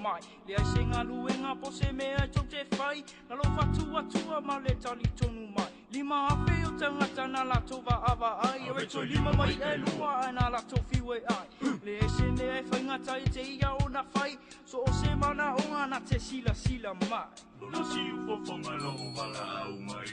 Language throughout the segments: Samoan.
mai. Le ai se galuega po se mea e tou te fai, na lou faatuatua ma le talitonu mai. 5,000 o tagata na latou vaavaai, e toe 5 ma i'a e 2 ae na latou fiu e ai. Leai se mea e faigata i te ia ona fai, so o se manaoga na te silasila mai. Lona siufofoga loo valaau mai.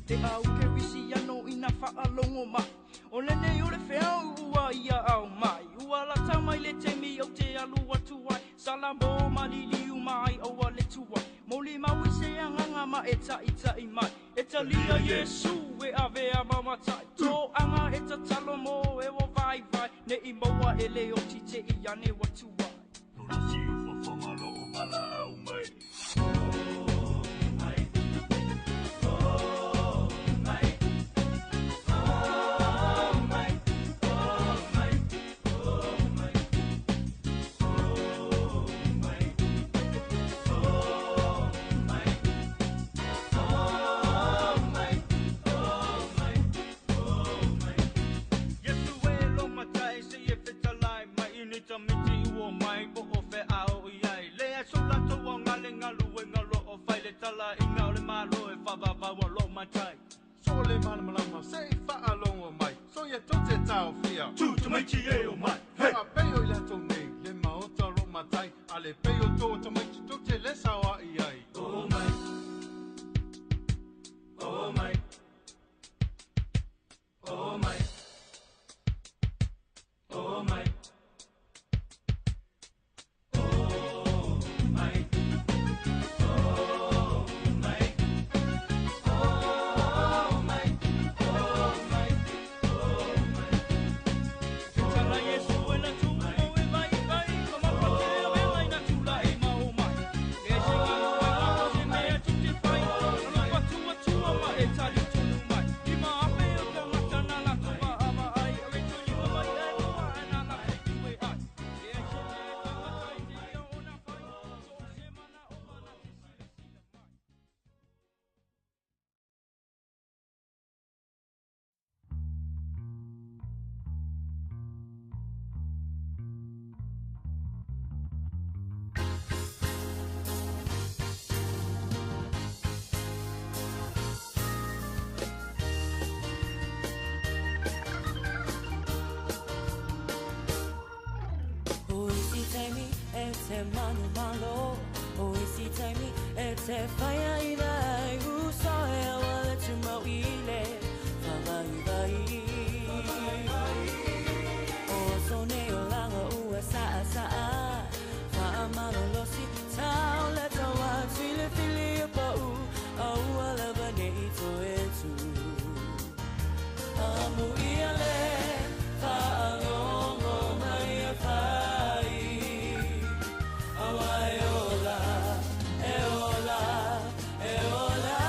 Te au kerisiano ina faalogo mai, o lenei o le feau ua ia au mai. Ua lata mai le taimi ou te alu atu ai, salamo ma liliu mai aua le tuai. Molimau i se agaga ma e taʻitaʻi mai, e talia Iesu e avea ma matai. Toaga e tatalo mo e ua vaivai, neʻi maua e le oti te i ane ua tuai. Lona siufofoga loo valaau mai. Iesu e lo matai se e fetalai mai i ni tamiti ua mai po o feao i ai. Le ai so latou au ngale galuega lo o fai le tala i ngao le malo e whavavaua lo matai. So le malamalama se i faalogo mai, so ia tou te taofia. Tu tamaiti e o mai. Hey! A pei o i latou nei, le maota o loo matai, a le pei o tō tamaiti tou te le saoaʻi ai. O mai. O mai. O mai. O mai. Tala Iesu e na tu mo e vaivai, ma mafate o vega ina tulaʻi ma o mai. Le ai se galuega po se mea e tou te fai, na lou faatuatua ma e talitonu mai. 5,000 o tagata na latou vaavaai, e toe 5 ma i'a e 2 ae na latou fiu e ai. Le ai se mea e faigata i te ia ona fai, so o se manaoga na te silasila mai. O isi taimi e te manumalo, o isi taimi e te whaia i lai, uso e awa le tumau i le whavaivai. O aso nei o langa ua saa saa, whaamalolosi tau le tawa tili fili o pau, a ua lava nei toe tu. Amu ia le whaalongo mai e whai, awa e ola, e ola, e ola,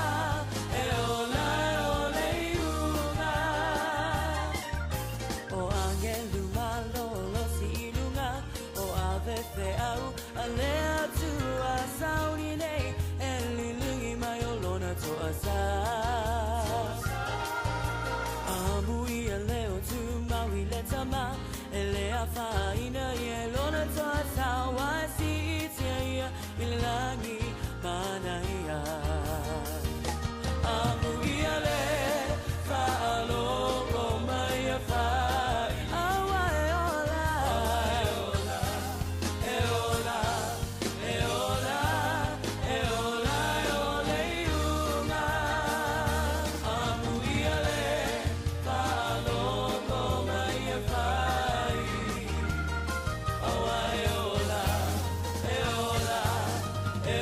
e ola, e ole i unga. O angelu malolosi i lunga, o avefe au, a le atua sauni nei, e lilungi mai o lona toa sa. Amu ia leo tu maui le tama, e le a whaina i e lona toa sa, wa si i tia ia i le langi mana ia. Amu ia le whaalongo mai a whai, awa e ola, e ola, e ola, e ola, e ole i unga. Amu ia le whaalongo mai a whai, awa e ola, e ola, e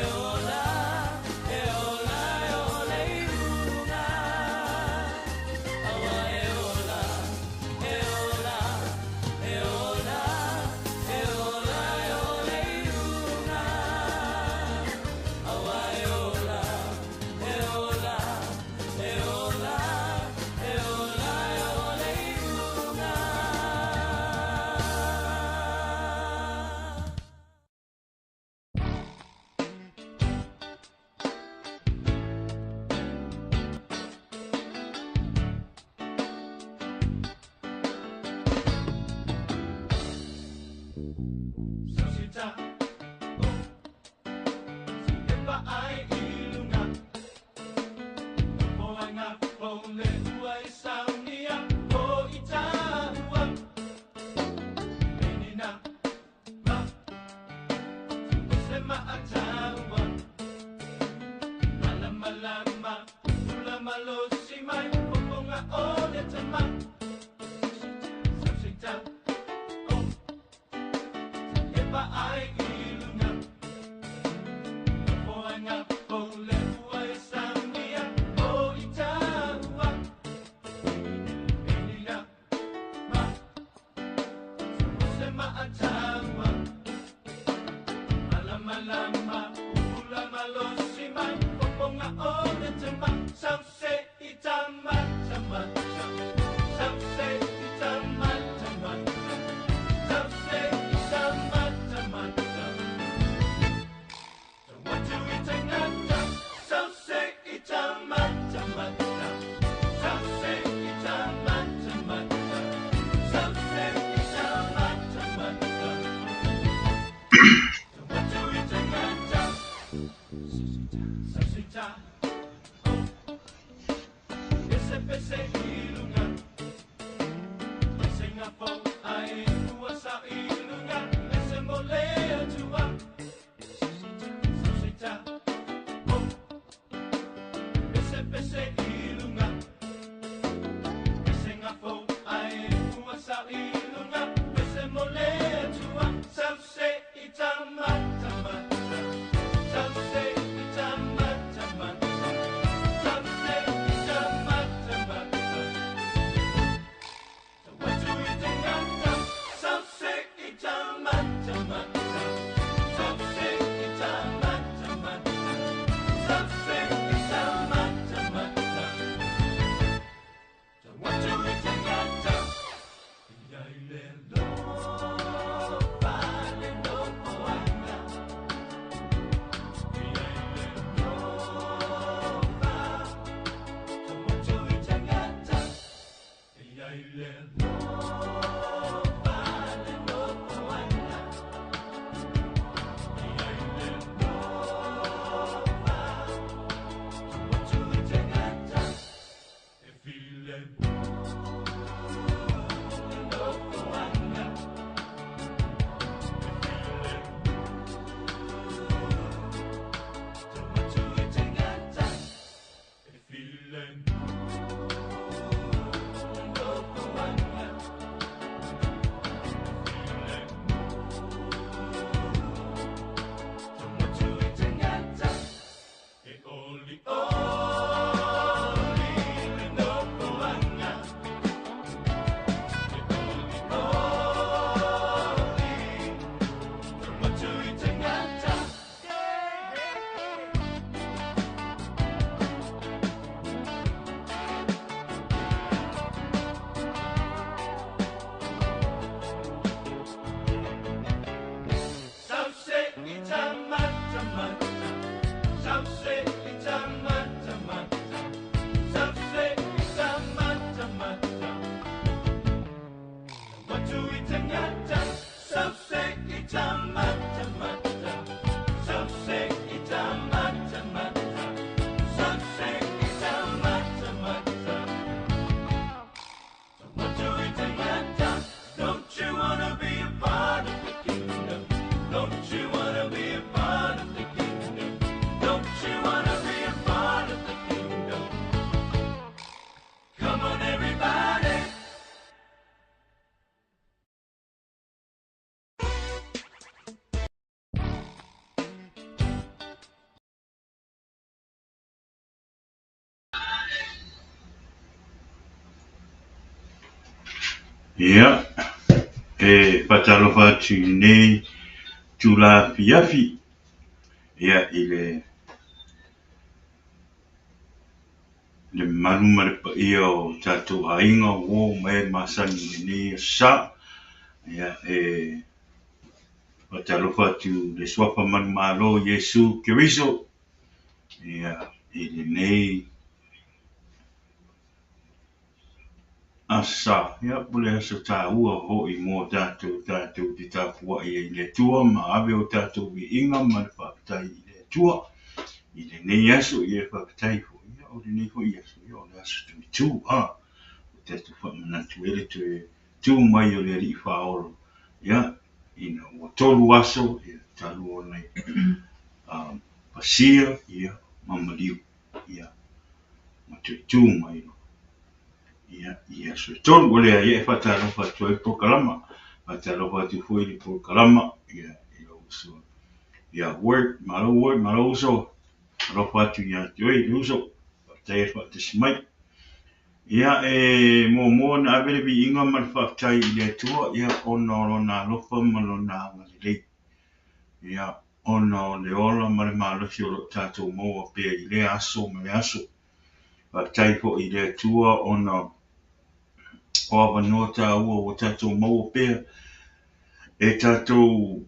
Ia, e faatalofa atu i lenei itula afiafi, ia, i le le mamalu ma le paia o tatou aiga, uo ma e masani i lenei aso sa. Ia, e faatalofa atu i le Suafa Manumalo o Iesu Keriso, ia, i lenei Asa, ia, o le aso taua hoʻi mo tatou, tatou te tapuaʻi ai i le Atua ma ave o tatou viiga ma le faafetai i le Atua i lenei aso, ia e faafetai foi, ia, o lenei foi aso, ia, o le aso tuitu, a, o tatou faamanatu ai le toe tu mai o le Alii Faaola, ia, ina ua tolu aso, ia, talu ona pasia, ia, ma maliu, ia, ma toe tu mai loa. Ia, i aso e tolu. O lea, ia, e faatalofa atu ai le polokalama. Faatalofa atu foi i le polokalama, ia, i lou uso. Ia, Word, malo Word, malo uso. Alofa atu ia te oe, le uso. Faafetai le faatasi mai. Ia, e muamua ona ave le viiga ma le faafetai i le Atua, ia, ona o lona alofa ma lona agalelei. Ia, ona o le ola ma le malosi o lo o tatou maua pea i lea aso ma le aso. Faafetai foi i le Atua ona o avanoa taua ua tatou maua pea e tatou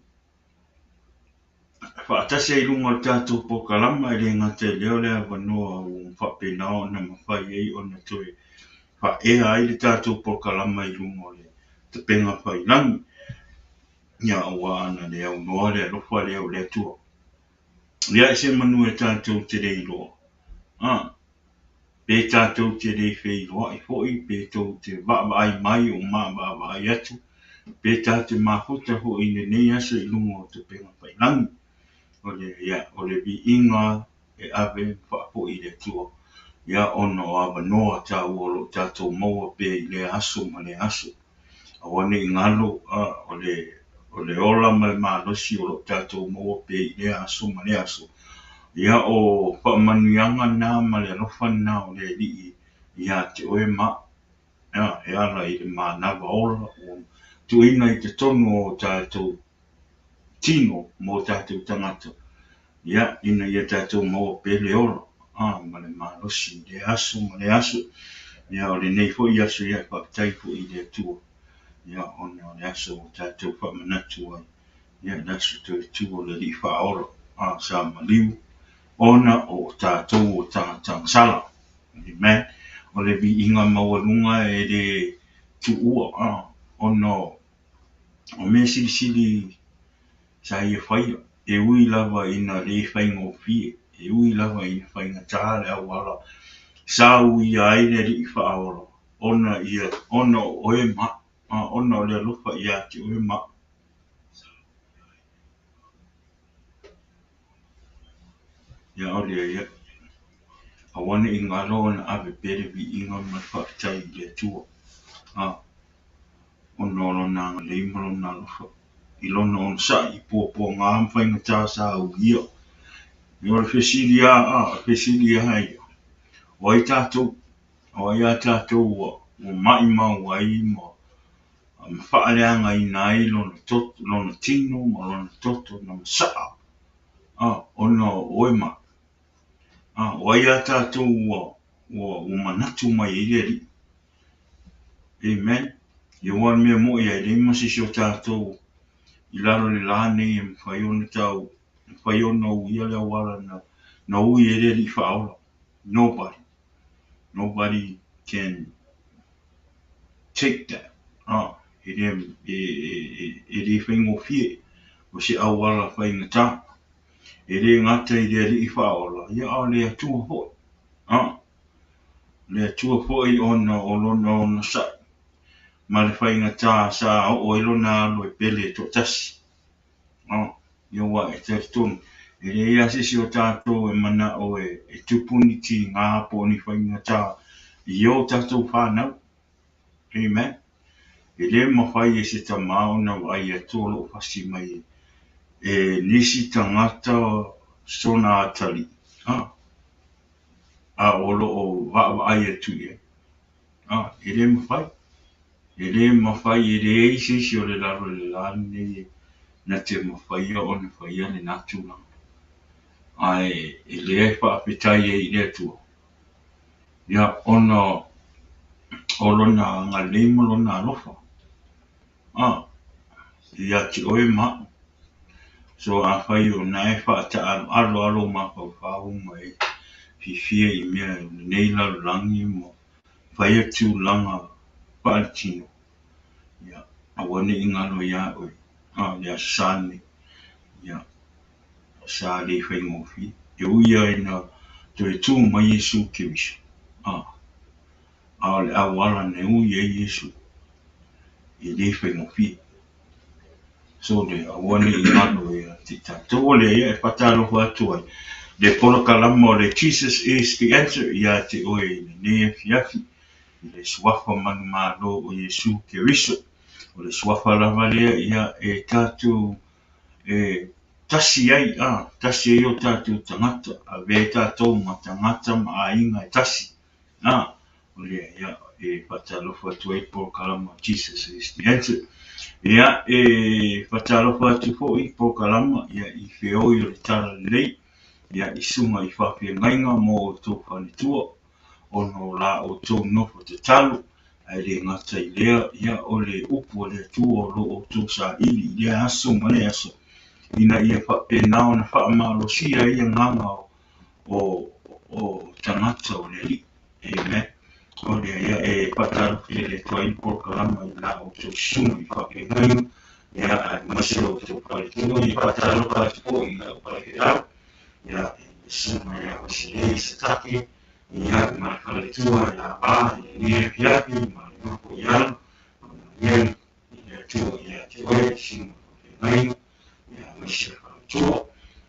faatasi ai i luga o le tatou polokalama, e le gata i lea o le avanoa ua faapena ona mafai ai ona toe faaea ai le tatou polokalama i luga o le tapega faiilagi. Ia, aua ana le aunoa le alofa lea o le Atua. Ia, e se manu e tatou te le iloa, a, pe tatou te le feiloai foi, pe tou te vaavaai mai o ma vaavaai atu, pe ta te mafuta foi i lenei aso i luga o tapega faiilagi. O le, ia, o le viiga e ave ma faafoi i le Atua, ia, ona o avanoa taua o lo o tatou maua pea i lea aso ma lea aso. Aua ne i galo, a, o le. O le ola ma le malosi o loo tatou maua pea i lea aso ma lea aso. Ia o faamanuiaga na ma le alofa na o le Alii ia te oe ma au. E ala i le manava ola ua tuuina i totonu o tatou tino ma o tatou tagata, ia ina ia tatou maua pea le ola ma le malosi i lea aso ma lea aso. Ia o lenei foi aso, ia e faafetai foi i le Atua, ia ona o le aso ua tatou faamanatu ai, ia le aso toe tu o le Alii Faaola sa maliu ona o tatou o tagatagasala. Amen. O le viiga maualuga e le tuua ona o mea silisili sa ia faia, e ui lava ina le faigofie, e ui lava ina faigata le auala sa uia ai le Alii Faaola ona ia ona o oe ma au, ona o le alofa ia te oe ma au. Ia o lea ia, aua ne i galo ona ave pea le viiga ma le faafetai i le Atua, ona o lona agalelei ma lona alofa i lona onosai i puapuaga ma faigata sa uia. Ia o le fesili lava, o le fesili lava ia, o ai tatou, o ai a tatou ua maimau ai ma faaleagaina ai lona toto, lona tino ma lona toto na masaa ona o oe ma au. O ai a tatou ua manatu mai ai le Alii. Amen. Ia aua o le mea moi e leai ma se isi o tatou i lalo o le la nei e mafai ona tau, mafai ona uia le auala na ui ai le Alii Faaola. Nobody. Nobody can take that. E le faigofie o se auala faigata. E le gata i le Alii Faaola, ia a o le Atua foi. Le Atua foi ona o lona onosai ma le faigata sa oo ai lona alo e pele e toatasi. Ia ua e talitonu, e leai lava se isi o tatou e manao e tupu ni tiga po o ni faigata i o tatou whanau. Amen. E le mafai e se tama ona vaai atu o loo fasi mai e nisi tagata sona atalii, a o loo vaavaai atu i ai. E le mafai. E le mafai, e leai se isi o le lalo i le la lenei na te mafaia ona faia lena tulaga. Ae e lea e faafetai ai i le Atua, ia ona o lona agalelei ma lona alofa ia te oe ma au. So afai o na e faataaloalo lava lou mafaufau ma e fiafia i mea o lenei lalolagi ma faia tulaga faaletino, ia aua ne i galo ia oe le aso sa lenei, ia sa le faigofie. E ui lava ina toe tu mai Iesu Keriso, a o le auala na ui ai Iesu e le faigofie. So le aua ne i galo ia te i tatou. O lea ia e faatalofa atu ai le polokalama o le Jesus is the Answer ia te oe i lenei afiafi i le suafa manumalo o Iesu Keriso. O le suafa lava lea ia e tatou e tasi ai, tasi ai o tatou tagata, avea tatou ma tagata ma aiga e tasi. O lea ia e faatalofa atu ai polokalama Jesus is the Answer. Ia e faatalofa atu foi polokalama ia i feoi o le Talalelei, ia i susuga i faafeagaiga mo outou faletua, ona o la outou nofo tatalo, ae le gata i lea, ia o le upu a le Atua o lo outou saili i lea aso ma lea aso, ina ia faapena ona faamalosia ai agaga o tagata o le Alii. Amen. O lea ia e faatalofa tele atu ai le polokalama i la outou susuga i faafeagaiga, ia aemaise o outou faletua, ia faatalofa atu foi i lau faifeau, ia le susuga ia Vasilei Satake, ia ma le faletua ia Va i lenei afiafi ma le nofo i alo, faamanuia i le Atua ia te oe, susuga faafeagaiga, ia aemaise le faletua.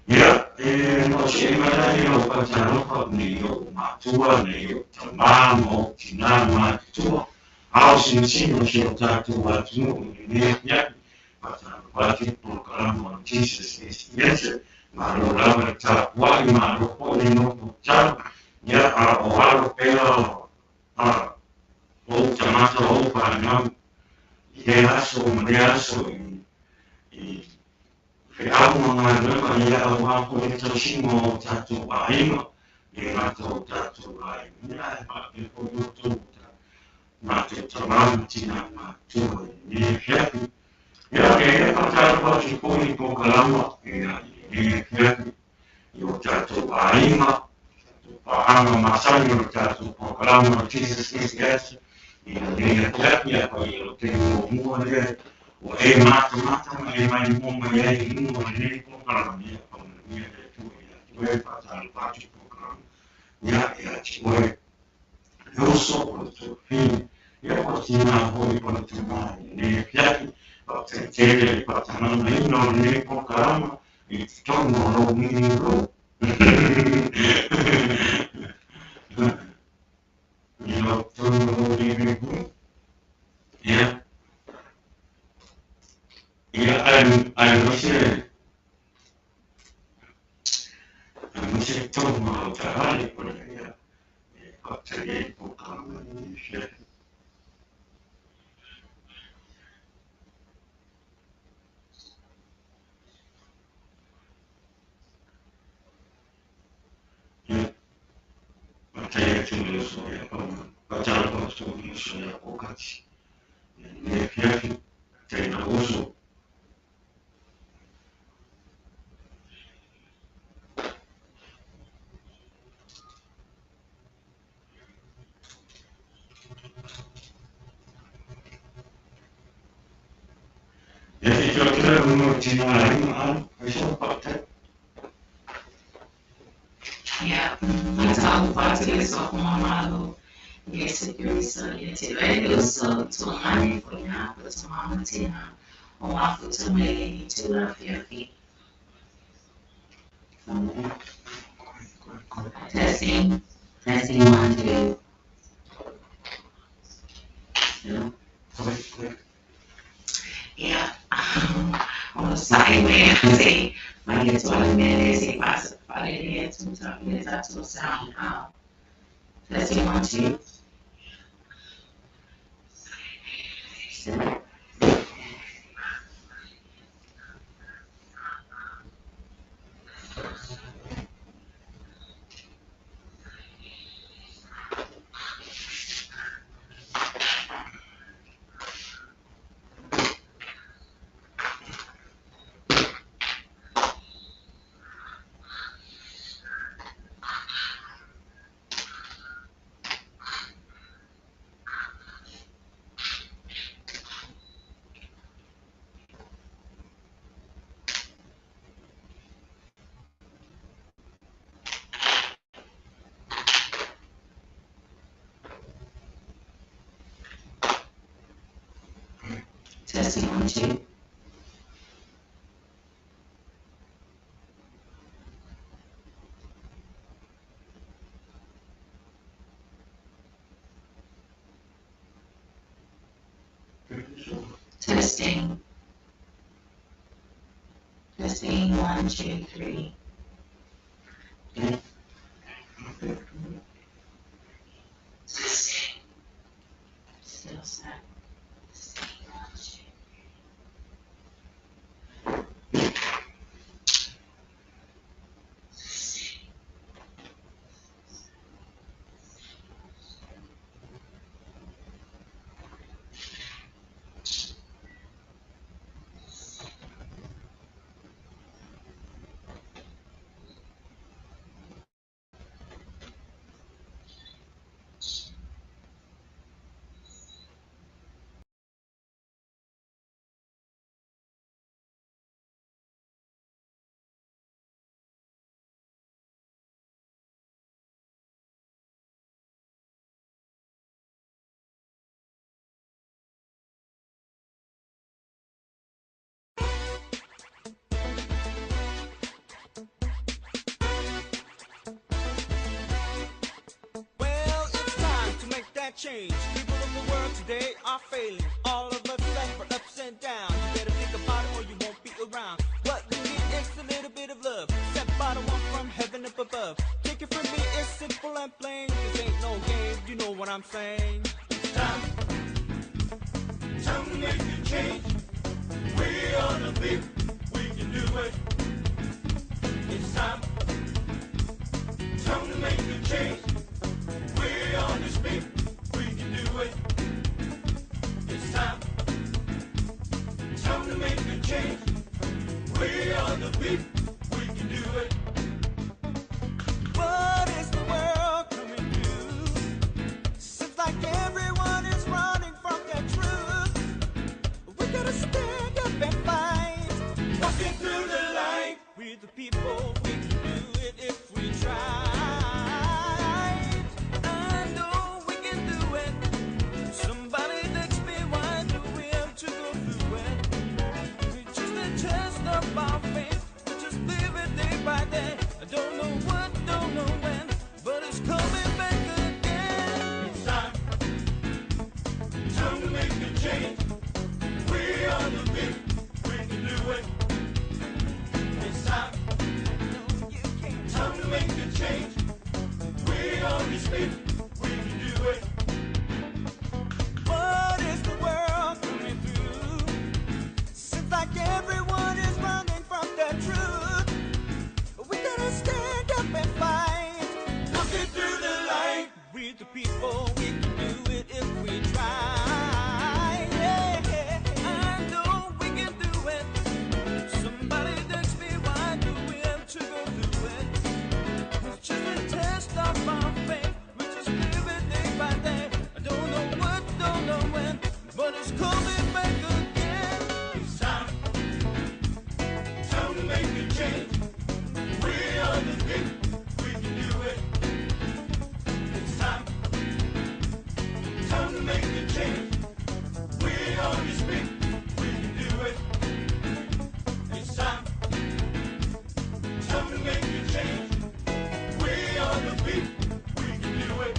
Ia, e no se mai la ia o faatalofa nei ou matua, nei ou tamā ma ou tinā matutua, ao sinosino o si o tatou atunuu i lenei afiafi. Faatalofa atu i polokalama o Jesus is the Answer. Malo lava le tapuai, malo foi le nofo tatalo. Ia, a o alo pea o ou tagata o ou fanau i lea aso ma lea aso i feau ma galuega, ia aua foi le tausiga o tatou aiga, le gata o tatou aiga, ia ae faapea foi outou matou tamā ma tinā matutua i lenei afiafi. Ia, e faatalofa atu foi i polokalama ia i lenei afiafi i o tatou aiga, tatou paaga masani o le tatou polokalama o Jesus is the Answer i lenei afiafi. Afai o le taimi muamua lea ua e matamata ma e maimoa mai ai i luga o lenei polokalama, ia faamanuia le Atua ia te oe. Faatalofa atu i polokalama ia ia te oe le uso o le tuafafine, ia po o tinā foi po o le tamā i lenei afiafi. Faafetai tele le faataganaina o lenei polokalama i totonu o lou living room. I lou totonu o lou living room. Ia, ia, aemaise totonu o lau taavale o le ia e faafetai ai le polokalama i lenei afiafi. Ia, faafetai atu i le uso ia faatalofa atu i le uso ia Kokati i lenei afiafi. Faafetai lou uso. Ia, se i tilotilo i luga o le tina aiga Alu, aisea faafetai. Ia, faatalofa atu i le soifua Iesu Keriso, ia te oe le uso, tuagane, foina, po o tamā ma tinā, o mafuta mai lenei itula afiafi. Testing, testing, 1, 2. Still? Ia, onosai mai se i le Atua le mea lea se i faalelei atu i le tatou sound. Testing, 1, 2. Still? Testing, 1, 2. Testing. Testing, 1, 2, 3. Testing. Still set. Testing, 1, 2. Well, it's time to make that change. People of the world today are failing. All of us suffer ups and downs. You better think about I'm saying? It's time. Time to make a change. We are the people. We can do it. It's time. Time to make a change. We are the people. We can do it. It's time. Time to make a change. We are the people. We can do it. What is the world coming to? Seems like everyone is running from the truth. We gotta stand up and fight. Walking through the light. We the people, we can do it if we try. I know we can do it. Somebody text me, why do we have to go through it? We just adjust up our faith. We just live it day by day. I don't know what, don't know when, but it's coming back again. It's time. Time to make a change. We are the people. We can do it. It's time. No, you can't. Time to make a change. We are the people. We can do it. What is the world coming through? Seems like everyone is running from the truth. We gotta stand up and fight. Walking through the light. We the people, we can do it if we try. Yeah. I know we can do it. Somebody text me, why do we have to go through it? It's just a test of our faith. We just live it day by day. I don't know what, don't know when, but it's coming back again. It's time. Time to make a change. We are the people. We can do it. It's time. Time to make a change. We are the people. We can do it. It's time. Time to make a change. We are the people. We can do it.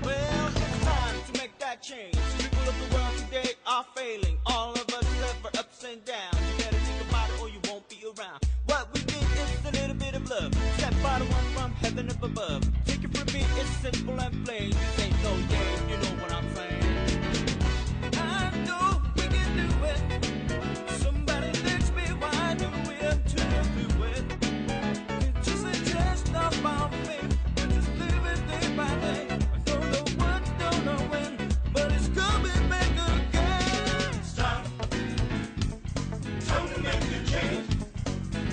Well, it's time to make that change. People of the world today are failing. All of us suffer ups and downs. You better think about it or you won't be around. What we need is a little bit of love. Sent by the one from heaven up above. Take it from me, it's simple and plain. This ain't no game, you know what I'm saying. I know we can do it. Somebody text me, why do we have to do it? It's just a test of our faith. We just live it day by day. I don't know what, don't know when, but it's coming back again. It's time. Time to make a change.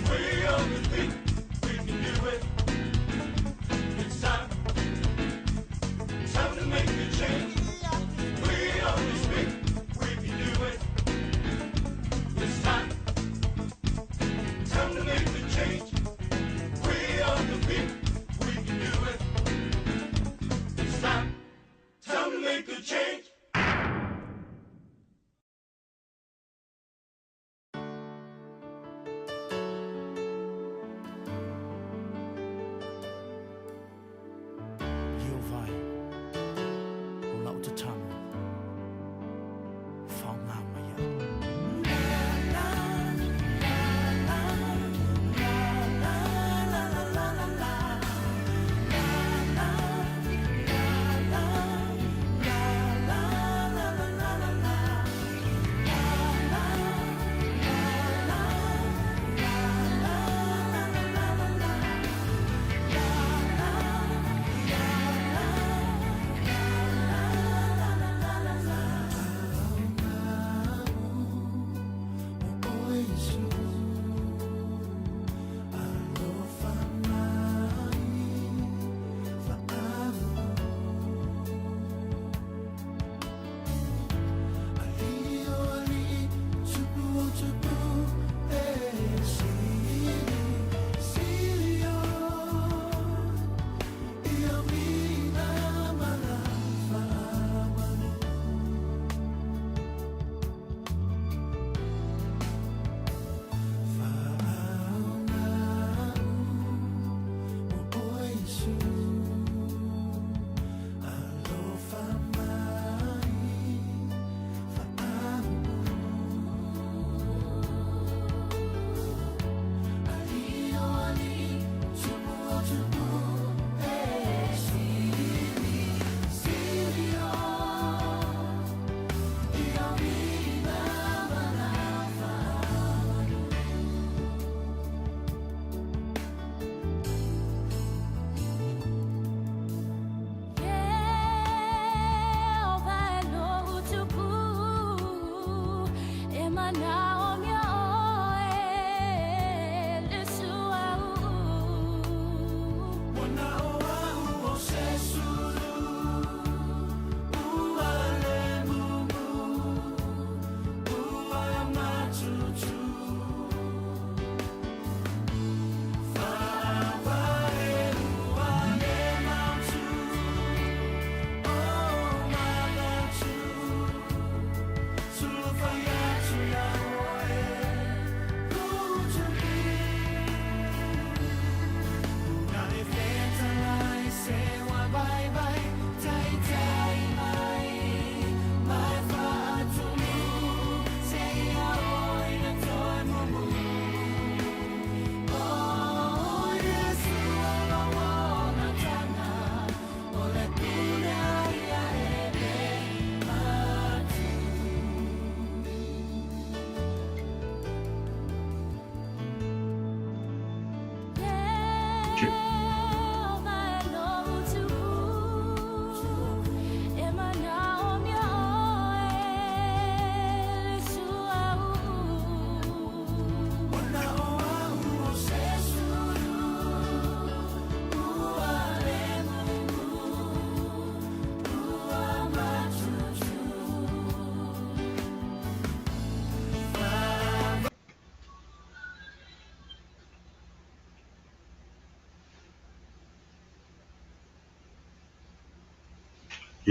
We are the people. We can do it. It's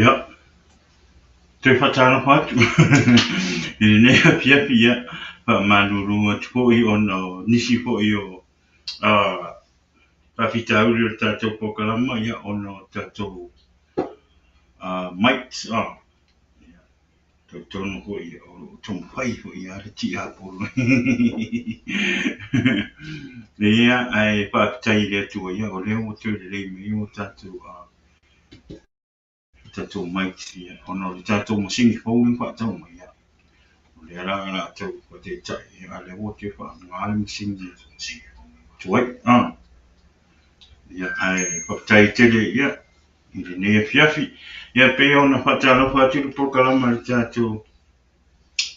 Ia, toe faatalofa atu i lenei afiafi, ia, faamalulu atu foi ona o nisi foi o faafitauli o le tatou polokalama, ia, ona o tatou mics. Talitonu foi o lo o taumafai foi lava le tiapolo. Ia, ae faafetai i le Atua, ia, o lea ua toe lelei mai o tatou tatou mics, ia, ona o le tatou masini fou lea na faatau mai, ia, o lea la o le a tau faataitai, ia, a o lea ua toe faaaoga le masini tuai. Ia, ae faafetai tele, ia, i lenei afiafi. Ia, pei ona faatalofa atu le polokalama i le tatou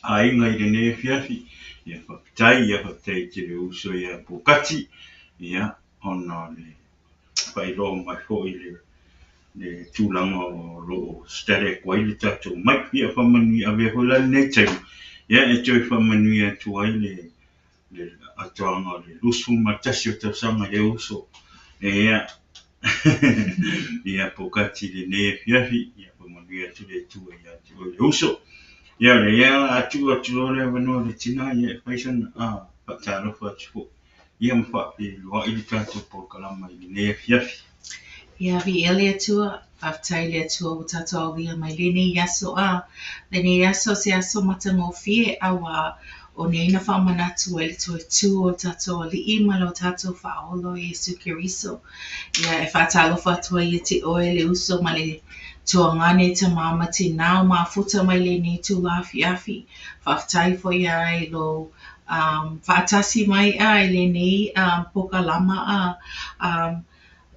aiga i lenei afiafi. Ia, faafetai, ia, faafetai i te uso ia Pokati, ia, ona o le faailoa mai foi le le tulaga o lo o static ai le tatou mic. Ia, faamanuia, avea foi la lenei taimi, ia, e toe faamanuia atu ai le le atoaga o le 21 o tausaga i le uso. Ia, ia Pokati i lenei afiafi, ia faamanuia atu le Atua ia te oe le uso. Ia, o lea o le a tuu atu loa le avanoa i le tina, ia e fai sana faatalofa atu foi, ia ma faafeiloai le tatou polokalama i lenei afiafi. Ia, viia le Atua, faafetai i le Atua ua tatou aulia mai lenei aso a lenei aso se aso matagofie auā o nei na faamanatu ai le toe tū o le tatou Alii ma lo tatou Faaola o Iesu Keriso. Ia, e faatalofa atu ai ia te oe le uso ma le tuagane tamā ma tinā o mafuta mai lenei itula afiafi. Faafetai foi ia i lou um, faatasi mai a i lenei um, pokalama a um,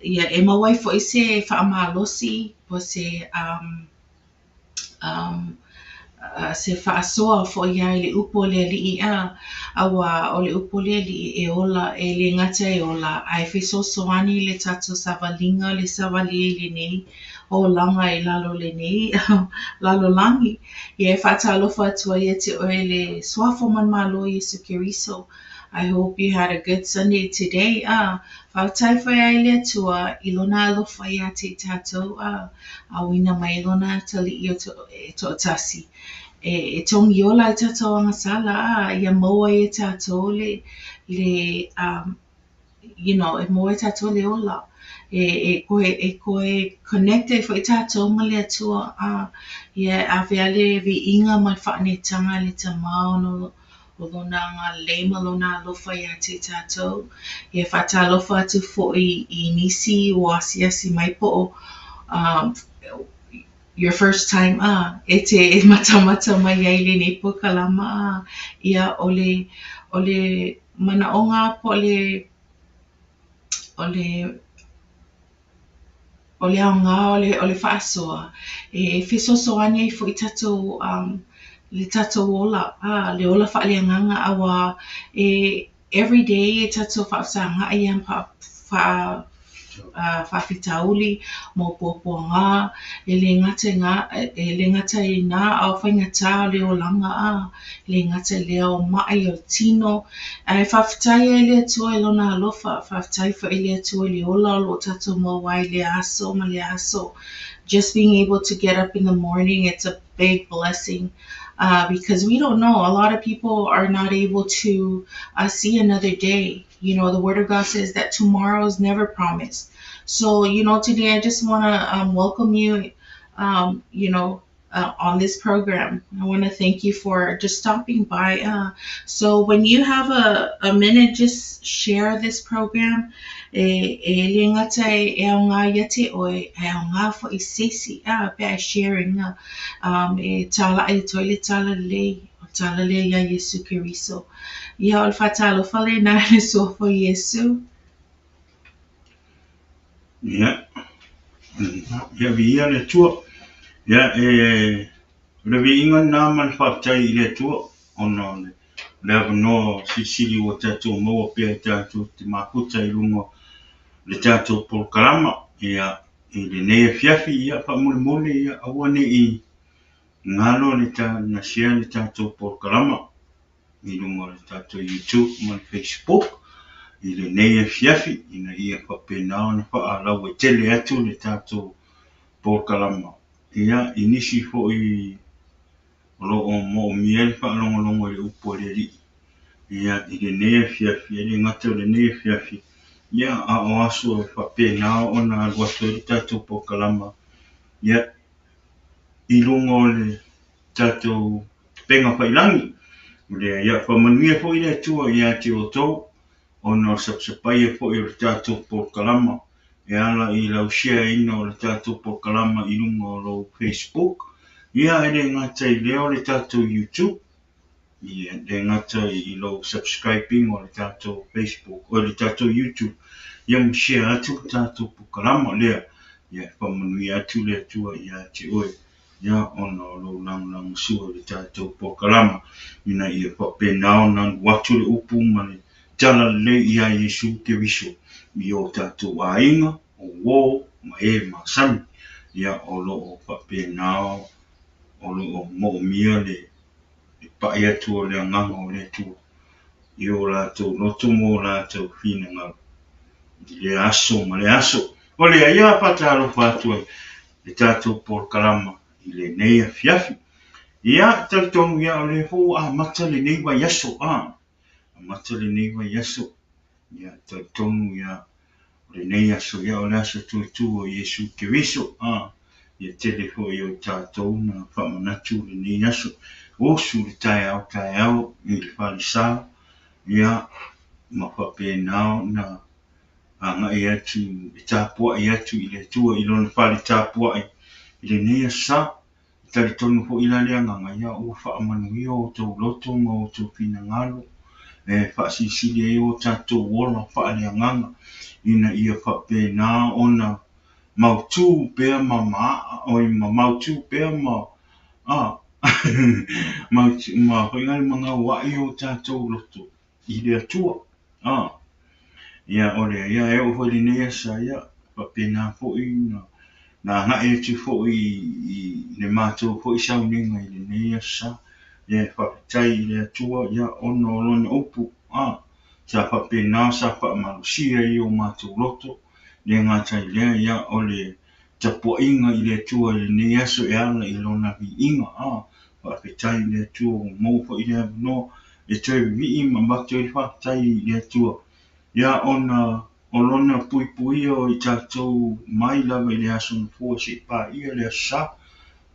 ia e maua ai foi se faamalosi po se um, um, se faasoa foi ia i le upu a le Alii a auā o le upu a le Alii e ola e le gata e ola ae fesoasoani i le tatou savaliga le savali ai i lenei olaga i lalo o lenei lalolagi. Ia e faatalofa atu ai ia te oe i le Suafa manumalo o Iesu Keriso. I hope you had a good Sunday today. Ah, faafetai foi ai le Atua i lona alofa ia te i tatou a auina mai i lona atalii o to, e toatasi. E, e togi ola i tatou agasala a ia maua ai e tatou le, le um, you know, e maua ai tatou le ola. E, e koe, e koe connect ai foi tatou ma le Atua a ia e ave a le viiga ma le faanetaga i le Tama ona o lona agalelei ma lona alofa ia te tatou. Ia faatalofa atu foi i nisi ua asiasi mai po o um, your first time a e te matamata mai ai i lenei polokalama a ia o le o le manaoga po o le o le o le aoga o le o le faasoa e fesoasoani ai foi tatou um le tatou ola, le ola faaleagaga aua e everyday e tatou faafesagaai lava ma faafitauli ma puapuaga, e le gata i na, e le gata i na a o faigata o le olaga, e le gata i lea o mai o le tino. Ae faafetai ai i le Atua i Lona alofa, faafetai foi i le Atua i le ola o lo o tatou maua ai i lea aso ma lea aso. Just being able to get up in the morning, it's a big blessing because we don't know. A lot of people are not able to see another day. You know, the Word of God says that tomorrow is never promised. So, you know, today I just want to welcome you, on this program. I want to thank you for just stopping by. So when you have a minute, just share this program. E le gata e aoga ia te oe, e aoga foi i se isi pe a e share ina e tāla'i atu ai le talalelei, o le tala lea iā Iesu Keriso. Ia, o le faatalofa lena i le suafa o Iesu. Ia, ia viia le Atua. Ia, e, o le viiga lena ma le faafetai i le Atua, ona o le, le avanoa silisili ua tatou maua pea e tatou te mafuta i luga o le tatou polokalama. Ia, i lenei afiafi, ia, faamolemole, ia, aua ne i galo le ta, na share le tatou polokalama i luga o le tatou YouTube ma le Facebook i lenei afiafi ina ia faapena ona faalauaitele atu le tatou polokalama. Ia, i nisi foi o lo o moomia le faalogologo i le upu a le Alii, ia, i lenei afiafi, e le gata o lenei afiafi, ia, a o aso e faapena ona alu atu ai le tatou polokalama, ia, i luga o le tatou upega tafailagi. Lea, ia faamanuia foi le Atua ia te outou, ona o le sapasapaia foi o le tatou polokalama e ala i lau share ina o le tatou polokalama i luga o lou Facebook. Ia, e le gata i lea o le tatou YouTube, ia, le gata i lou subscribing o le tatou Facebook, o le tatou YouTube, ia ma share atu le tatou polokalama lea. Ia, faamanuia atu le Atua ia te oe. Ia, ona o lou lagolagosua i le tatou polokalama, ina ia faapena ona alu atu le upu ma le talalelei iā Iesu Keriso i o tatou aiga, o uō ma e masani. Ia, o lo o faapena o lo o moomia le pai atu o le agaga o le Atua i o latou loto ma o latou finagalo i lea aso ma lea aso. O lea ia faatalofa atu ai le tatou polokalama i lenei afiafi. Ia, talitonu ia o lea foi ua amata lenei vaiaso, a, amata lenei vaiaso. Ia, talitonu ia o lenei aso, ia o le aso tuatua o Iesu Keriso, a, ia tele foi o tatou na faamanatu lenei aso. Osu le taeao taeao i le falesa, ia, ma faapena ona agai atu e tapuai atu i le Atua i Lona fale tapuai i lenei aso sa. E talitonu foi la le agaga, ia ua faamanuia o outou loto ma o outou finagalo e faasilisili ai o tatou ola faaleagaga ina ia faapena ona mautu pea ma maa, oi, ma mautu pea ma, a, mautu, ma foi le magauai o tatou loto i le Atua. A, ia, o le, ia, e oo foi i lenei aso, ia, faapena foi na, na agai atu foi i le matou foi sauniga i lenei aso sa. Ia, e faafetai i le Atua, ia, ona o Lona upu, a, sa faapena sa faamalosia i o matou loto, le gata i lea, ia, o le tapuaiga i le Atua i lenei aso e ala i Lona viiga, a, faafetai i le Atua ua maua foi le avanoa e toe vivii ma avatu ai le faafetai i le Atua, ia ona o Lona puipuia o i tatou mai lava i le aso Gafua seia paia le aso Sa.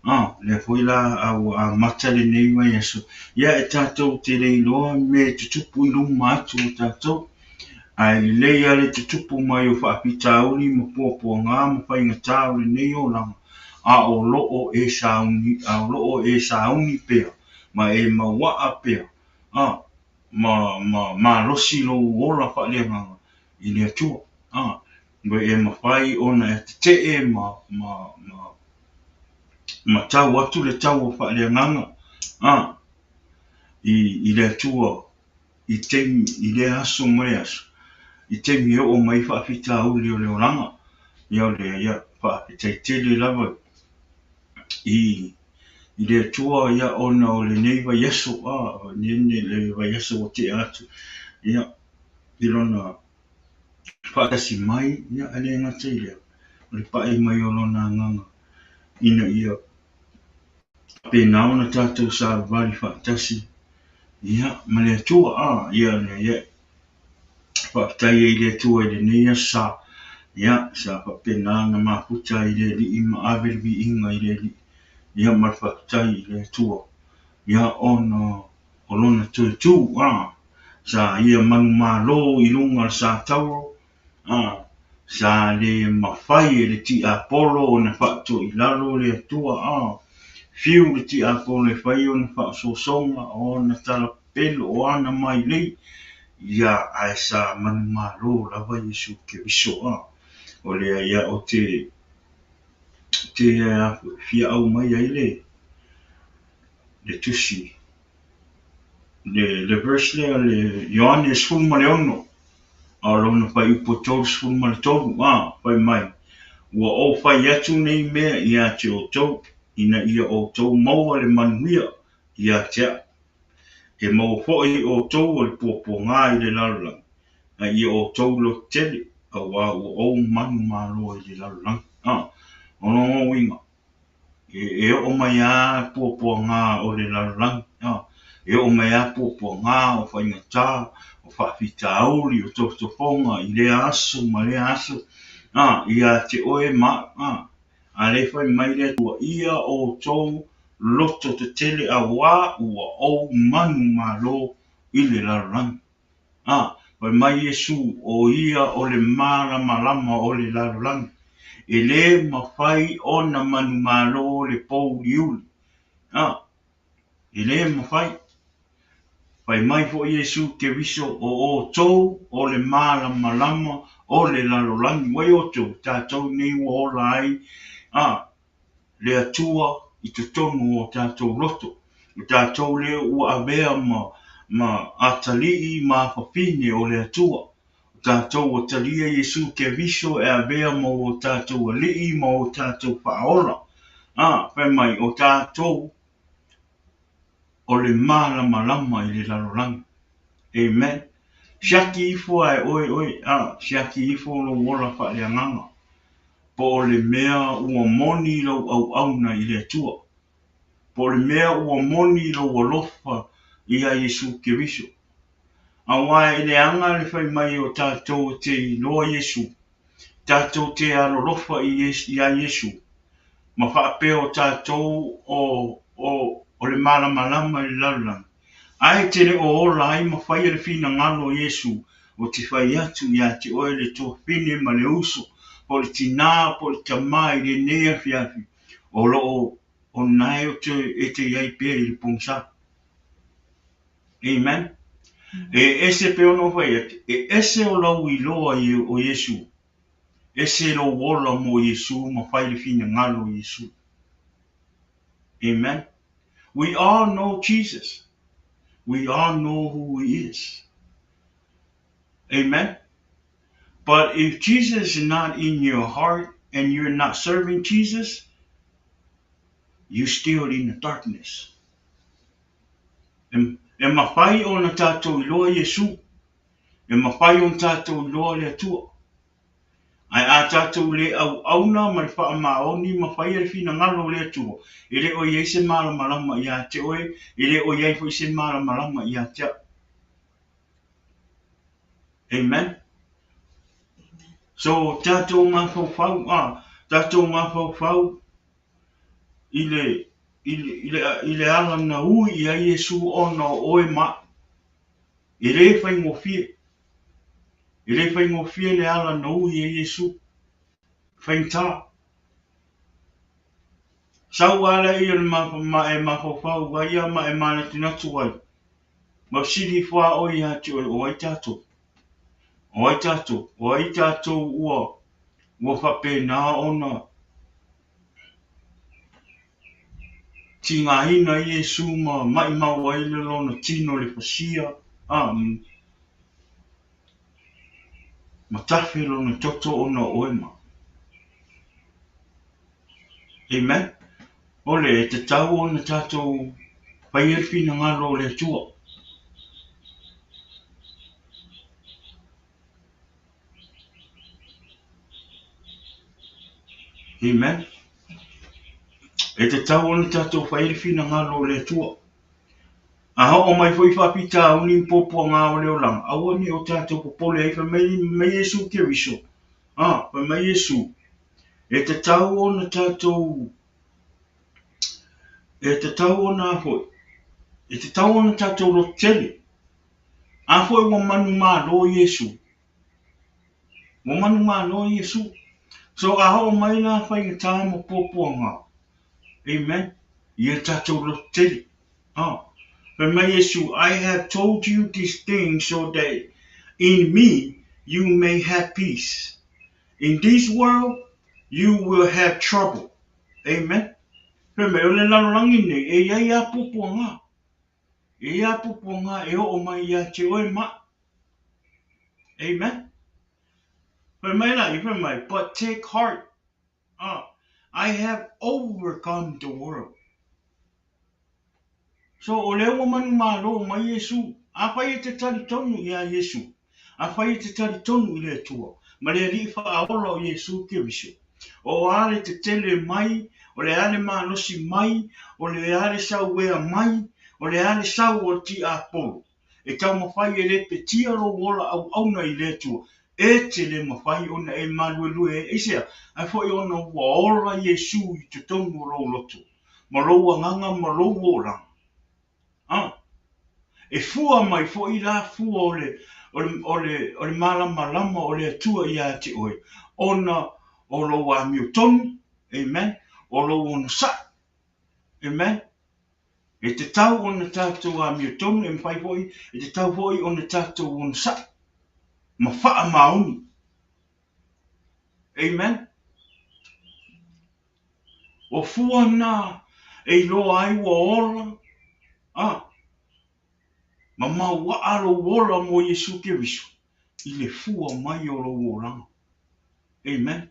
A, lea foi la a ua amata lenei vaiaso, ia e tatou te le iloa mea e tutupu i luma atu o tatou. Ae lelei lava le tutupu mai o faafitauli ma puapuaga ma faigata o lenei olaga, a o lo o e sauni, a o lo o e sauni pea ma e mauaa pea, a, ma, ma malosi lou ola faaleagaga i le Atua. A, ua e mafai ona e tetee ma, ma, ma, ma tau atu le taua faaleagaga. A i i le Atua i taimi i lea aso ma lea aso, i taimi e oo mai ai faafitauli o le olaga. Ia o lea, ia, faafetai tele lava i i le Atua ia ona o lenei vaiaso, a, le vaiaso ua tea atu, ia, i lona faatasi mai, ia, e le gata i lea, o le pai mai o lona agaga ina ia faapena ona tatou savavali faatasi, ia, ma le Atua, a, ia, ia, faafetai ai i le Atua i lenei aso sa, ia, sa faapena ona mafuta ai le Alii ma ave le viiga i le Alii, ia, ma le faafetai i le Atua, ia, ona o lona toe tu, a, sa ia manumalo i luga o le sa tauro, a, sa le mafai e le tiapolo ona faatoilalo le Atua, a, fiu le tiapolo e fai ona faaosoosoga, o ona talapelo, o ana mailei, ia, ae sa manumalo lava Iesu Keriso, a, o lea, ia, ou te, te fia aumai ai le, le tusi le, le verse lea le Ioane 16 a o lona fuaiupu e 33, a, fai mai, Ua ou fai atu nei mea ia te outou, ina ia outou maua le manuia ia te au. E maua foi outou o le puapuaga i le lalolagi, a ia outou lototele, auā ua ou manumalo i le lalolagi. A, o lona uiga, E, e oo mai lava puapuaga o le lalolagi, a, e oo mai lava puapuaga o faigata, o faafitauli, o tofotofoga i lea aso ma lea aso, a, ia te oe ma au, a. A lea fai mai le Atua, Ia outou loto tetele auā ua ou manumalo i le lalolagi. A, fai mai Iesu, o ia o le malamalama o le lalolagi, e lē mafai ona manumalo le pouliuli. A, e lē mafai. Fai mai foi Iesu Keriso, o outou o le malamalama o le lalolagi. Ua i outou, tatou nei ua ola ai, a, le Atua i totonu o tatou loto. O tatou lea ua avea ma, ma atalii ma afafine o le Atua. O tatou ua talia Iesu Keriso e avea ma o tatou Alii ma o tatou Faaola. A, fai mai, o tatou o le malamalama i le lalolagi. Amen. Siaki ifo a e oe oe, a, siaki ifo lou ola faaleagaga. Po o le mea ua moni lou auauna i le Atua. Po o le mea ua moni lou alofa ia Iesu Keriso. Aua e leaga le fai mai o tatou e te iloa Iesu, tatou te alolofa i iā Iesu, ma faapea o tatou o, o, o le malamalama i le lalolagi, ae te le o ola ai ma faia le finagalo o Iesu, ou te fai atu ia te oe le tuafafine ma le uso, po o le tinā po o le tamā i lenei afiafi, o lo o o lena e te, e te i ai pea i le pogisa. Amen. E ese pei ona ou fai atu, e ese o lau iloa i o Iesu, ese lou ola mo Iesu ma fai le finagalo o Iesu. Amen. We all know Jesus. We all know who he is. Amen. But if Jesus is not in your heart and you're not serving Jesus, you're still in the darkness. E, e mafai ona tatou iloa Iesu. E mafai ona tatou iloa le Atua. Ae a tatou le auauna ma le faamaoni ma faia le finagalo o le Atua, e le o i ai se malamalama ia te oe, e le o i ai foi se malamalama ia te au. Amen. So, tatou mafaufau, a, tatou mafaufau i le, i le, i le, i le ala na ui i ai Iesu ona o oe ma au. E le faigofie. E le faigofie le ala na ui ai Iesu. Faigata. Sau a lea o le ma e mafaufau ai ia ma e manatunatu ai. Ma fesili ifo a oe ia te oe, o ai tatou? O ai tatou? O ai tatou ua ua faapena ona Tigaina ai Iesu ma maʻimau ai le lona tino i le fasia, a, ma tafe lona toto ona o oe ma. Amen. O le e tatau ona tatou faia le finagalo o le Atua. Amen. E tatau ona tatou faia le finagalo o le Atua. A oo mai foi faafitauli ma puapuaga o le olaga, aua ne i o tatou popole ai, fai mai, mai Iesu Keriso. Ah, fai mai Iesu, e tatau ona tatou, e tatau ona a foi, e tatau ona tatou lototele. A foi ua manumalo Iesu, Ua manumalo Iesu. So a oo mai la faigata ma puapuaga, amen, ia tatou loto tele. Ah, fai mai Iesu, I have told you these things so that in me you may have peace. In this world you will have trouble. Amen. Fai mai, o le lalolagi nei, e i ai lava puapuaga. E i ai lava puapuaga e oo mai ia te oe ma. Amen. Fai mai la, fai mai, but take heart, I have overcome the world. So, o lea ua manumalo mai Iesu, afai e te talitonu iā Iesu, afai e te talitonu i le Atua, ma le Alii Faaola o Iesu Keriso, o a le tetele mai, o le a le malosi mai, o le a le sauea mai, o le a le sau o le tiapolo, E taumafai e lepetia lou ola auauna i le Atua, e te le mafai ona e maluelue ai. Aisea? Ai foi ona ua ola Iesu i totonu o lou loto, ma lou agaga ma lou olaga. A! E fua mai foi la fua o le, o le, o le, o le malamalama o le Atua ia te oe, ona o lou amiotonu, amen, o lou onosai, amen. E tatau ona tatou amiotonu, e mafai foi, e tatau foi ona tatou onosai ma faamaoni. Amen. O fua na e iloa ai ua ola, a, ma mauaa lou ola mo Iesu Keriso i le fua mai o lou olaga. Amen.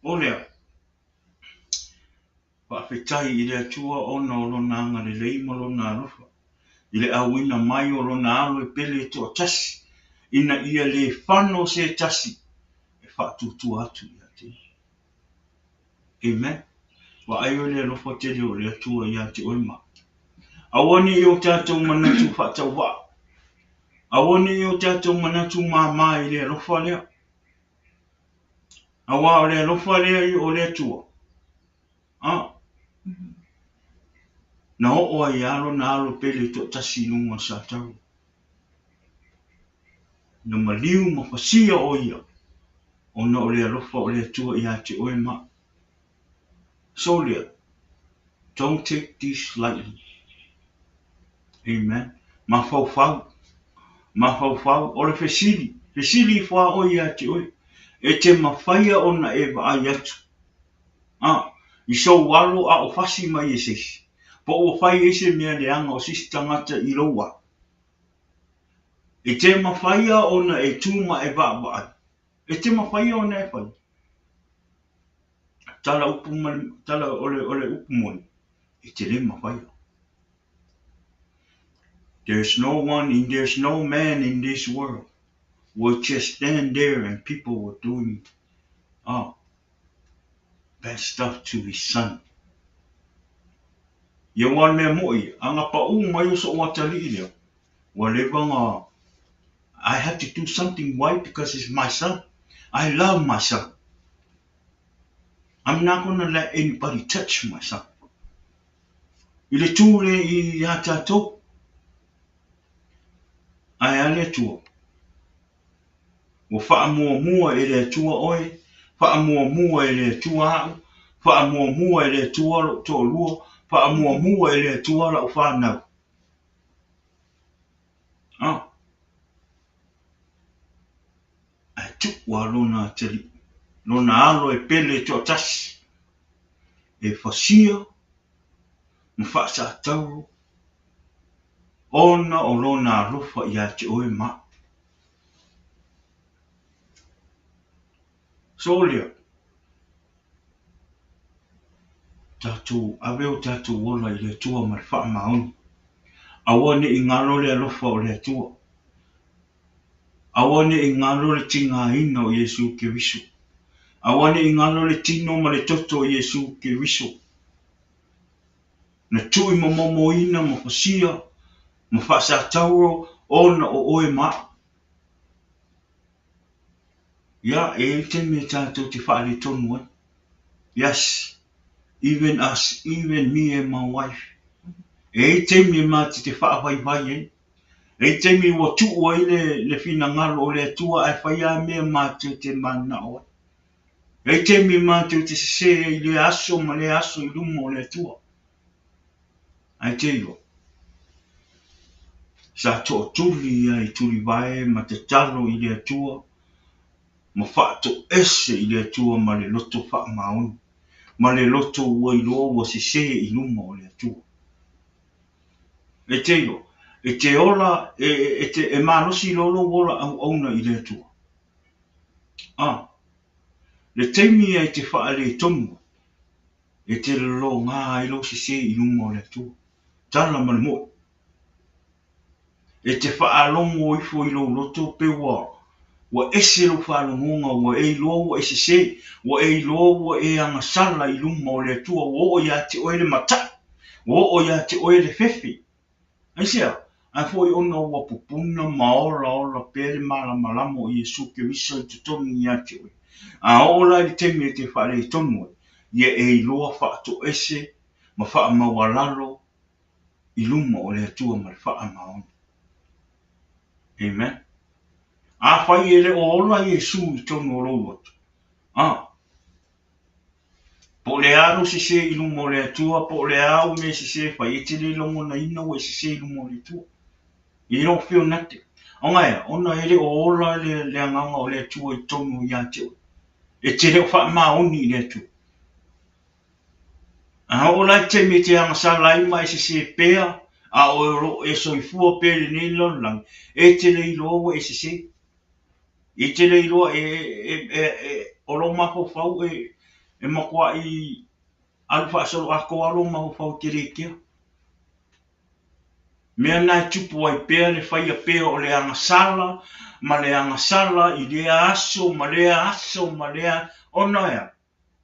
O lea. Faafetai i le Atua ona o Lona agalelei ma Lona alofa, i le auina mai o Lona Alo e pele e toatasi, ina ia le fano se tasi e faatuatua atu ia te ia. Amen. Vaai oe le alofa tele o le Atua ia te oe ma. Aua ne i o tatou manatu faatauvaa. Aua ne i o tatou manatu māmā i le alofa lea. Aua o le alofa lea i o le Atua. A. Na oo ai lava lona alo pele toatasi i luga o le Sataua. Na maliu ma fasia o ia ona o le alofa o le Atua ia te oe ma. So lea, don't take this lightly. Amen. Mafaufau. Mafaufau. O le fesili, fesili ifo lava oe ia te oe, e te mafaia ona e vaai atu a, i sou alo a o fasi mai e se isi, po ua fai ai se mea leaga o se isi tagata i lou alo. E te mafaia ona e tu ma e vaavaai. E te mafaia ona e fai. Tala upu ma le, tala o le, o le upu moni, e te le mafaia. There's no one and there's no man in this world will just stand there and people were doing oh, bad stuff to his son. Ia ua le mea moʻi, a na paʻū mai o soʻu atalii lea, ua leva na I have to do something why because it's my son. I love my son. I'm not gonna let anybody touch my son. I le tū le iā tatou, ae a le Atua? Ua faamuamua e le Atua oe, faamuamua e le Atua a'u, faamuamua e le Atua lo'u toalua, faamuamua e le Atua la'u fanau. A. Ae tuu lava lona atalii, lona alo e pele toatasi, e fasia. ma faasatauro ona o Lona alofa ia te oe ma au. Solia, tatou ave o tatou ola i le Atua ma le faamaoni. Aua ne i galo le alofa o le Atua. Aua ne i galo le tigaina o Iesu Keriso. Aua ne i galo le tino ma le toto o Iesu Keriso. Na tui ma momoina ma fasia ma faasatauro ona o oe ma au. Ia, e i ai taimi e tatou te faaletonu ai. Yes, even us, even me and my wife. E i ai taimi e matou te faavaivai ai. E i ai taimi ua tuu ai le, le finagalo o le Atua ae fai lava mea matou te mananao ai. E i ai taimi e matou te sese ai i lea aso ma lea aso i luma o le Atua. Ae te iloa, sa toatuli ia i tulivae ma tatalo i le Atua ma faatoese i le Atua ma le loto faamaoni, ma le loto ua iloa ua sese i luma o le Atua. E te iloa, e te ola, e, e, te, e malosi loa lou ola auauna i le Atua. A, le taimi ia e te faaletonu ai, E te lologa ai lou sese i luma o le Atua. Tala ma le moe. E te faalogo ifo i lou loto pe ua ua ese lou faalogoga, ua e iloa ua e sese, ua e iloa ua e agasala i luma o le Atua, ua oo ia te oe le matai, ua oo ia te oe le fefe. Aisea? Ae foi ona ua pupuna ma olaola pea le malamalama o Iesu Keriso i totonu ia te oe. A oo la i le taimi e te faaletonu ai, ia e iloa faatoese ma faamaualalo i luma o le Atua ma le faamaoni. Amen. Afai e le o ola Iesu i totonu o lou loto, a, Po o le a lou sese i luma o le Atua, po o le a au mea sese e fai, e te le lagonaina ua e sese i luma o le Atua. You don't feel nothing. Ona ea, ona e le o ola le, le agaga o le Atua i totonu ia te oe. E te le o faamaoni i le Atua. A oo la i le taimi e te agasala ai ma e sese pea, a o lo o e soifua pea i lenei lalolagi, e te le iloa ua e sese. E te le iloa e, e, e, e, o lou mafaufau e, e matuai alu faasoloatoa lou mafaufau e te le kea. Mea na e tupu ai pea le faia pea o le agasala ma le agasala i lea aso ma lea aso ma lea ona ea,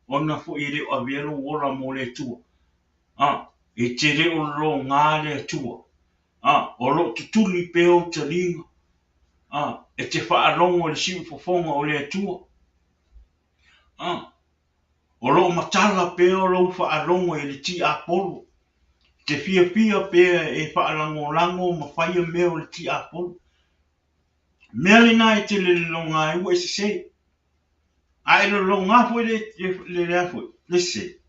ona foi e le o avea lou ola mo le Atua. A, e te le o lologa le Atua. A, o lo o tutuli pea ou taliga, a, e te faalogo i le siufofoga o le Atua. A, o lo o matala pea lou faalogo i le tiapolo, e te fiafia pea e faalagolago ma faia mea o le tiapolo. Mea lena e te lelelogā ai ua e sese. A e lelogā foi le, le, le, le, a foi, le sese,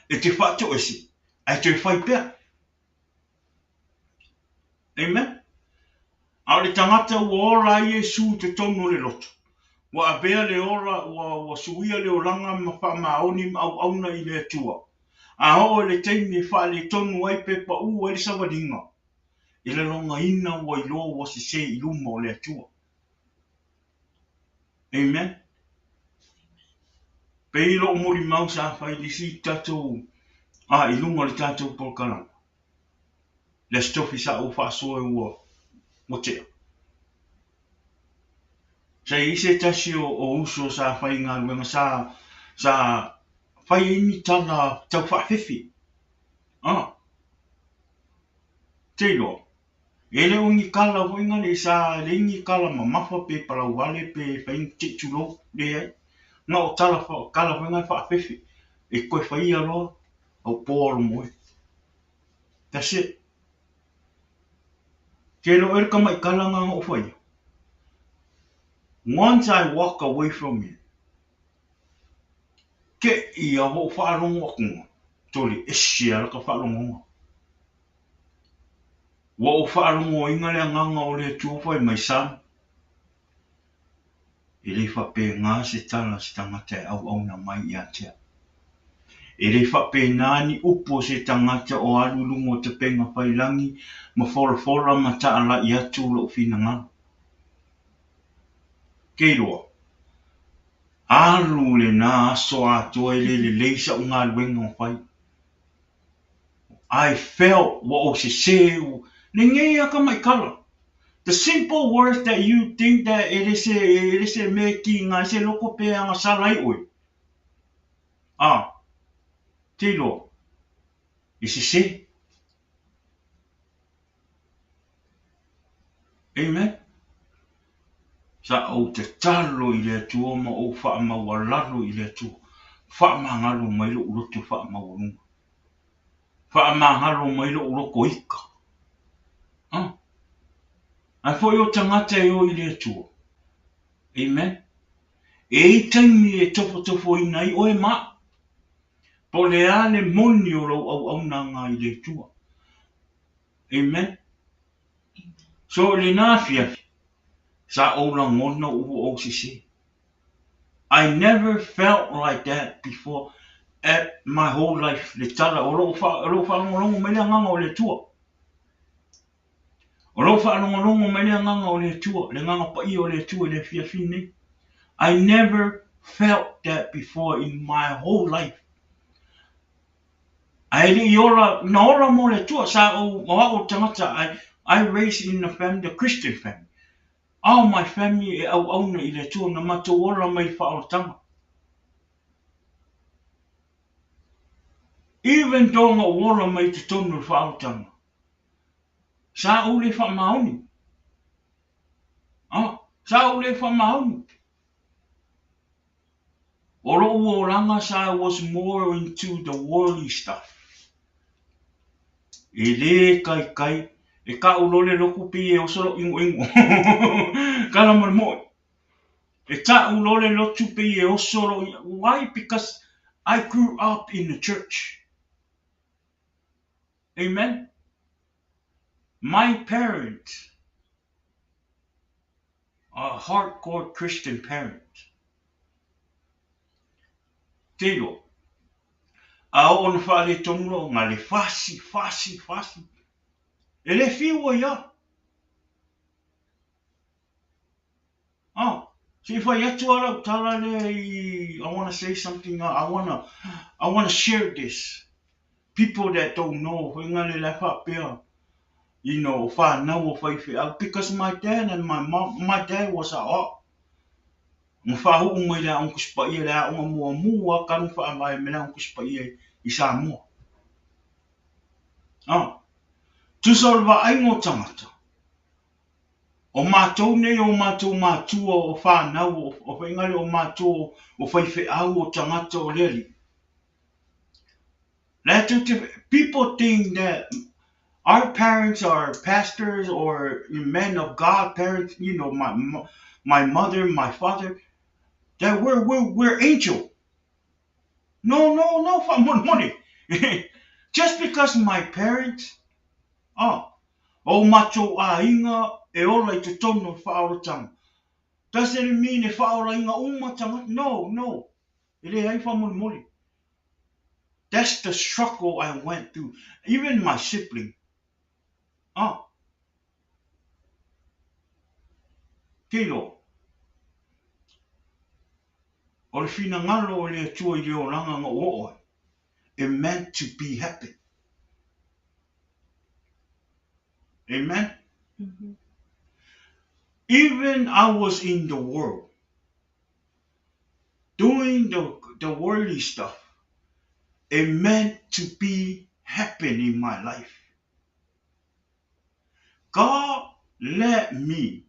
e te faatoese, ae toe fai pea. Amen. A o le tagata ua ola ai Iesu i totonu o le loto, ua avea le ola, ua, ua suia le olaga ma faamaoni ma auauna i le Atua. A oo i le taimi e faaletonu ai pe paʻū ai le savaliga, e lalogaina ua iloa ua sese i luma o le Atua. Amen. Pei lou molimau sa fai i le isi tatou, a, i luga o le tatou polokalama. Le Aso Tofi sa ou faasoa ua, ua tea. Sa i ai se tasi o, o uso sa fai galuega sa, sa fai ai ni tala tau faafefe. Ah, te iloa. E le o ni kala foi na le sa leai ni kala mamafa pe palauvale pe fai ni tei tulou, leai. Na o tala kala foi na faafefe e toe faia loa au po alo moe. That's it. Ke lo e le tamaʻi kala na na ou faia. Once I walk away from you, ke ia ua ou faalogo atu tole ese a laka faalogoga. Ua ou faalogoina le agaga o le Atua fai mai, Son, e le faapena se tala a se tagata e auauna mai ia te au. E le faapena ni upu a se tagata o alu i luga o tapega faiilagi ma folafola ma taalai atu lou finagalo. Ke iloa, alu lena aso atoa e le lelei sa'u galuega o fai. I felt ua ou sesē lenei a tamaitala. The simple words that you think that e le se e le se mea e kiga ai se loto pe agasala ai oe. Ah, te iloa, e sesē. Amen. Sa ou tatalo i le Atua ma ou faamaualalo i le Atua, faamagalo mai lou loto faamaualuga. Faamagalo mai lou loto ika. Ah. Ae foi o tagata e o i le Atua. Amen. E i ai taimi e tofotofoina ai oe ma au. Po o le a le moni o lou auaunaga i le Atua. Amen. So i lena afiafi, sa ou lagona ua ou sese. I never felt like that before at my whole life le tala o lou faalogologo mai le agaga o le Atua. O lou faalogologo mai le agaga o le Atua, le agaga paia o le Atua i le afiafi lenei. I never felt that before in my whole life. Ae le i ola, na ola mo le Atua, sa ou, o au o le tagata, I, I raised in a family, a Christian family. All my family e auauna i le Atua, na matou ola mai i le faaolataga. Even though na ou ola mai i totonu o le faaolataga, sa ou le faamaoni. Ah, sa ou le faamaoni. O lou olaga sa I was more into the worldly stuff. E le kaikai, e ka'u loa le lotu pei e oso lou inoino. Kala ma le mo'i. E ta'u loa le lotu pei e oso lou Why? Because I grew up in the church. Amen. My parents are hardcore Christian parents. Te iloa. A oo na faaletonu loa, na le fasi, fasi, fasi. E le fiu ai a. Ah, se i fai atu a lau tala lea i, I wanna say something, I wanna share this. People that don't know, faiga le la faapea, you know, o whanau o faifeau, because my dad and my mom, my dad was a op. Na faauu mai le Aoga Tusi Paia, le aoga muamua talu faavae mai le Aoga Tusi Paia i Samoa. Ah, tusa o le vaaiga o tagata, o matou nei o matou matua o whanau, o whaingale o matou o faifeau o tagata o le Alii. People think that our parents are pastors or men of God, parents, you know, my mother, my father, that we're angel. No, no, no, faamolemole. Just because my parents, oh, o matou aiga e ola i totonu o le faaolataga. Doesn't mean e faaolaina uma tagata. No, no. E leai faamolemole. That's the struggle I went through. Even my sibling. Ah. Ke iloa. O le finagalo o le Atua i le olaga na ou oo ai. It meant to be happy. Amen? Mm-hmm. Even I was in the world, doing the worldly stuff, it meant to be happy in my life. God let me,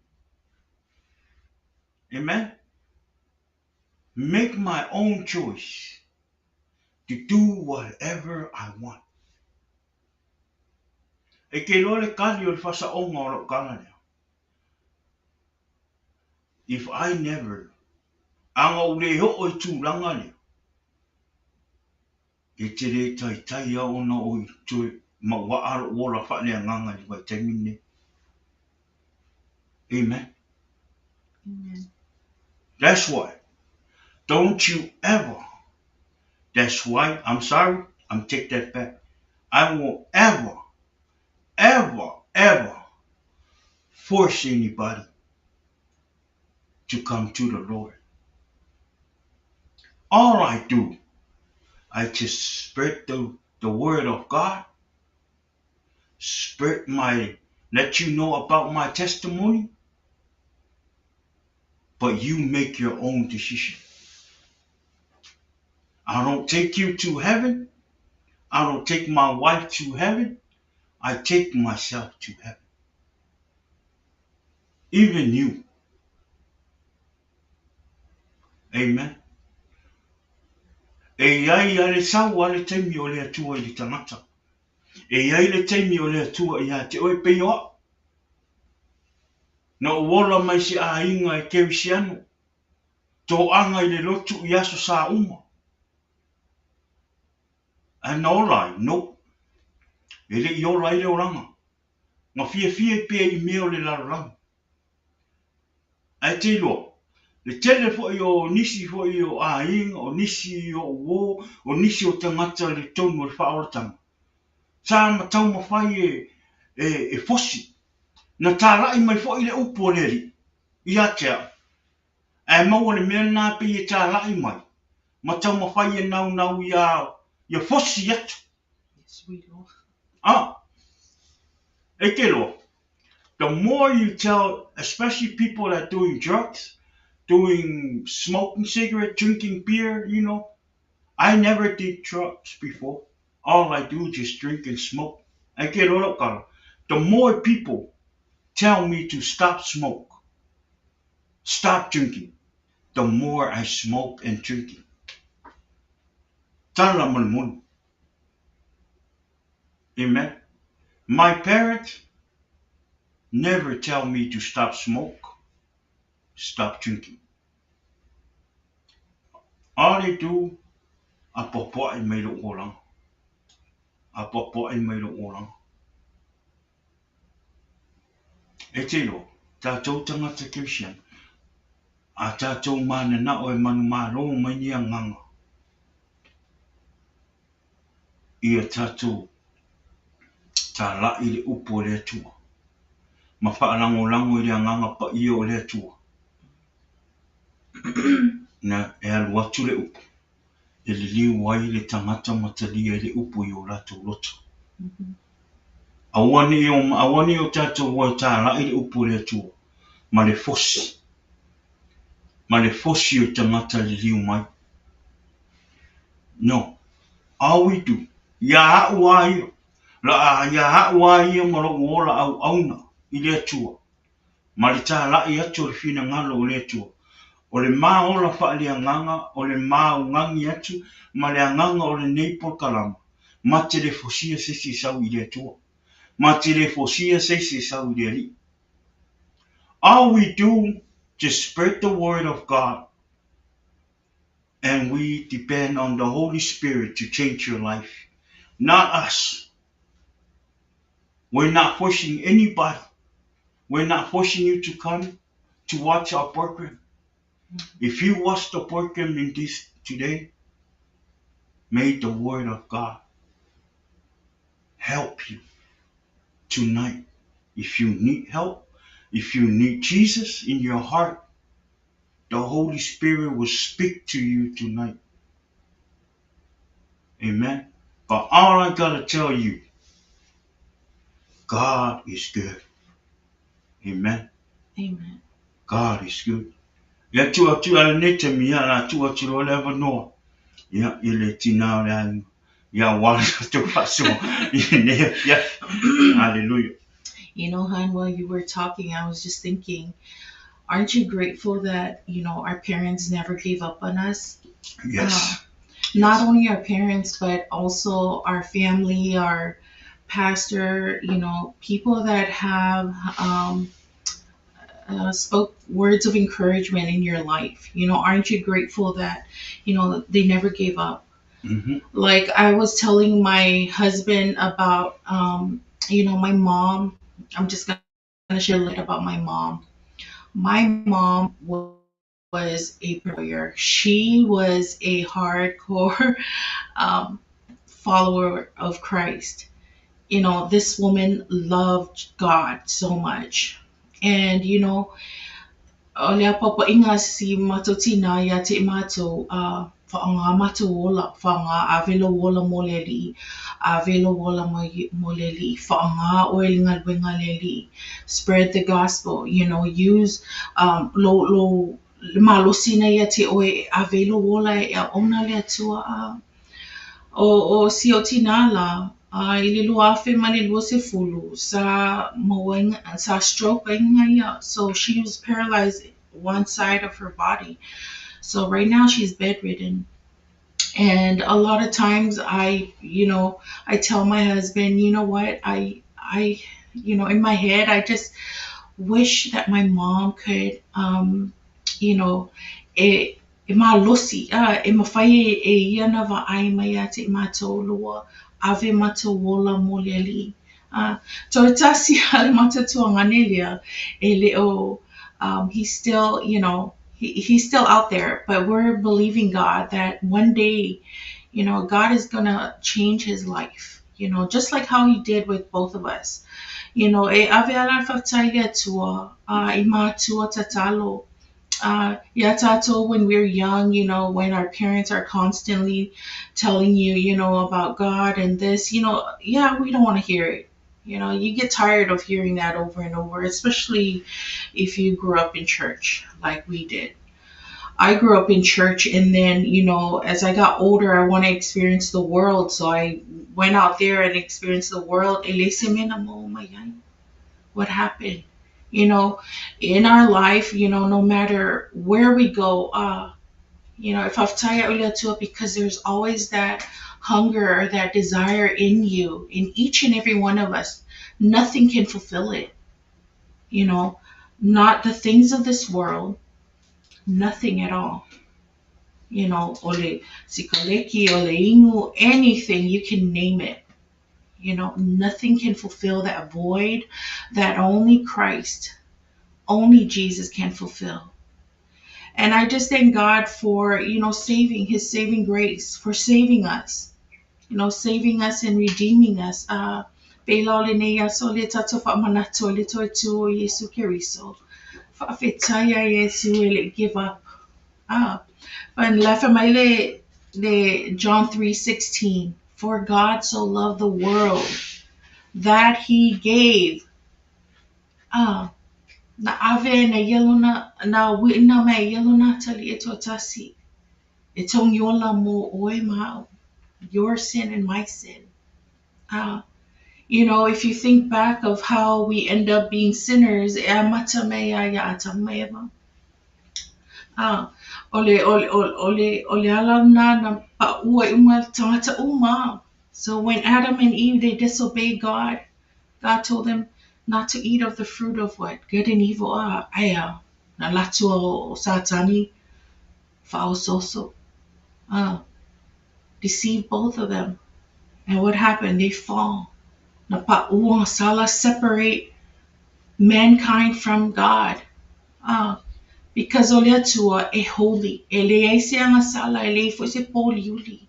amen, make my own choice to do whatever I want. E ke iloa le kali o le faasaoga o lou tala lea. If I never, a na ou le oo i tulaga lea, e te le taitai a ona o i toe mauaa lou ola faaleagaga i le vaitaimi lenei. Amen. Amen. That's why, don't you ever That's why I'm sorry, I'm take that back. I won't ever, ever, ever force anybody to come to the Lord. All I do, I just spread the word of God, spread my, let you know about my testimony, but you make your own decision. I don't take you to heaven. I don't take my wife to heaven. I take myself to heaven. Even you. Amen. E i ai a le sau a le taimi o le Atua i le tagata. E i ai le taimi o le Atua ia te oe pei o a'u. Na ou ola mai se aiga e kerisiano, toaga i le lotu i aso sa uma. Ae na ola ai? No. E le i ola ai le olaga. Na fiafia ai pea i mea o le lalolagi. Ae te iloa, le tele foi o nisi foi o aiga, o nisi o uō, o nisi o tagata i le tonu o le faaolataga, sa ma taumafai e, e, e fosi. Na tāla'i mai foi le upu a le Alii ia te au, ae maua le mea lena pei e tāla'i mai ma taumafai e naunau ia, ia fosi atu. Ah, e te iloa, the more you tell, especially people that are doing drugs, doing smoking cigarette, drinking beer. I never did drugs before. All I do is just drink and smoke. I get all up. The more people tell me to stop smoke, stop drinking, the more I smoke and drinking. Tala ma le moni. Amen. My parents never tell me to stop smoke, stop drinking. All they do, apoapoaʻi mai lou olaga. Apoapoaʻi mai lou olaga. E te iloa, tatou tagata kerisiano, a tatou mananao e manumalo mai ni agaga ia tatou talaʻi le upu o le Atua ma faalagolago i le agaga paia o le Atua. Na e alu atu le upu e liliu ai le tagata ma talia i le upu i o latou loto. Aua ne i o, aua ne i o tatou o e tālaʻi le upu o le Atua ma le fosi, ma le fosi o tagata liliu mai. No. All we do, ia a'u a ia, la ia a'u a ia ma lou ola auauna i le Atua, ma le tālaʻi atu o le finagalo o le Atua. O le ma ola faaleagaga, o le ma ugagi atu, ma le agaga o lenei polokalama, ma te le fosia se isi e sau i le Atua. Ma te le fosia se isi e sau i le Alii. All we do, just spread the word of God, and we depend on the Holy Spirit to change your life, not us. We're not forcing anybody. We're not forcing you to come to watch our program. If you watch the program in this today, may the word of God help you tonight. If you need help, if you need Jesus in your heart, the Holy Spirit will speak to you tonight. Amen. But all I gotta tell you, God is good. Amen. Amen. God is good. Ia tuu atu a lenei taimi, ia la tuu atu loa le avanoa. Ia, i le tinā o le aiga. Ia aua le tatou faasoa i lenei afiafi. Hallelujah. Hon, while you were talking, I was just thinking, aren't you grateful that our parents never gave up on us? Yes. Not only our parents, but also our family, our pastor, people that have spoke words of encouragement in your life. Aren't you grateful that they never gave up? Like I was telling my husband about my mom. I'm just gonna share a little about my mom. My mom was was a warrior. She was a hardcore follower of Christ. You know, this woman loved God so much. And, you know, o lea paupaiga a si matou tinā iā te i matou, faaaogā matou ola, faaaogā ave lou ola mo le Alii, ave lou ola mo le Alii, faaaogā oe i le galuega a le Alii, spread the gospel, you know, use lou, lou, le malosi lena ia te oe e ave ai lou ola e auauna le Atua. O, o si ou tinā la, i le 2020, sa maua ai, sa stroke ai ia. So she was paralyzed one side of her body. So right now she's bedridden. And a lot of times I, you know, I tell my husband, you know what, I, you know, in my head, I just wish that my mom could, you know, e, e malosi, e mafai e, e ia ona vaai mai ia te i matou lua, ave matou ola mo le Alii. Toe tasi a le matou tuagane lea, e le o, he's still, you know, he's still out there, but we're believing God that one day, you know, God is gonna change his life, you know, just like how he did with both of us. You know, e ave ala le faafetai i le Atua, i matua tatalo. Ia tatou when we're young, you know, when our parents are constantly telling you, you know, about God and this, you know, yeah, we don't want to hear it. You know, you get tired of hearing that over and over, especially if you grew up in church like we did. I grew up in church, and then, you know, as I got older, I want to experience the world. So I went out there and experienced the world. E leai se mea na maua mai ai. What happened? You know, in our life, you know, no matter where we go, you know, if faafetai au i le Atua, because there's always that hunger or that desire in you, in each and every one of us. Nothing can fulfill it. You know, not the things of this world, nothing at all. You know, o le sikaleki, o le inu, anything, you can name it. You know, nothing can fulfill that void that only Christ, only Jesus can fulfill. And I just thank God for, you know, saving, his saving grace, for saving us, you know, saving us and redeeming us. Pela o lenei aso le tatou faamanatu i le toe tu o Iesu Keriso. Faafetai ia Iesu e le give up. And lefa mai le, le John 3:16. For God so loved the world that he gave. Na ave na ia lona, na uiina mai e ia lona atalii e toatasi. E togi ola mo oe ma a'u. Your sin and my sin. You know, if you think back of how we end up being sinners, e amata mai ia ia Atamu ma Eva. O le, o le, o le, o le ala lena na pa'u ai uma tagata uma. So when Adam and Eve, they disobeyed God, God told them not to eat of the fruit of what? Good and evil. Aia, na alu atu o Satani, faaosooso. Deceived both of them. And what happened? They fall. Na pa'u agasala separate mankind from God. Because o le Atua e holy. E leai se agasala, e leai foi se pōuliuli.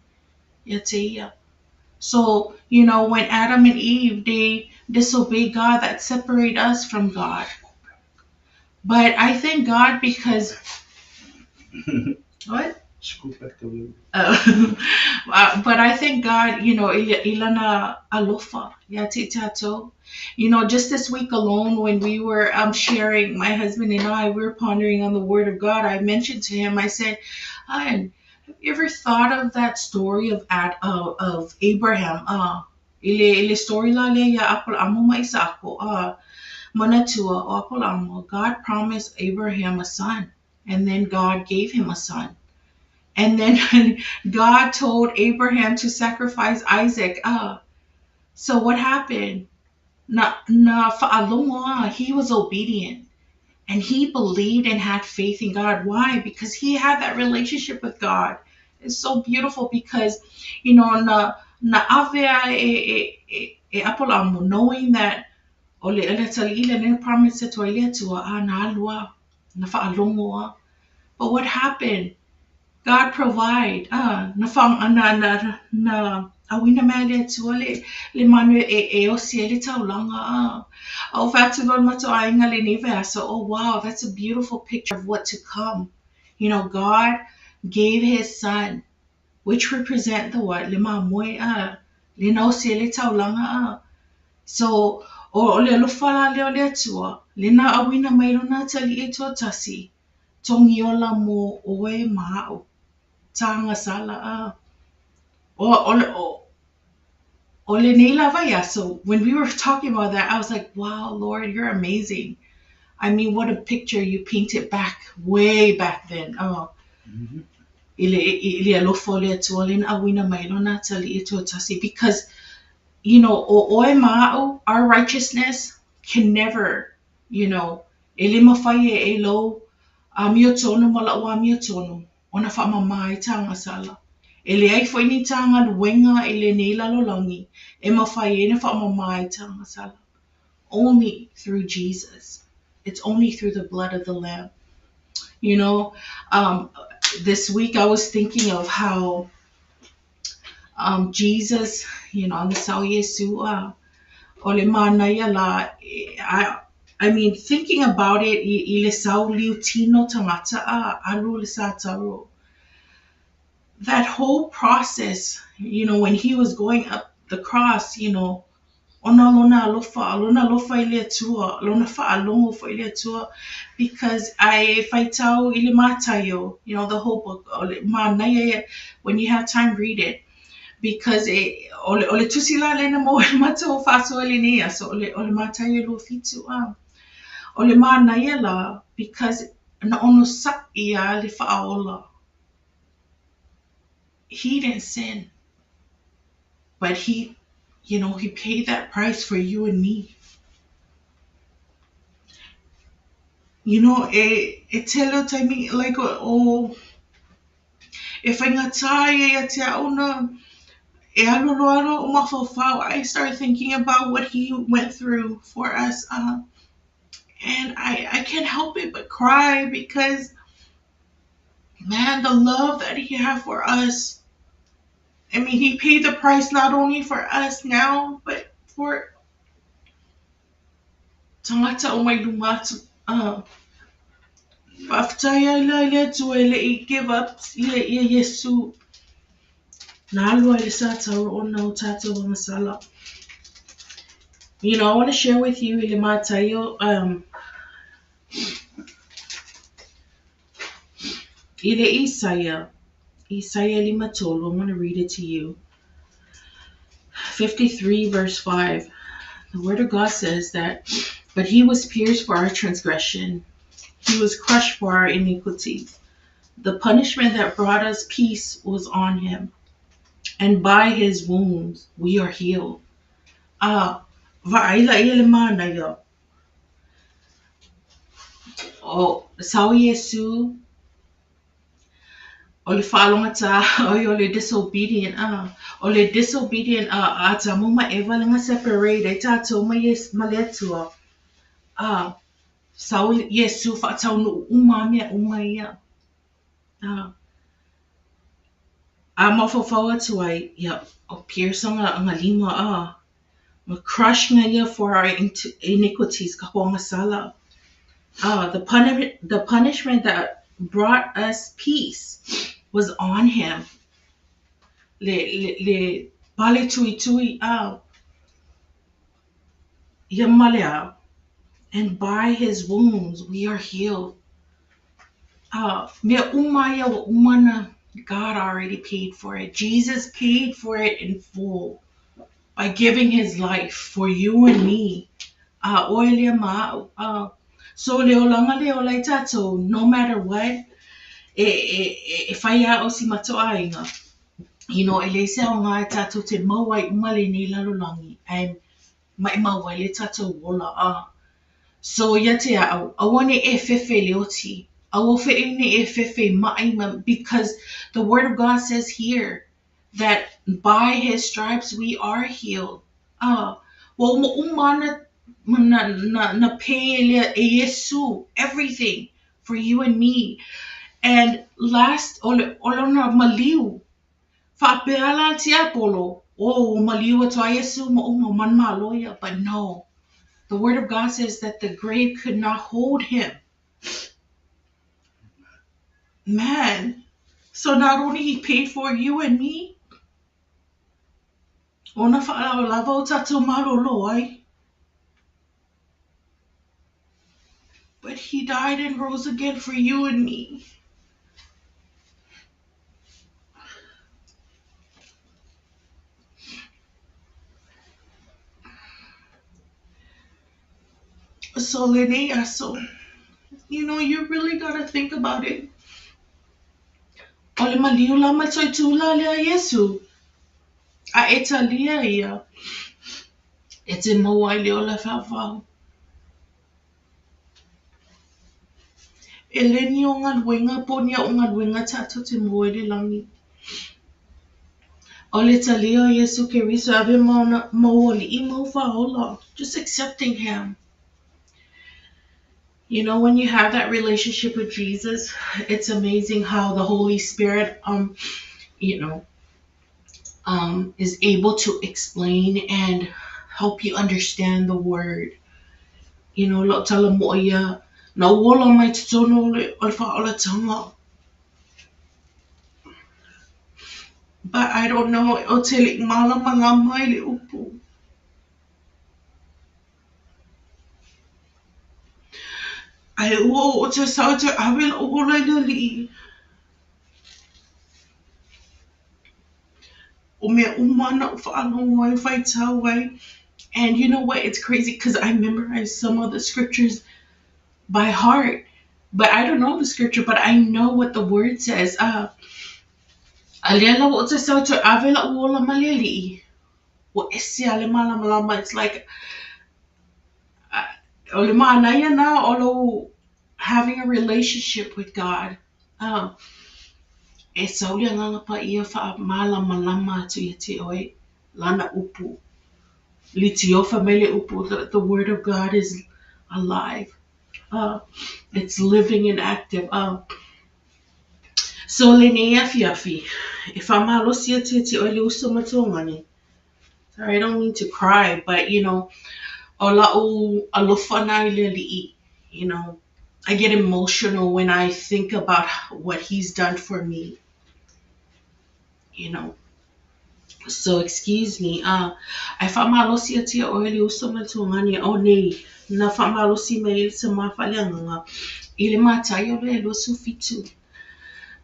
Ia te ia. So, you know, when Adam and Eve, they disobeyed God, that separate us from God. But I thank God because... What? Scoot back a little. But I thank God, you know, i lana alofa, ia te tatou. You know, just this week alone, when we were sharing, my husband and I, we were pondering on the Word of God. I mentioned to him, I said, have you ever thought of that story of of Abraham? I le story la lea ia Apolaamo ma Isaako. Manatua o Apolaamo, God promised Abraham a son, and then God gave him a son. And then God told Abraham to sacrifice Isaac. So what happened? Na, na fa'alogo, he was obedient. And he believed and had faith in God. Why? Because he had that relationship with God. It's so beautiful because, you know, na, na ave a e, e, e, e Apolaamo, knowing that o le ele tali ile nena promise to ile atua, na alua, na fa'alogo. But what happened? God provide. Na fa na na na auina mai e le Atua le le manu e e osi ai le taulaga. A ou fai atu loa i le matou aiga lenei vaiaso, oh wow, that's a beautiful picture of what to come. You know, God gave his son, which represent the what? Le mamoe, le na osi ai le taulaga. So, o le alofa la lea o le Atua, le na auina mai lona atalii e toatasi, togiola mo oe ma a'u, tagasala. O lenei la vaiaso, when we were talking about that, I was like, wow, Lord, you're amazing. I mean, what a picture you painted back, way back then. Oh. I le, i le alofa o le Atua le na auina mai lona atalii e toatasi. Because, you know, o oe ma a'u, our righteousness can never, you know, e le mafai e lou amiotonu ma la'u amiotonu, ona faamamā ai tagasala. E leai foi ni tagaluega i lenei lalolagi e mafai ai ona faamamā ai tagasala. Only through Jesus. It's only through the blood of the Lamb. You know, this week I was thinking of how Jesus, you know, on the Sao Iesu, o le manaia la, I mean, thinking about it, i le sau liutino tagata a alu le sa tauro. That whole process, you know, when he was going up the cross, you know, ona lona alofa, lona alofa i le Atua, lona faalogo foi i le Atua, because a e faitau i le Mataio, you know, the whole book, o le manaia ia, when you have time, read it. Because e, o le tusi la lena mo le matou faasoa i lenei aso, o le Mataio 27. O le manaia la, because na onosa'i a le faaola. He didn't sin. But he, you know, he paid that price for you and me. You know, e tele o taimi, like, o, e faigata ia ia te a'u na e alu loa lo'u mafaufau, I start thinking about what he went through for us. And I can't help it but cry because, man, the love that he had for us. I mean, he paid the price not only for us now, but for tagata o mai luma atu. Faafetai ai la i le Atua e le'i give up ia Iesu. Na alu ai le sa tauro ona o tatou agasala. You know, I want to share with you i le Mataio, i le Isaia, Isaia 53, I want to read it to you. 53 verse 5. The word of God says that, but he was pierced for our transgression. He was crushed for our iniquities. The punishment that brought us peace was on him, and by his wounds we are healed. Vaai la ia le manaia. O sao Iesu, o le faalogata oi o le disobedient o le disobedient a Atamu ma Eva le na separate ai tatou ma Yes ma le Atua. Sau Iesu faataunu'u uma mea uma ia. A mafaufau atu ai ia o pierce nga lima ma crush nga ia for our iniquities ka agasala. The punishment that brought us peace was on him. Le le le pale tuitui ia malea. And by his wounds we are healed. Mea uma ia ua uma na God already paid for it. Jesus paid for it in full by giving his life for you and me. Oe lea ma a'u. So le olaga le ola ai tatou, no matter what, e fai a'u si matou aiga. You know, e leai se aoga e tatou te mau ai uma lenei lalolagi, ae maimau ai le tatou ola. So ia te a'u, aua ne i e fefe i le oti. Aua foi ne i e fefe i ma'i because the word of God says here that by his stripes we are healed. Ua uma uma na na pay e le e Iesu everything for you and me. And last, o le, o lona maliu, faapea la le tiapolo, oh, ua maliu atu lava Iesu ma uma, ua manumalo ia. But no, the word of God says that the grave could not hold him. Man, so not only he paid for you and me, ona fa'alavalava o tatou malōlō ai, but he died and rose again for you and me. So lenei aso, you know, you really gotta think about it. O le maliu la ma le soitū la lea Iesu, a e talia ia, e te maua ai le ola faavavau. E le ni o galuega po o ni au galuega tatou te maua ai le lagi. O le talia o Iesu Keriso e ave ma ona ma ou ali'i ma ou fāola. Just accepting him. You know, when you have that relationship with Jesus, it's amazing how the Holy Spirit, you know, is able to explain and help you understand the word. You know, lau tala mo'o ia, na ou ola mai totonu o le, o le fa'aolatanga. But I don't know, o te le'i malamalama i le upu. Ae ua ou o te sau e toe ave la'u ola i le Alii. O mea uma na ou fa'alogo ai, faitau ai. And you know what? It's crazy because I memorized some of the scriptures by heart. But I don't know the scripture, but I know what the word says. A lea la ua ou toe sau e toe ave la'u ola ma le Alii. Ua ese lava le malamalama. It's like, o le manaia na o lou having a relationship with God. E sau le Agaga Paia fa'amalamalama atu ia te oe lana upu. Litiofa mai le upu, the word of God is alive. It's living and active. So lenei afiafi, e fa'amalosi atu ia te oe le uso ma le tuagane. Sorry, I don't mean to cry, but you know, o la'u alofa na i le Alii, you know, I get emotional when I think about what he's done for me. You know. So excuse me, ae fa'amalosi atu ia oe le uso ma le tuagane o nei, na fa'amalosi mai ai le tamā fa'aleagaga i le Mataio lea 27.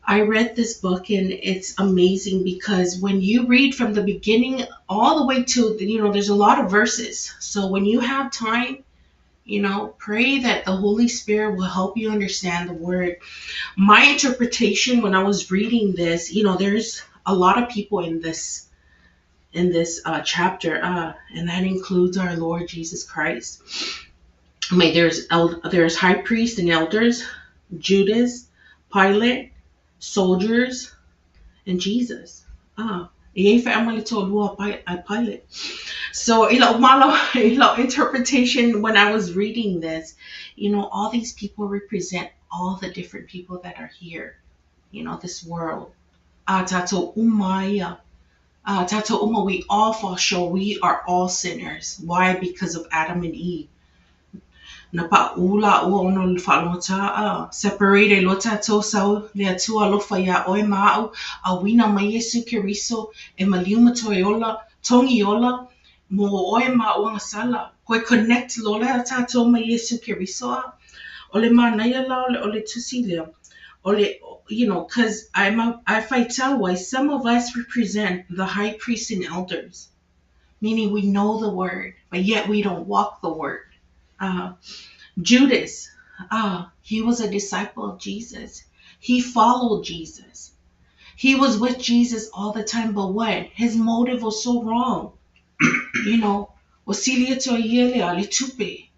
I read this book and it's amazing because when you read from the beginning all the way to, you know, there's a lot of verses. So when you have time, you know, pray that the Holy Spirit will help you understand the word. My interpretation when I was reading this, you know, there's a lot of people in this chapter, and that includes our Lord Jesus Christ. I mean, there's high priests and elders, Judas, Pilate, soldiers, and Jesus. E iai fe'a ma le to'alua a Pilate. So, i la'u malo, i la'u interpretation when I was reading this, you know, all these people represent all the different people that are here, you know, this world. Tatou uma ia. Tatou uma, we all fall short. We are all sinners. Why? Because of Adam and Eve. Na pa'ū lāua ona o le fa'alogotā a separate ai loa tatou sau le Atua alofa iā oe ma a'u auina mai Iesu Keriso e maliu ma toe ola, togi ola mo oe ma a'u agasala. Koe connect loa lea tatou ma Iesu Keriso a. O le manaia la o le tusi lea. O le, you know, cause I faitau ai, some of us represent the high priests and elders, meaning we know the word, but yet we don't walk the word. Judas, he was a disciple of Jesus. He followed Jesus. He was with Jesus all the time, but what? His motive was so wrong. You know, ua sili atu ai ia lea le tupe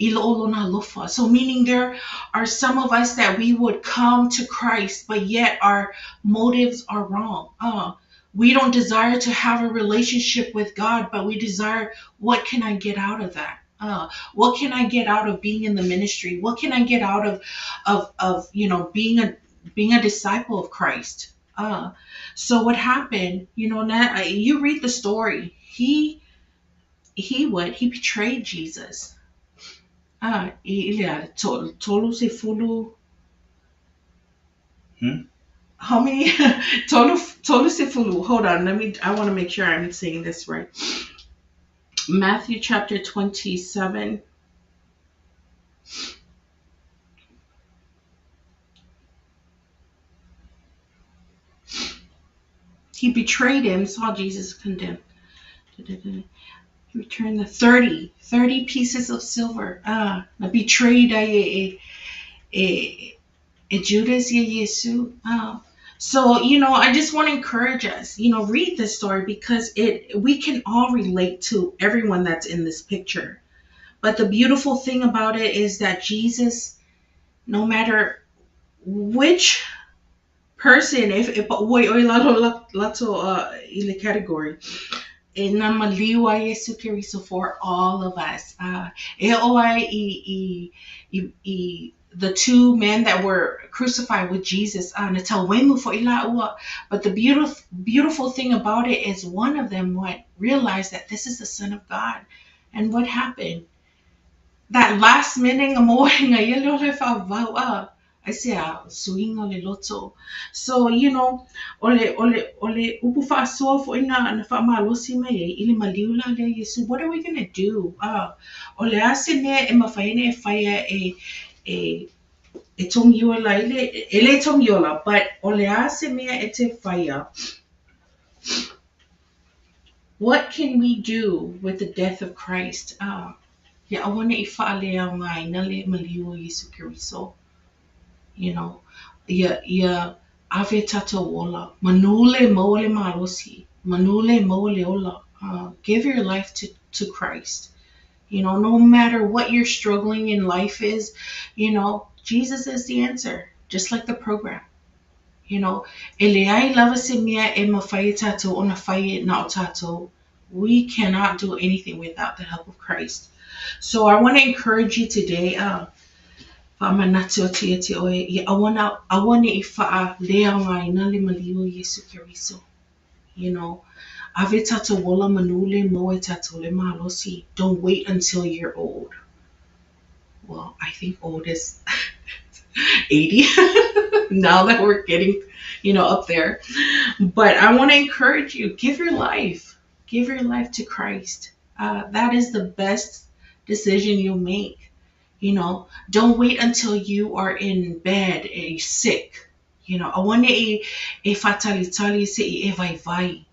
i lo o lona alofa. So meaning there are some of us that we would come to Christ, but yet our motives are wrong. We don't desire to have a relationship with God, but we desire, what can I get out of that? What can I get out of being in the ministry? What can I get out of you know, being a Being a disciple of Christ. So what happened, you know, now you read the story. He what? He betrayed Jesus. How many? Tolu Hold on, I want to make sure I'm saying this right. Matthew chapter 27. He betrayed him, saw Jesus condemned. He returned the 30 pieces of silver. Betrayed Judas Yesu. So, you know, I just want to encourage us, you know, read this story because we can all relate to everyone that's in this picture. But the beautiful thing about it is that Jesus, no matter which person, if category, for all of us. The two men that were crucified with Jesus, but the beautiful thing about it is one of them realized that this is the Son of God. And what happened? That last minute, so, you know, ole ole upu fa'asoa fo'i na fa'amalosi mai ai i le maliu la lea Iesu. What are we gonna do? O le a se mea e mafai ana e faia e togiola ai le, e le togiola, but o le a se mea e te faia. What can we do with the death of Christ? Ia aua ne'i fa'aleaogāina le maliu o Iesu Keriso. You know, ia ave tātou ola. Manu le maua le malosi. Manu le maua le ola. Give your life to Christ. You know, no matter what you're struggling in life is, you know, Jesus is the answer, just like the program. You know, e leai lava se mea e mawhai e tātou ona whai e nā o tātou. We cannot do anything without the help of Christ. So I want to encourage you today, whaamanatu atu ia te oe, ia aua ne'i fa'aleaogāina le maliu o Iesu Keriso. You know, ave tātou ola manu le maua e tātou le malosi. Don't wait until you're old. Well, I think old is 80 now that we're getting, you know, up there. But I want to encourage you, give your life. Give your life to Christ. That is the best decision you'll make. You know, don't wait until you are in bed, sick. You know, aua ne'i e whātalitali se i e vai vai.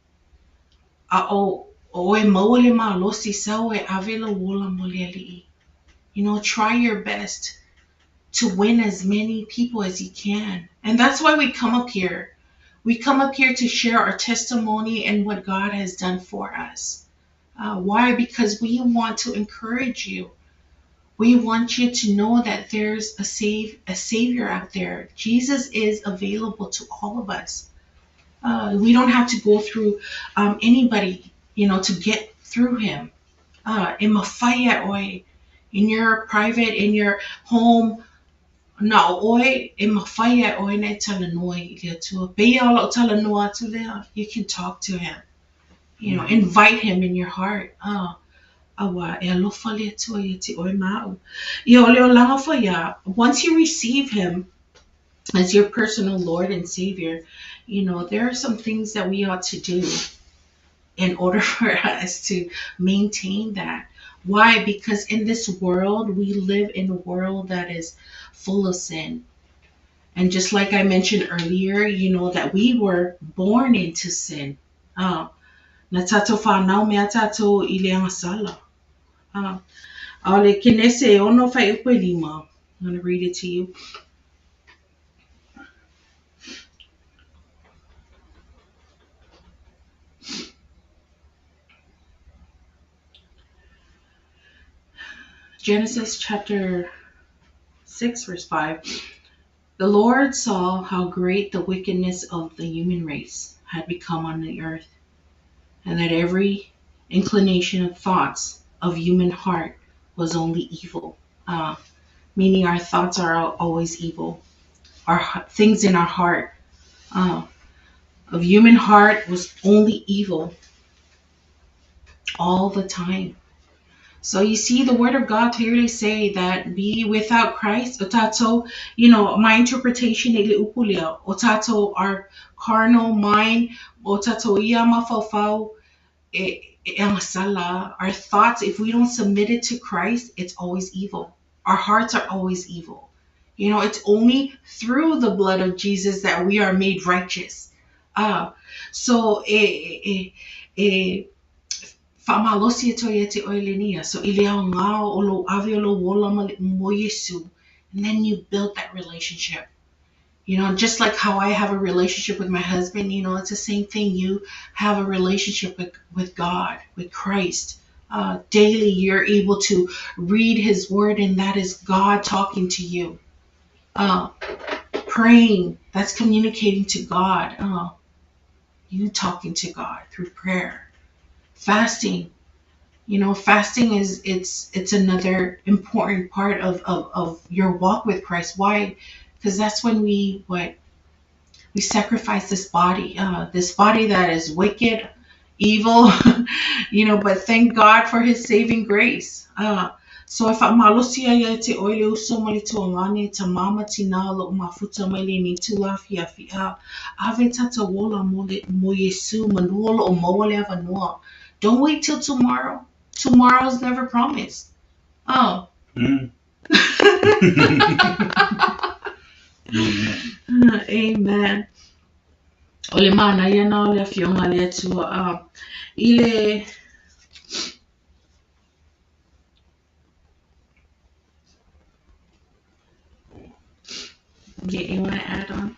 A o e maua le malosi sau e ave lau ola mo le ali'i. You know, try your best to win as many people as you can. And that's why we come up here. We come up here to share our testimony and what God has done for us. Why? Because we want to encourage you. We want you to know that there's a savior out there. Jesus is available to all of us. We don't have to go through anybody, you know, to get through him. In your private, in your home, na oe e mawhai oe nei talanoa i le Atua. Peia o lau talanoa atu lea, you can talk to him. You know, invite him in your heart. Awa e alofa le Atua ia te oe ma'u. Ia o le olanga whaia, once you receive him as your personal Lord and Savior, you know, there are some things that we ought to do in order for us to maintain that. Why? Because in this world, we live in a world that is full of sin. And just like I mentioned earlier, you know, that we were born into sin. Na tātou whānau mea tātou i le angasala. Aole Kenese ono whai upe lima. I'm going to read it to you. Genesis chapter 6, verse 5. The Lord saw how great the wickedness of the human race had become on the earth, and that every inclination of thoughts of human heart was only evil. Meaning our thoughts are always evil. our things in our heart. Of human heart was only evil all the time. So you see, the word of God clearly say that be without Christ, otato, you know, my interpretation, otato, our carnal mind, otato ia mafaufau, our thoughts, if we don't submit it to Christ, it's always evil. Our hearts are always evil. You know, it's only through the blood of Jesus that we are made righteous. So whaamalosi e toi e te oe lenia. So i leo ngā o lo ave o lo wola mo Yesu. And then you build that relationship. You know, just like how I have a relationship with my husband, you know, it's the same thing. You have a relationship with God, with Christ. Daily, you're able to read his word, and that is God talking to you. Praying, that's communicating to God. You talking to God through prayer. Fasting, you know, fasting is it's another important part of your walk with Christ. Why? Because that's when we sacrifice this body that is wicked, evil, you know, but thank God for his saving grace. So if I'm malosi ia te oile uso ma le tuangane ta mama tina lo mafuta mai le ni tula fia fia ave tata wola mo Yesu manuolo o maua le avanua. Don't wait till tomorrow. Tomorrow's never promised. Oh. Mm. Amen. Amen. Ole mana ia na ole afionga le atua. Ile Yeah, you want to add on?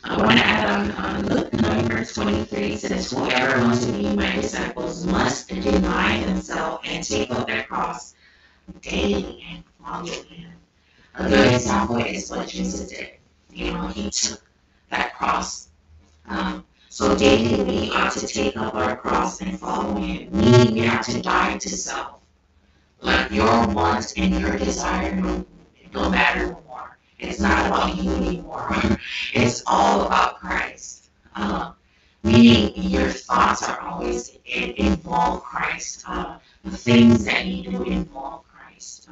I want to add on Luke 9 verse 23 says, whoever wants to be my disciples must deny themselves and take up their cross daily and follow him. A good example is what Jesus did. You know, he took that cross. So daily we ought to take up our cross and follow him, meaning we have to die to self. Like your wants and your desire don't matter no more. It's not about you anymore. It's all about Christ. Meaning your thoughts are always involve Christ. The things that you do involve Christ.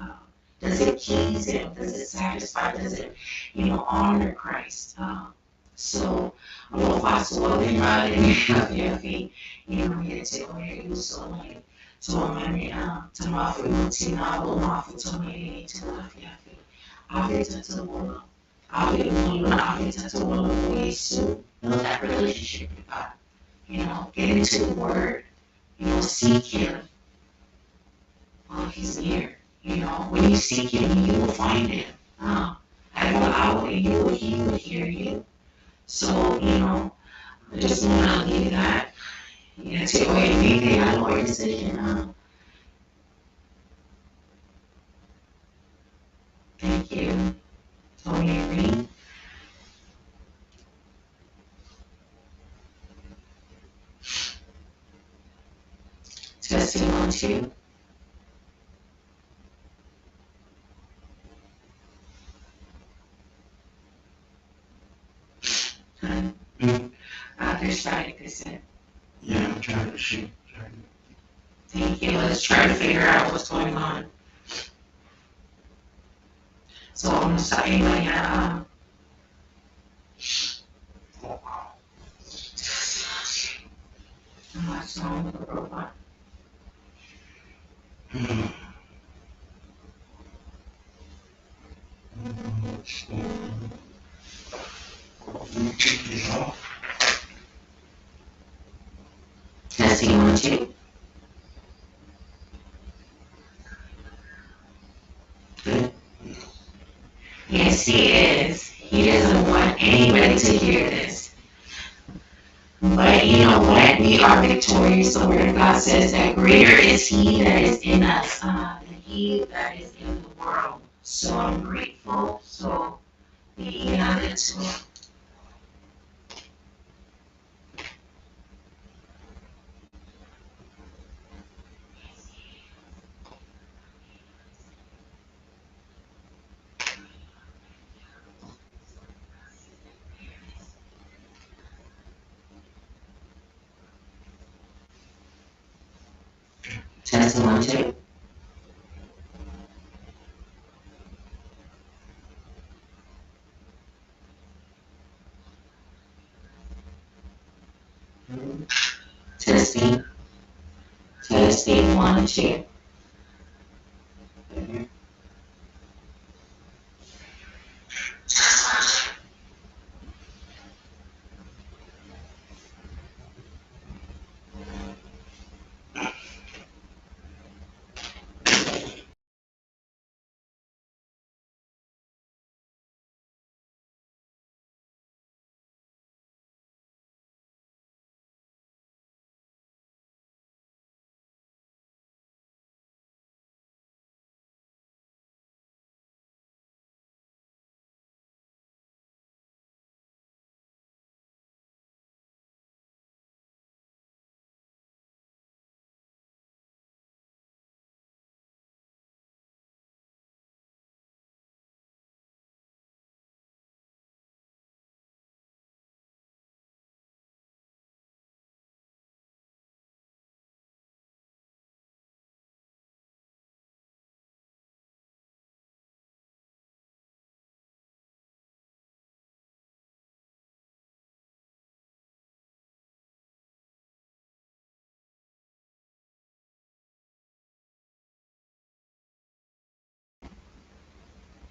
Does it please him? Does it satisfy? Does it, you know, honor Christ? So, build that relationship with God. You know, get into the Word. You know, seek Him while He's near. You know, when you seek Him, you will find Him. I will out and He will hear you. So, you know, I just want to leave that. You know, take away anything. I know your decision. Thank you, Tony Green. Testing 1, 2. Other side, they said. Yeah, I'm trying to shoot. Thank you. Let's try to figure out what's going on. So I'm sorry, what's wrong with the robot? Let me take this off. Testing 1, 2. Good. Yes, he is. He doesn't want anybody to hear this. But you know what? We are victorious. The Word of God says that greater is He that is in us than he that is in the world. So I'm grateful. So we add to. Testing 1, 2. Testing. Testing 1, 2.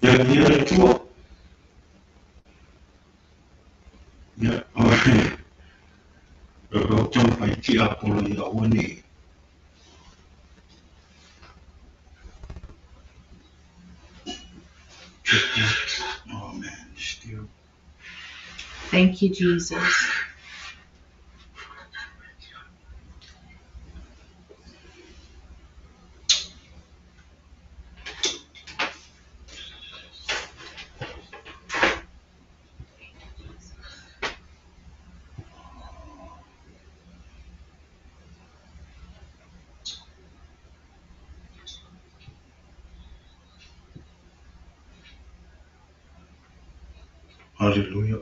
Ia, ia le Atua. Ia, o lo taumafai tiapolo ia aua ne i. Oh man, still. Thank you, Jesus. Hallelujah.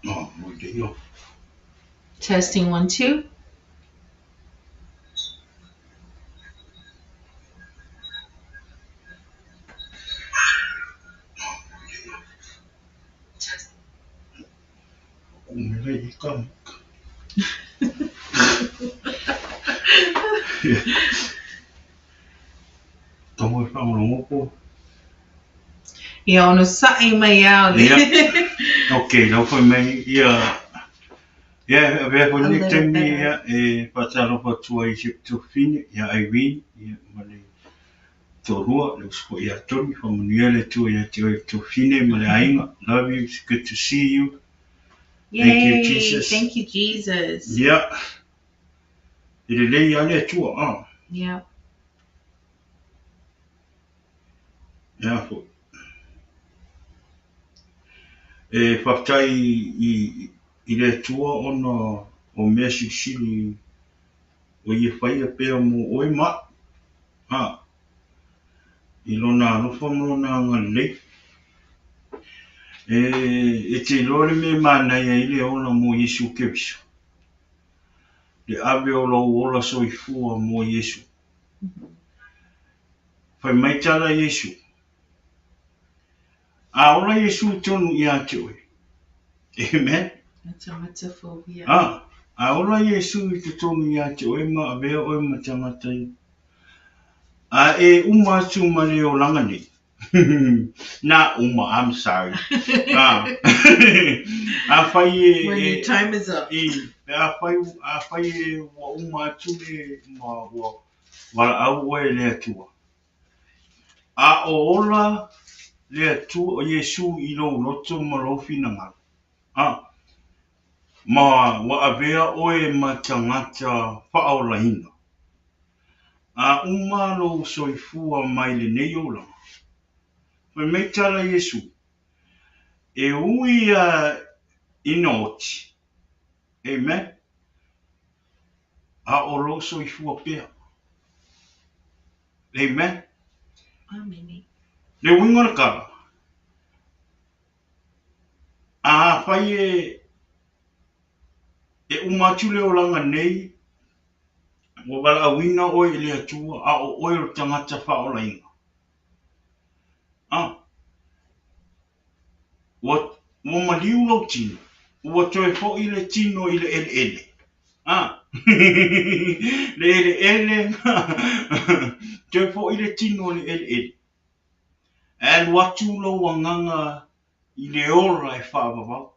Oh, mo le io. Testing 1, 2. Kumele i ka maka. Tomo e whangalongo po. Ia ono sa'i mai au. Ia. Ok, lau foi mai ia ia avea foi A lenei little taimi better. ia e faatalofa atu ai i si ou tuafafine ia Irene ia ma le toalua le uso foi ia Tony faamanuia le Atua ia te oe le tuafafine ma le aiga. Love you. It's good to see you. Thank you Yay. Jesus. Thank you, Jesus. Ia, e lelei lava le Atua ah. Yeah. Ia foi. E faafetai i i le Atua ona o mea silisili o ia faia pea mo oe ma a'u, a, i lona alofa ma lona agalelei. E, e te iloa le mea e manaia ai le ola mo Iesu Keriso, le ave o lou ola soifua mo Iesu. Fai mai tala Iesu, a ola Iesu i tonu ia te oe. Amen. That's a metaphor. Yeah. A, a ola Iesu i totonu ia te oe ma avea oe ma tagata i. A e uma atu ma le olaga nei. Na uma, I'm sorry. A, afai e, When your e, time is up. i, afai, afai e ua uma atu le, ma ua valaau oe e le Atua. A o ola le Atua o Iesu i lou loto ma lou finagalo. A, ma ua avea oe ma tagata faaolaina. A uma lou soifua mai lenei olaga. Fai mai tala Iesu, e ui a ina oti. Amen. A o lou soifua pea. Amen. Amen. Le uiga o le tala, afai e e uma atu le olaga nei, ua valaauina oe e le Atua, a o oe o le tagata faaolaina. A. Ua, ua maliu lou tino, ua toe foi le tino i le eleele. A. Le eleele, toe foi le tino i le eleele. Ae alu atu lou agaga i le ola e faavavau.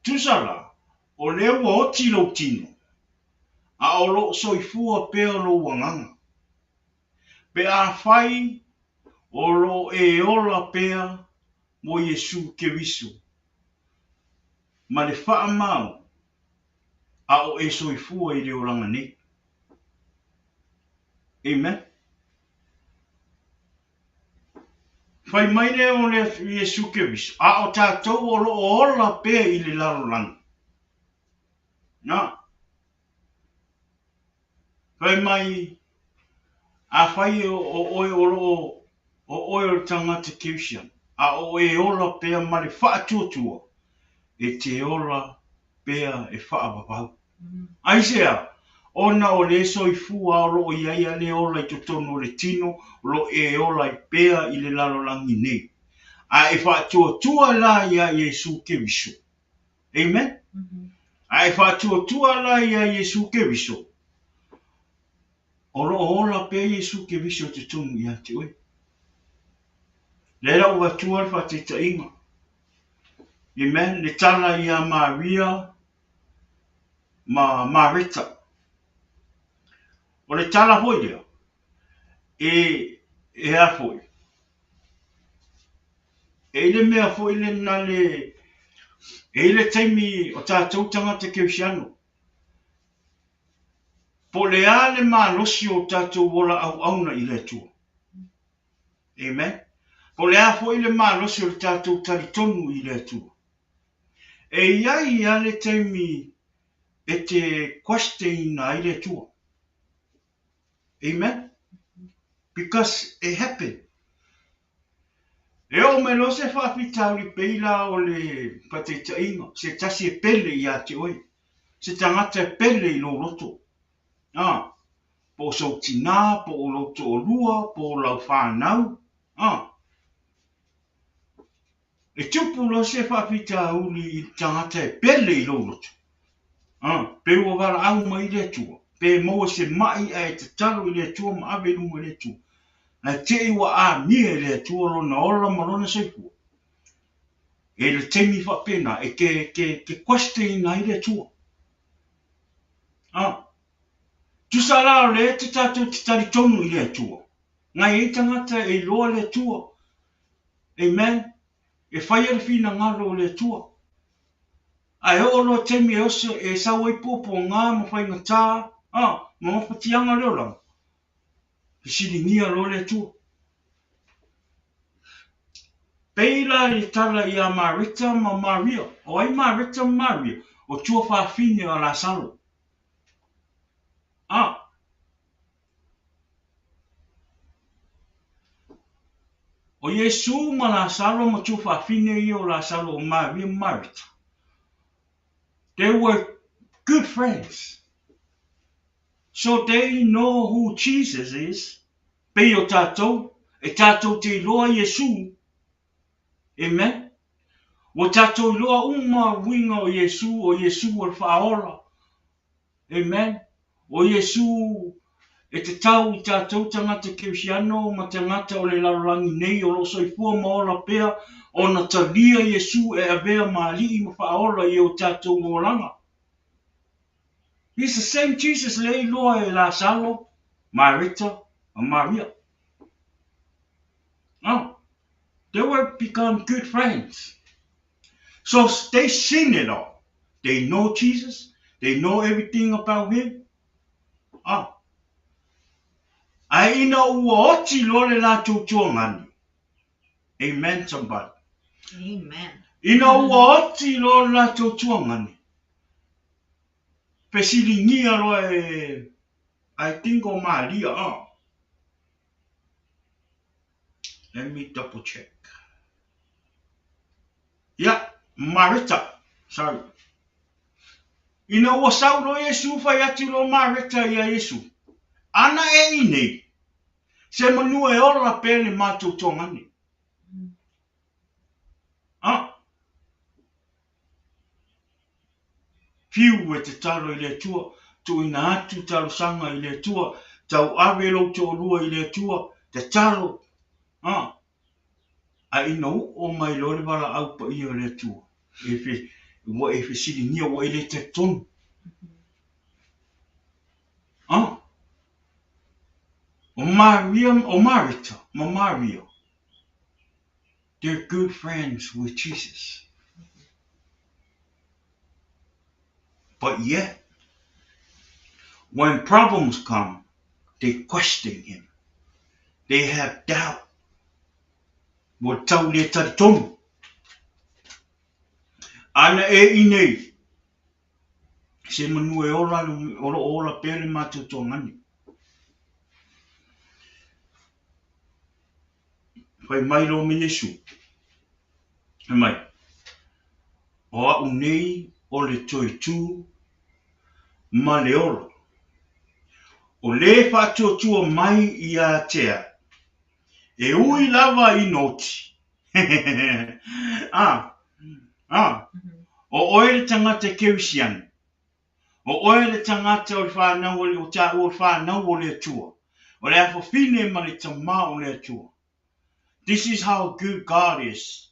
Tusa la, o lea ua oti lou tino, a o lo o soifua pea lou agaga. Pe afai o lo o e ola pea mo Iesu Keriso ma le faamau a o e soifua i le olaga nei. Amen. Fai mai lea o le Iesu Keriso, a o tatou o lo o ola pea i le lalolagi. Na. Fai mai, Afai o oe o lo o o oe o le tagata Kerisiano, a o e ola pea ma le faatuatua, e te ola pea e faavavau. Aisea? Ona o le soifua o lo o i ai a le ola i totonu o le tino, o lo o e ola ai pea i le lalolagi nei. A e faatuatua la iā Iesu Keriso. Amen? A e faatuatua la iā Iesu Keriso, o lo o ola pea Iesu Keriso i totonu ia te oe. Lea la ua avatua le faataitaiga. Amen? Le tala iā Maria ma Mareta. O le tala foi lea, e, e a foi? E i le mea foi lena le, e i le taimi o tatou tagata Kerisiano, po o le a le malosi o tatou ola auauna i le Atua. Amen. Po o le a foi le malosi o le tatou talitonu i le Atua. E i ai lava le taimi e te question-ina ai le Atua. Amen. Because it happened. E oo mai loa se faafitauli pei la o le faataitaiga, se tasi e pele ia te oe, se tagata e pele i lou loto, a, po o sou tinā, po o lou toalua, po o lau whanau, a. E tupu loa se faafitauli i le tagata e pele i lou loto, a, pe ua valaau mai i le Atua, pe maua se ma'i ae tatalo i le Atua ma ave i luma i le Atua, ae te i ua amia e le Atua lona ola ma lona soifua. E le taimi faapena e te, te, te question-ina ai le Atua. A, tusa la o lea te tatou te talitonu i le Atua. Ngai ai tagata e iloa le Atua. Amen. E faia le finagalo o le Atua. Ae oo loa taimi e oso e sau ai puapuaga ma faigata, a, ma mafatiaga o le olaga, fesiligia loa le Atua. Pei la i le tala iā Mareta ma Maria. O ai Mareta ma Maria? O tuafafine o Lasalo. A. O Iesū ma Lasalo ma tuafafine ia o Lasalo o Maria ma Mareta. They were good friends. So they know who Jesus is. Pei o tatou, e tatou te iloa Iesū. Amen. Ua tatou iloa uma uiga o Iesū, o Iesū o le Faaola. Amen. O Iesu e tatau i tatou tagata Kerisiano ma tagata o le lalolagi nei o lo o soifua ma ola pea ona talia Iesu e avea ma Alii ma Faaola i o tatou olaga. He's the same Jesus lea iloa e Lasalo, Mareta ma Maria. Oh, they were become good friends. So they seen it all. They know Jesus. They know everything about him. Ah. Ae ina ua oti loa le latou tuagani. Amen somebody. Amen. Ina ua oti loa le latou tuagani. Fesiligia loa e I think o Maria ah. Let me double check. Ia, Mareta, sorry. Ina ua sau loa Iesu, fai atu loa Mareta ia Iesu, Ana e i nei, se manu e ola pea le matou toagane. A! Whiu e tatalo i le Atua, tuuina atu talosaga i le Atua, tauave lou toalua i le Atua, tatalo, a, a ina oo mai loa le valaau paia o le Atua, e fe, ua e fesiligia, ua e le talitonu. A, o Maria, o Marita ma Maria, they're good friends with Jesus. But yet, when problems come, they question him. They have doubt. Ua tau le talitonu. Ana e i nei, se manu e ola, o lo o ola pea le matou toagane. Fai mai loa ma Iesu, fai mai, O au nei o le toe tū ma le ola. O le faatuatua mai ia te au, e ui lava ina oti. A, a, o oe le tagata Kerisiano, O oe le tagata o le whānau o le, o tāua o le whānau o le Atua. O le afafine ma le tama o le Atua. This is how good God is.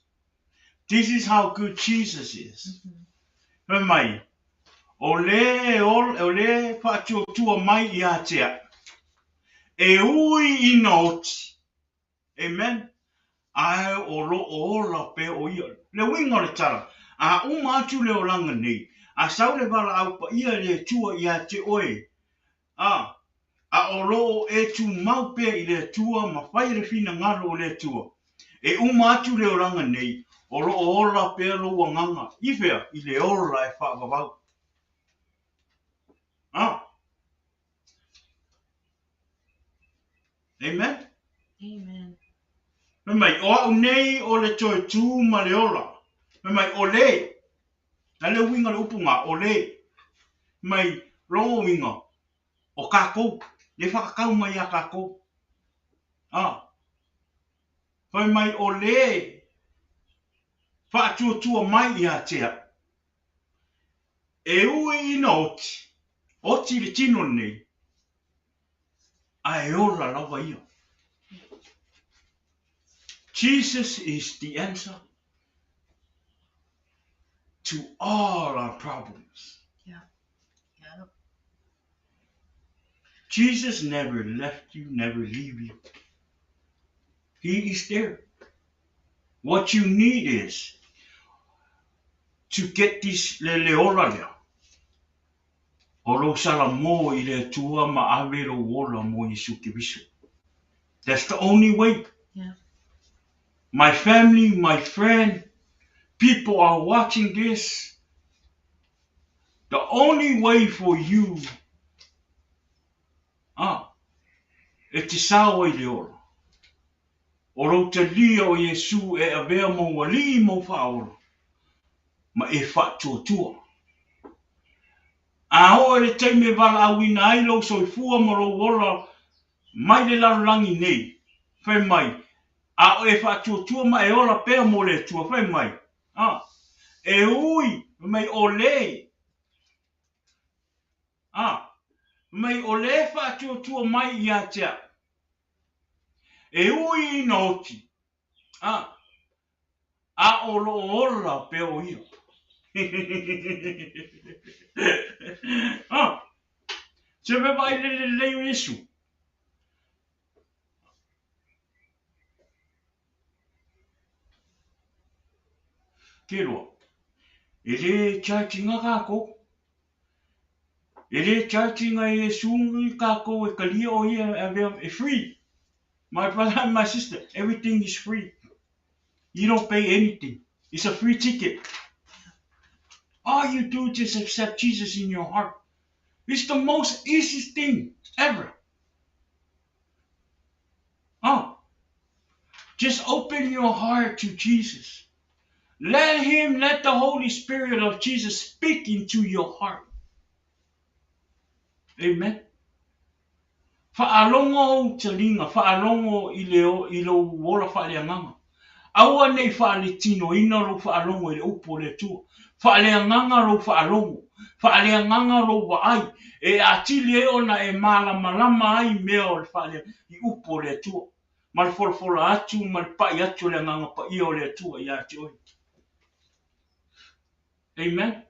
This is how good Jesus is. Fai mai, o le, o, o le whaatuatua mai i a te au. E ui ina oti. Amen. Ae o lo o ola pea o ia. Le uiga o le tala, a uma atu le olaga nei, a sau le valaau paia i le Atua ia te oe, a, a o lo o e tumau pea i le Atua ma fai le finagalo o le Atua, e uma atu le olaga nei, o lo o ola pea lou agaga, i fea? I le ola e faavavau. A. Amen? Amen. Fai mai, o au nei o le toe tū ma le ola. Fai mai, o le. Na le uiga le upu ngā, o le. Fai mai, longa uiga, o kākou, le whakakau mai a kākou. Ah. Fai mai, o le whaatuatua mai i a te au. E ui ina oti, oti le tino nei, a e ola lava ia. Jesus is the answer to all our problems. Yeah. Yeah. Jesus never left you, never leave you. He is there. What you need is to get this le, le ola lea. O lou salamo i le Atua ma ave lou ola mo Iesu Keriso. That's the only way. Yeah. My family, my friend, people are watching this. The only way for you ah, e te sao ai le ola. O lou talia o Iesu e avea mou alii mou faaola, ma e faatuatua. A oo i le taimi e valaauina ai lou soifua ma lou ola mai le lalolagi nei, fai mai, a o e faatuatua ma e ola pea mo le Atua, fai mai, a, e ui, fai mai, o le, a, fai mai, o le faatuatua mai ia te au, e ui ina oti, a, a o lo o ola pea o ia. A, se me vaai le lelei o Iesu. Ke roa, e le charge-inga kākou. E le charge-inga e Iesu i kākou e kalia o ia e avea e free. My brother and my sister, everything is free. You don't pay anything. It's a free ticket. All you do is just accept Jesus in your heart. It's the most easiest thing ever. Oh. Just open your heart to Jesus. Let him, let the Holy Spirit of Jesus speak into your heart. Amen. Faalogo ou taliga, faalogo i le i lou ola faaleagaga. Aua ne i faaletinoina lou faalogo i le upu o le Atua. Faaleagaga lou faalogo, faaleagaga lou vaai, e atili ai ona e malamalama ai i mea o le faale i upu o le Atua, ma le folafola atu ma le pai atu o le Agaga Paia o le Atua ia te oe. Amen.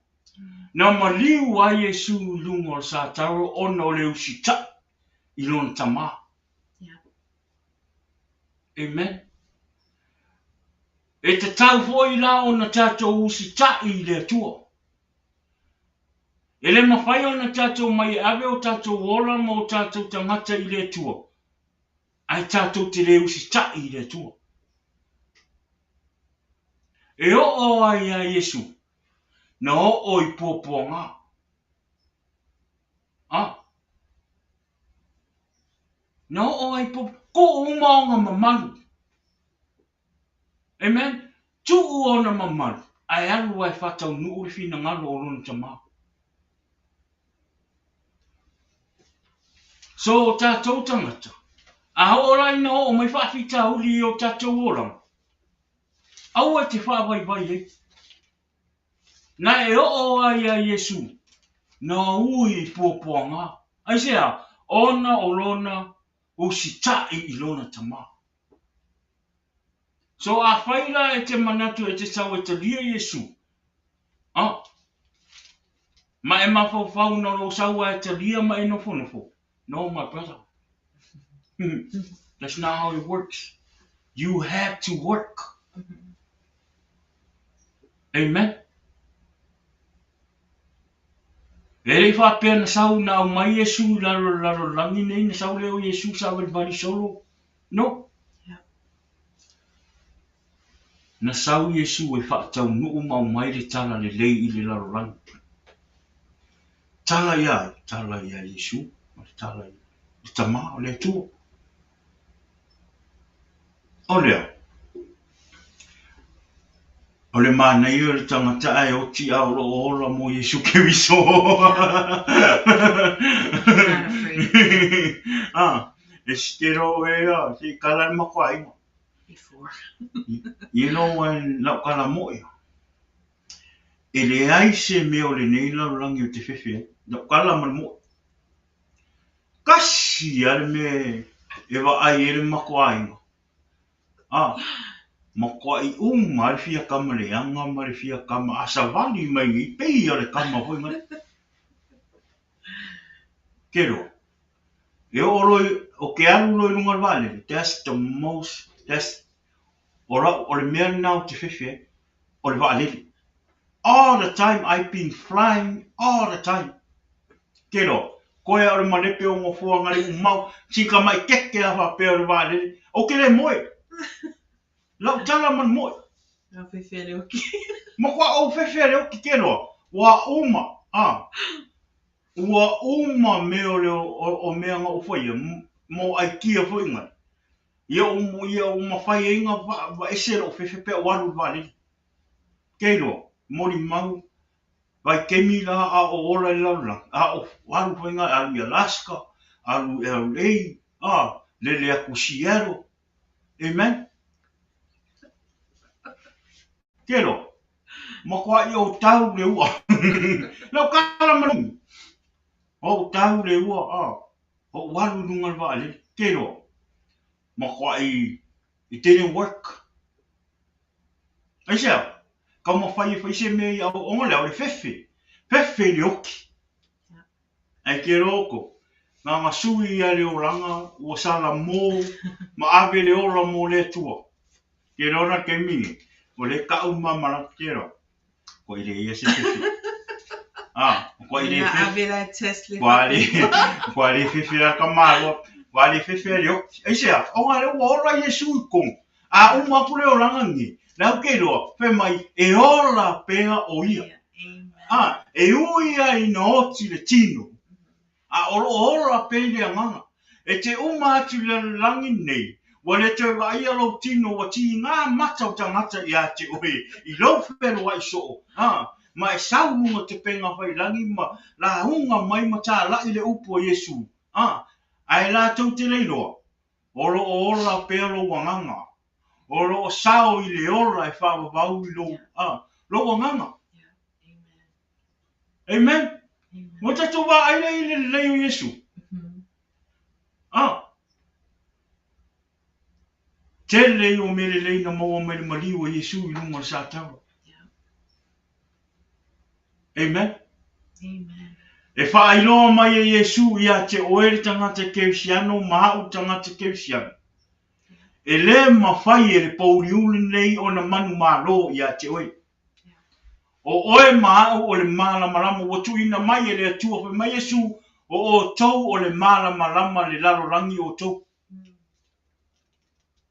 Na maliu ai Iesu i luga o le sataro ona o le usitai i lona Tama. Amen. E tatau foi la ona tatou usitai i le Atua. E le mafai ona tatou mai e ave o tatou ola ma o tatou tagata i le Atua, ae tatou te le usitai i le Atua. E oo ai ia Iesu, na oo i puapuaga. A. Na oo ai i puapuaga. Tuu uma ona mamalu. Amen. Tuu ona mamalu, ae alu ae faataunuu le finagalo o lona Tama. So o tatou tagata, a oo la ina oo mai faafitauli i o tatou olaga, aua e te faavaivai ai. Na e oo ai ia Iesu, na ui i puapuaga. Aisea? Ona o lona usitai i lona Tama. So afai la e te manatu e te sau e talia Iesu, a, ma e mafaufau na lou sau a e talia ma e nofonofo, no my brother. That's not how it works. You have to work. Amen. E le i faapea na sau na aumai Iesu i lalo i le lalolagi nei, na sau lea o Iesu savalivali solo. No. Na sau Iesu e faataunuu ma aumai le tala lelei i le lalolagi. Tala ia ai? Tala ia Iesu, o le tala i le Tama o le Atua. O lea, o le manaia o le tagata ae oti a o lo o ola mo Iesu Keriso. Ah, e sitero oe a, se i kala le makuaiga. Before. You know when lau kala moe, e leai se mea o lenei lalolagi o te fefe ai. Lau kala ma le moe. Kasi a le mea e vaai ai le makuaiga. A, makuai uma le fia kama leaga ma le fia kama a savali mai nei pei o le kama foi ngai. Ke loa. E oo loa i, o ke alu loa i luga o le vaalele, that's the most, that's, o lau, o le mea lena ou te fefe ai, o le vaalele. All the time I've been flying all the time. Ke loa, koe a o le malepe o nofoa ngai umau, sika mai keke a faapea o le vaalele, ou te le moe. Lau tala ma le moe. Au fefe a le oki. Matua ou fefe a le oki ke loa, ua uma, a. Ua uma mea o le o mea na ou faia, mo aikia foi ngai. Ia ou ia ou mafai ai na va ese lou fefe pe ou alu i le vaalele. Ke iloa, molimau vaitaimi la a o ola i le lalolagi, a o alu foi ngai, alu i Alaska, alu i LA, a, lele atu i Seattle. Amen. Ke loa, matuai ou tau le ua. Lau kala ma le Ou tau le ua, a, ou alu i luga o le vaalele. Ke loa, matuai it didn't work. Aisea, taumafai e fai se mea i au, ona lea o le fefe, fefe i le oki. Ae ke loko, na nga sui ia le olaga ua sala mo ma ave le ola mo le Atua. Ke lona ke mingi, o le ka'u ma mala ke lo. Ko i le ia se fefe. Ah, ko i le fefe. Ave la test le Kua le, kua le fefe a ka malo, kua le fefe a le oki. Aisea, ona le ua ola Iesu i konu. A uma atu le olaga nei, lau ke loa, fai mai, e ola pea o ia. A, e ui ai ina oti le tino, a o lo o ola pea i le agaga. E te uma atu i le lalolagi nei, Ua le toe vaaia lou tino, ua tiga mata o tagata ia te oe i lou feloai soo, a, ma e sau i luga o tepega faiilagi ma lauga mai ma talai le upu a Iesu, a, ae latou te le iloa, o lo o ola pea lou agaga, o lo o sao i le ola e faavavau i lou, a, lou agaga. Amen. Ua tatou vaai lea i le lelei o Iesu. A. Tele ia o mea lelei na maua mai le maliu a Iesu i luga o le Satala. Amen. Amen. E faailoa mai e Iesu ia te oe le tagata kerisiano ma a'u le tagata kerisiano. E le mafai e le pouliuli lenei ona manumalo ia te oe. O oe ma a'u o le malamalama ua tuuina mai e le Atua, fai mai Iesu, o outou o le malamalama le lalolagi outou.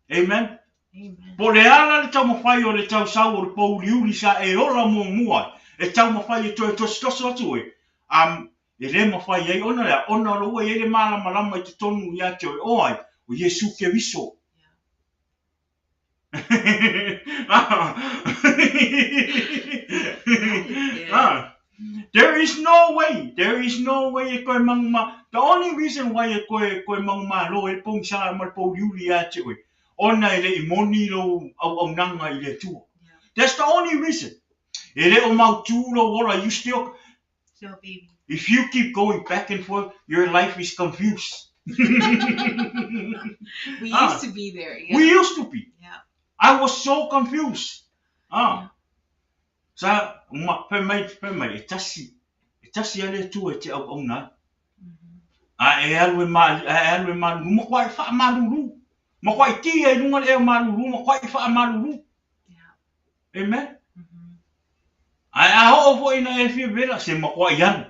Amen. Po o le a la le taumafai o le tausau o le pouliuli sa e ola muamua ai, e taumafai e toe tositoso atu oe, a e le mafai ai ona le a? Ona o lo ua i ai le malamalama i totonu ia te oe, o ai? O Iesu Keriso. There is no way, there is no way e koe manguma, the only reason why e koe, koe mangumalo e le pogisa ma le pouliuli ia te oe, ona e le i moni lou auaunaga i le Atua. That's the only reason. E le o mautū lou ola, you still, Still baby. If you keep going back and forth, your life is confused. We used to be there. Yeah. We used to be. Yeah. I was so confused. Sa, ma, fai mai, fai mai, e tasi, e tasi a le Atua e te auauna ai. A e alu e ma, a e alu e malulu, makuai faamalulu. Makuai tia i luga le ea malulu, makuai faamalulu. Yeah. Amen. Ae a oo foi ina e fia vela, se makuai alu.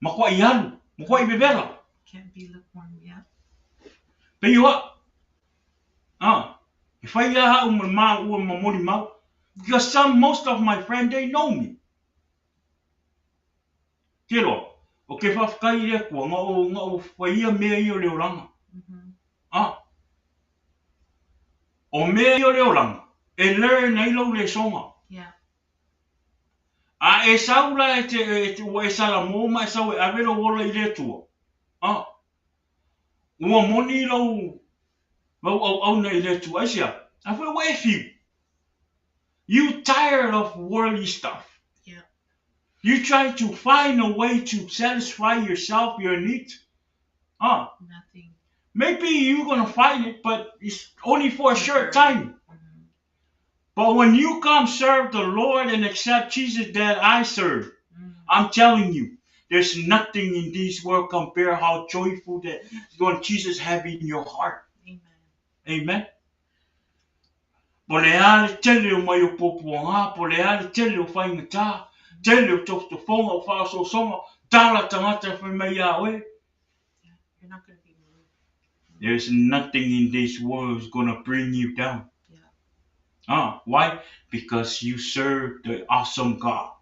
Makuai alu, makuai vevela. Can't be lukewarm, yeah. Pei o a'u. E fai lava a'u ma le maua ma molimau. Because some, most of my friend, they know me. Ke loa, o ke faafetai i le Atua, na ou, na ou faia mea ia o le olaga. O mea ia o le olaga, e learn ai lou lesoga. Yeah. A e sau la e te, e te, ua e salamo ma e sau e ave lou ola i le Atua. Ua moni lou, lou auauna i le Atua. Aisea? Afai ua e fiu. You tired of worldly stuff. Yeah. You try to find a way to satisfy yourself, your need. Nothing. Maybe you're going to find it, but it's only for a short time. But when you come serve the Lord and accept Jesus that I serve, I'm telling you, there's nothing in this world compare how joyful that when Jesus have in your heart. Amen. Amen. Po o le a le tele o mai o puapuaga, po o le a le tele o faigata, tele o tofotofoga, o faaosoosoga, tala tagata e fai mai iā oe. You're not going to be moved. There's nothing in this world is going to bring you down. Yeah. Why? Because you serve the awesome God.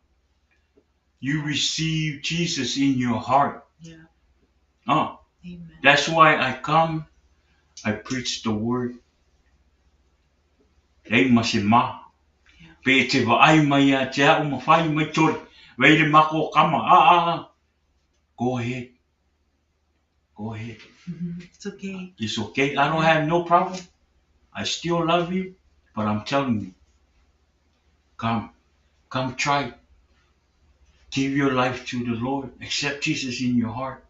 You receive Jesus in your heart. Yeah. Amen. That's why I come, I preach the word. Leai ma se ma. Yeah. Pe e te vaai mai ia te a'u ma fai mai tole. Vei le mako o kama. Go ahead. Go ahead. It's okay. It's okay. I don't have no problem. I still love you, but I'm telling you, come. Come try. Give your life to the Lord. Accept Jesus in your heart.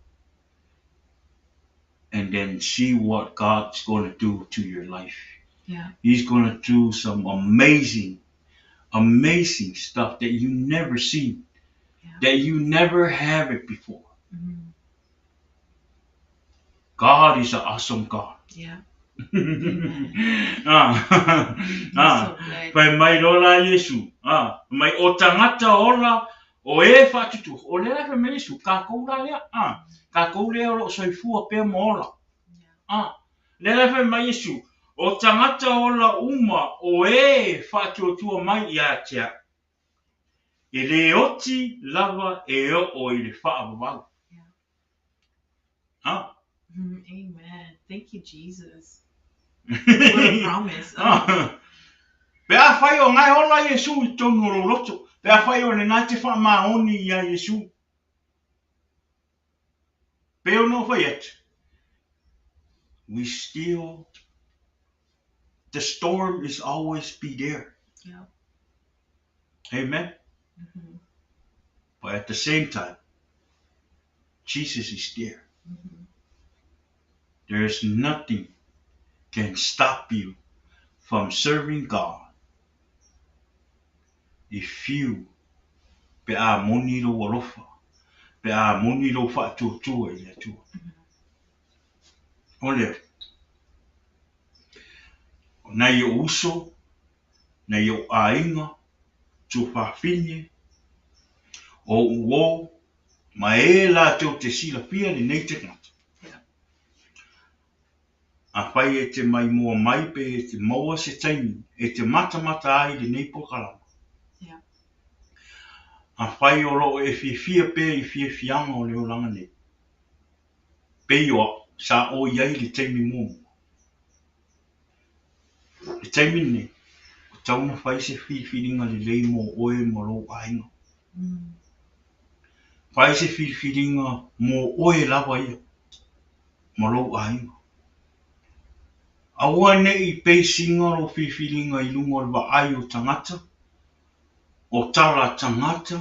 And then see what God's going to do to your life. Yeah. He's going to do some amazing, amazing stuff that you never seen, Yeah. that you never have it before. Mm-hmm. God is an awesome God. Yeah. Ah. So good. Fai mai loa la Iesu. Fai mai o tagata ola o e faatutu. O lea la fai mai Iesu, kākou la lea. Kākou lea o loo soifua pea ma ola. Lea la fai mai Iesu, o tagata ola uma o e faatuatua mai ia te a'u. E le oti lava e oo i le faavavau. Amen. Thank you, Jesus. What a promise. Ah. Pe afai o ngae ola Iesu i totonu o lou loto, pe afai o lena e te faamaoni iā Iesu, pei ona ou fai atu, we still, the storm is always be there. Yeah. Amen. Mm-hmm. But at the same time, Jesus is there. There is nothing can stop you from serving God if you pe a moni lou alofa, pe a moni lou faatuatua i le Atua. O lea, o nai ou uso, nai ou aiga, tuafafine, o ou uō, ma e latou te silafia lenei tagata. Afai e te maimoa mai pe e te maua se taimi e te matamata ai lenei polokalama. Afai o loo e fiafia pea i fiafiaga o le olaga nei, pei o au sa o i ai i le taimi muamua. Le taimi lenei, ua tatau ona fai se filifiliga lelei mo oe ma lou aiga. Fai se filifiliga mo oe lava ia ma lou aiga. Aua ne i peisiga lou filifiliga i luga o le vaai o tagata, o tala tagata,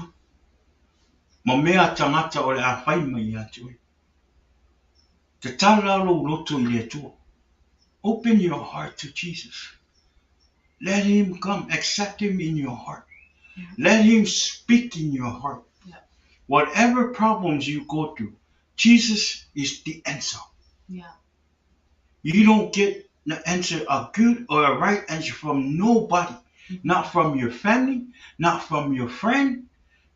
ma mea a tagata o le a fai mai ia te oe. Tatala lou loto i le Atua. Open your heart to Jesus. Let him come. Accept him in your heart. Yeah. Let him speak in your heart. Yeah. Whatever problems you go through, Jesus is the answer. Yeah. You don't get the answer, a good or a right answer from nobody. Not from your family, not from your friend,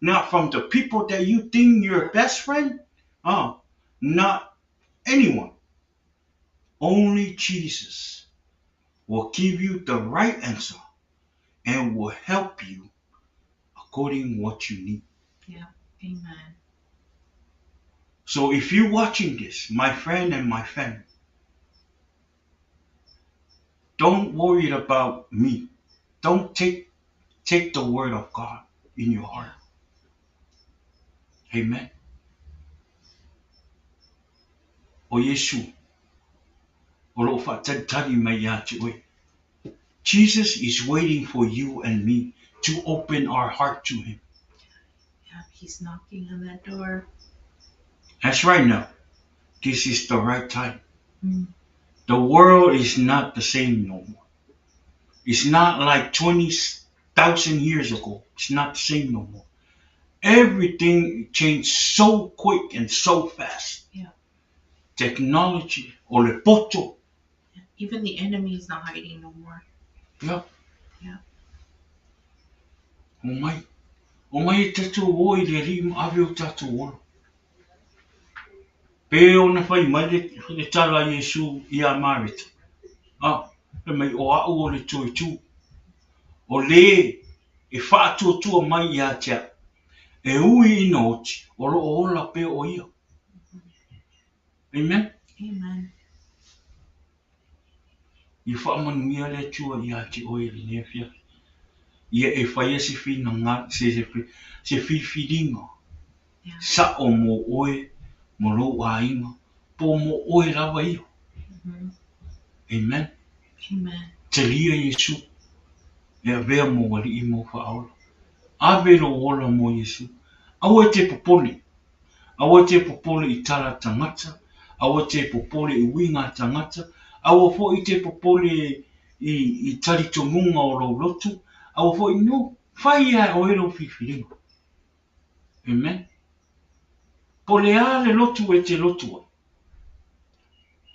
not from the people that you think your best friend. Not anyone. Only Jesus will give you the right answer and will help you according to what you need. Yeah. Amen. So if you're watching this, my friend and my family, don't worry about me. Don't take the word of God in your heart. Amen. O Iesu, o loo faatalitali mai ia te oe. Jesus is waiting for you and me to open our heart to him. Yeah, he's knocking on that door. That's right now. This is the right time. Mm. The world is not the same no more. It's not like 20,000 years ago. It's not the same no more. Everything changed so quick and so fast. Yeah. Technology, o le poto. Yeah. Even the enemy is not hiding no more. Yeah. Yeah. O mai. O mai e tatou o i le alii ma ave o tatou ola. Pe ona fai mai le tala a Iesu ia Mareta. Ah, fai mai o au o le toetū. O le e faatuatua mai ia te au. E ui ina oti, o loo ola pea o ia. Amen. Amen. Ia faamanuia le Atua ia te oe i lenei afiafi. Ia e faia se finaga, se filifiliga. Yeah. Sa'o mo oe, mo lou aiga, po mo oe lava ia. Amen. Amen. Talia Iesu, e avea mou alii ma ou faaola. Ave lou ola mo Iesu. Aua e te popole. Aua e te popole i tala tagata. Aua e te popole i uiga a tagata. Aua foi te popole i talitonuga o lou loto. Aua foi, no, fai ia e oe lou filifiliga. Amen. Po o le a le lotu e te lotu ai?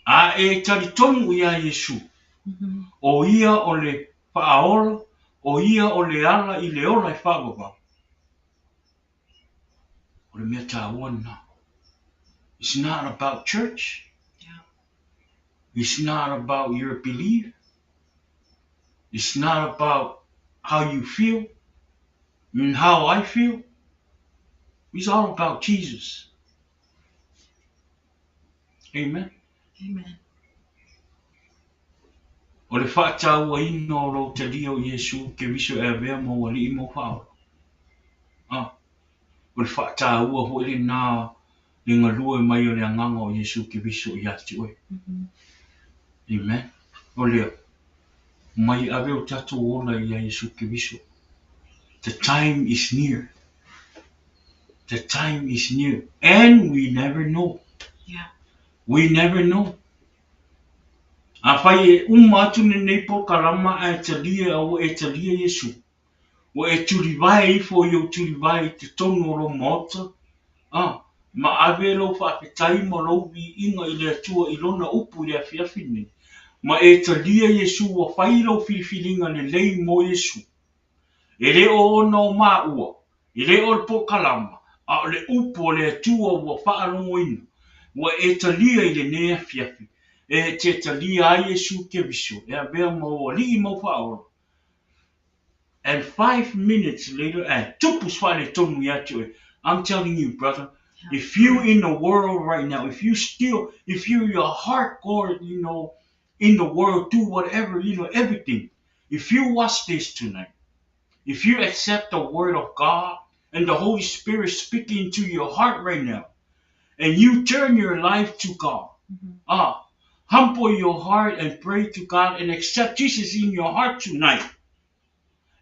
A e talitonu ia Iesu, o ia o le faaola, o ia o le ala i le ola e faavavau. O le mea taua lena. It's not about church. Yeah. It's not about your belief. It's not about how you feel and how I feel. It's all about Jesus. Amen. Amen. O le faatauaina o lou talia o Iesu Keriso e avea ma ou Alii ma ou Faaola. A, o le faataua foi lena le galue mai o le Agaga o Iesu Keriso ia te oe. Amen. O lea, mai ave o tatou ola ia Iesu Keriso. The time is near. The time is near. And we never know. Yeah. We never know. Afai e uma atu lenei polokalama ae talia ua e talia Iesu, ua e tulivae ifo i ou tulivae i totonu o lou maota, a, ma ave lou faafetai ma lou viiga i le Atua i Lona upu i le afiafi lenei, ma e talia Iesu ua fai lou filifiliga lelei mo Iesu. E le o ona o maua, e le o le polokalama, a o le upu a le Atua ua faalogoina, ua e talia i lenei afiafi, e te talia ai Iesu Keriso e avea ma ou Alii ma ou Faaola. And 5 minutes later, ae tupu se faaletonu ia te oe. I'm telling you, brother, if you in the world right now, if you still, if you're your hardcore in the world, do whatever, everything. If you watch this tonight, if you accept the word of God and the Holy Spirit speaking to your heart right now, and you turn your life to God, humble your heart and pray to God and accept Jesus in your heart tonight.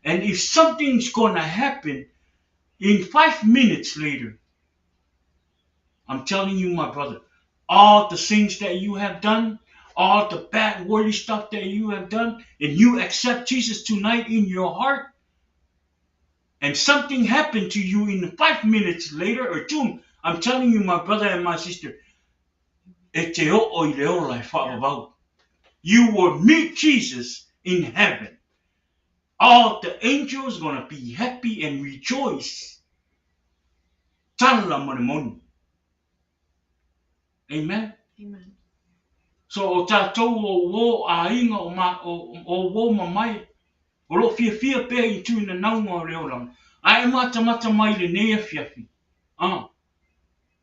And if something's gonna happen in 5 minutes later, I'm telling you, my brother, all the things that you have done, all the bad worldly stuff that you have done, and you accept Jesus tonight in your heart, and something happened to you in 5 minutes later or two, I'm telling you, my brother and my sister, e te oo i le ola e faavavau. You will meet Jesus in heaven. All the angels gonna be happy and rejoice. Tala ma le moni. Amen. Amen. So o tatou o uō aiga o, ma, o uō mamae, o loo fiafia pea i tuinanauga o le olaga. Ae matamata mai lenei afiafi. Ah.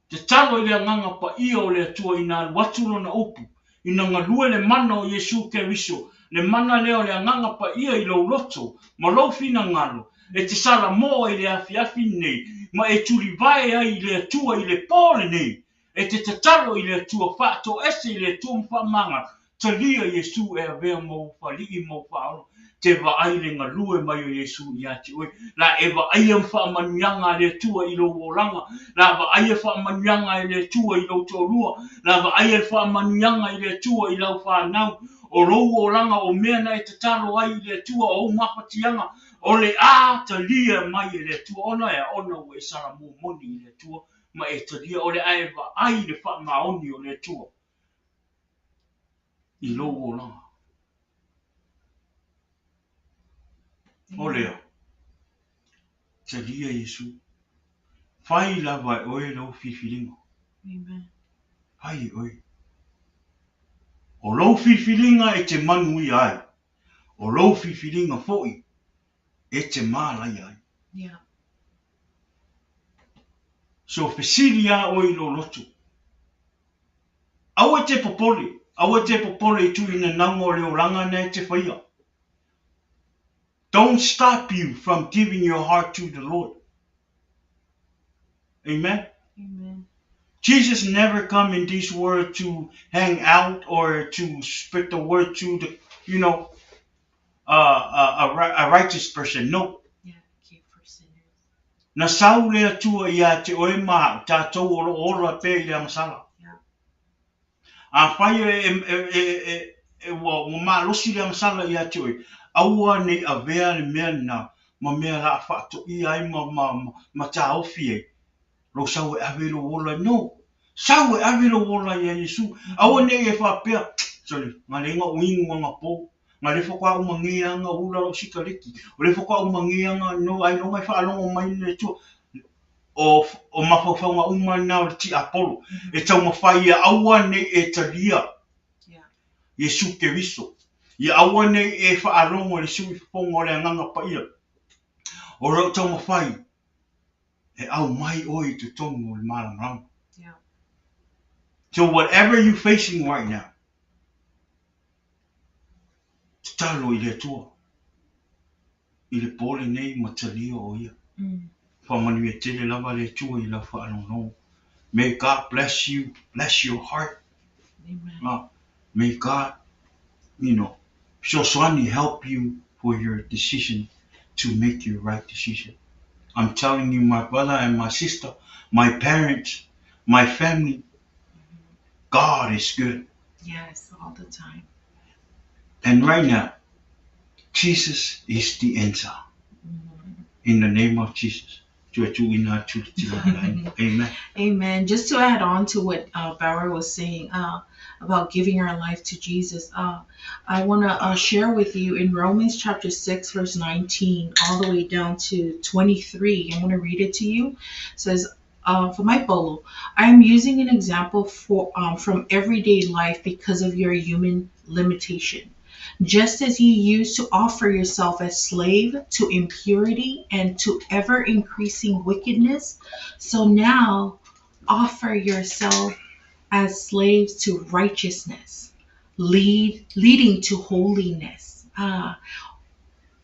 Tatalo i le Agaga Paia o le Atua ina alu atu lona upu, ina galue le mana o Iesu Keriso, le mana lea o le Agaga Paia i lou loto, ma lou finagalo, e te salamoa i le afiafi lenei, ma e tulivae ai i le Atua i le po lenei, e te tatalo i le Atua, faatoese i le Atua ma faamagalo, talia Iesu e avea ma ou Alii ma ou Faaola, te vaai le galue mai o Iesu ia te oe. La e vaaia ma faamanuiaga a le Atua i lou olaga, la vaaia faamanuiaga e le Atua i lou toalua, la vaaia le faamanuiaga i le Atua i lau fanau, o lou olaga o mea na e tatalo ai i le Atua o ou mafatiaga, o le a talia mai e le Atua, ona e ona ua e salamoa moni i le Atua, ma e talia o le a e vaai le faamaoni o le Atua i lou olaga. O lea, talia Iesu. Fai lava e oe lau filifiliga. Amen. Fai e oe. O lou filifiliga e te manuia ai. O lou filifiliga foi e te malaia ai. So fesili a oe i lo loto. Aua te popole, aua te popole i tuinanauga o le olaga na e te faia. Don't stop you from giving your heart to the Lord. Amen. Amen. Jesus never come in this world to hang out or to spread the word to the a righteous person. No. Yeah, came for sinners. Na sau le Atua ia te oe ma tatou o lo ola pea i le agasala. Afai e ua malosi le agasala ia te oe, aua nei avea le mea na ma mea la faatoia ai ma taofi ai. Lou sau e ave lou ola. No. Sau e ave lou ola ia Iesu. Aua nei e faapea, sorry, ngalenga o inu anga po. Nga le fakoa umange anga ula lo sikareti. O le fakoa umange anga no ai longa e whaalongo mai le Atua. O mafaufauga uma na o le tiapolo. E taumafai ia aua nei e talia. Iesu Keriso. Ia aua nei e whaalongo le sui fofoga o le Agaga Paia. O loo taumafai e aumai oe i totonu o le malamalama. So whatever you're facing right now, tatalo i le Atua i le po lenei ma talia o ia. Faamanuia tele lava le Atua i lau faalogologo. May God bless you, bless your heart. Amen. May God, you know, fesoasoani help you for your decision to make your right decision. I'm telling you, my brother and my sister, my parents, my family, God is good. Yes, all the time. And right now, Jesus is the answer. In the name of Jesus. Amen. Amen. Just to add on to what Bauer was saying about giving our life to Jesus, I want to share with you in Romans chapter 6, verse 19, all the way down to 23. I'm going to read it to you. It says, for my bolo, I am using an example for from everyday life because of your human limitation. Just as you used to offer yourself as slave to impurity and to ever-increasing wickedness, so now offer yourself as slaves to righteousness, leading to holiness. Ofa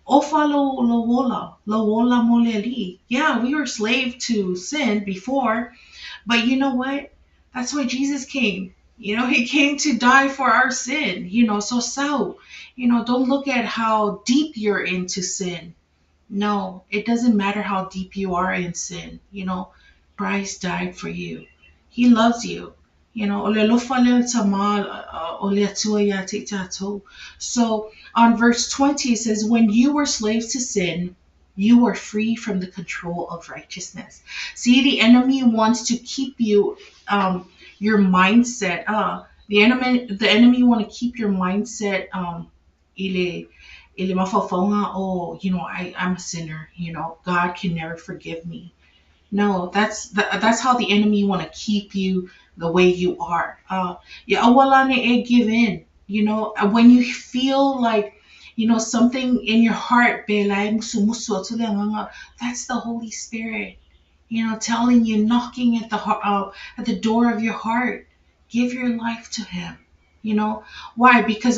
lo lola, lola moleli. Yeah, we were slave to sin before, but you know what? That's why Jesus came. You know, he came to die for our sin, you know, so, you know, don't look at how deep you're into sin. No, it doesn't matter how deep you are in sin. You know, Christ died for you. He loves you. You know, so on verse 20, it says, when you were slaves to sin, you were free from the control of righteousness. See, the enemy wants to keep you, your mindset. The enemy want to keep your mindset. Oh, you know, I'm a sinner. You know, God can never forgive me. No, that's how the enemy want to keep you the way you are. Give in. You know, when you feel like, you know, something in your heart, that's the Holy Spirit, you know, telling you, knocking at the at the door of your heart. Give your life to him. You know why? Because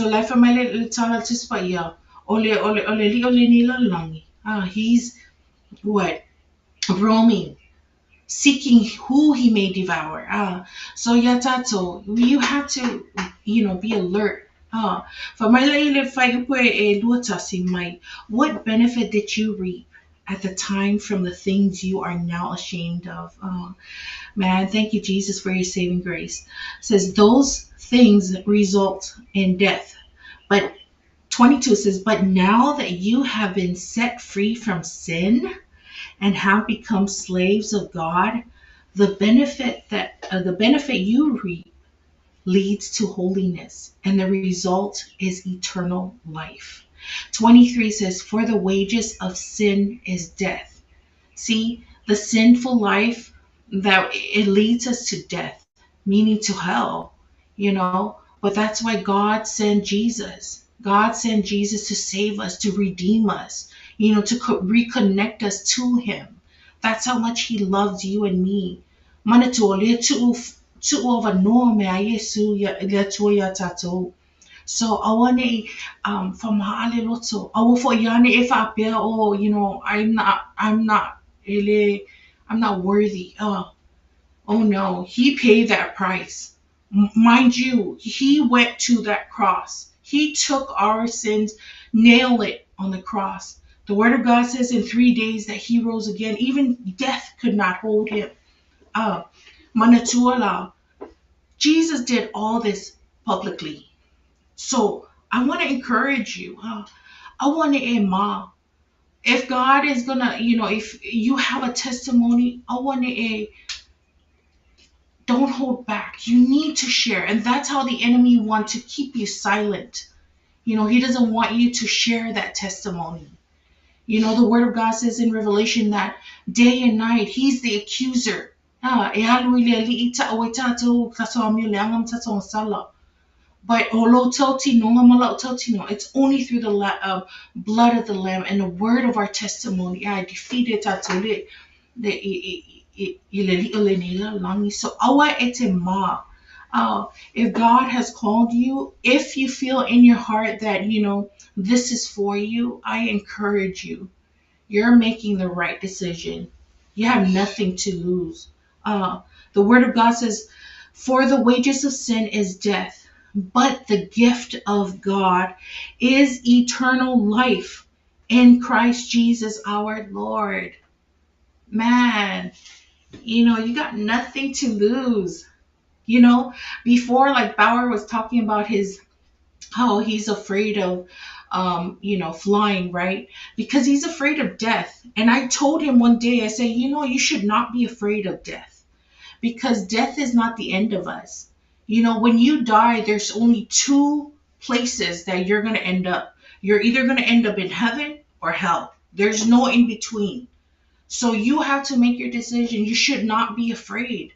he's what? Roaming, seeking who he may devour. So yatato, you have to, you know, be alert. What benefit did you reap at the time from the things you are now ashamed of? Man, thank you, Jesus, for your saving grace. It says those things result in death. But 22 says, but now that you have been set free from sin and have become slaves of God, the benefit that the benefit you reap leads to holiness, and the result is eternal life. 23 says, for the wages of sin is death. See, the sinful life, that it leads us to death, meaning to hell, you know. But that's why God sent Jesus. God sent Jesus to save us, to redeem us, you know, to reconnect us to him. That's how much he loves you and me. So I want to from oh, you know, I'm not worthy. Oh no, he paid that price. Mind you, he went to that cross. He took our sins, nailed it on the cross. The word of God says in 3 days that he rose again. Even death could not hold him. Manatuala. Jesus did all this publicly. So I want to encourage you. I want to ema. If God is gonna, you know, if you have a testimony, I want to don't hold back. You need to share. And that's how the enemy wants to keep you silent. You know, he doesn't want you to share that testimony. You know, the word of God says in Revelation that day and night, he's the accuser. But it's only through the blood of the Lamb and the word of our testimony. I defeated So if God has called you, if you feel in your heart that, you know, this is for you, I encourage you. You're making the right decision. You have nothing to lose. The Word of God says, "For the wages of sin is death, but the gift of God is eternal life in Christ Jesus our Lord." Man, you know, you got nothing to lose. You know, before, like Bauer was talking about his, how he's afraid of, you know, flying, right? Because he's afraid of death. And I told him one day, I said, you know, you should not be afraid of death, because death is not the end of us. You know, when you die, there's only two places that you're going to end up. You're either going to end up in heaven or hell. There's no in between. So you have to make your decision. You should not be afraid.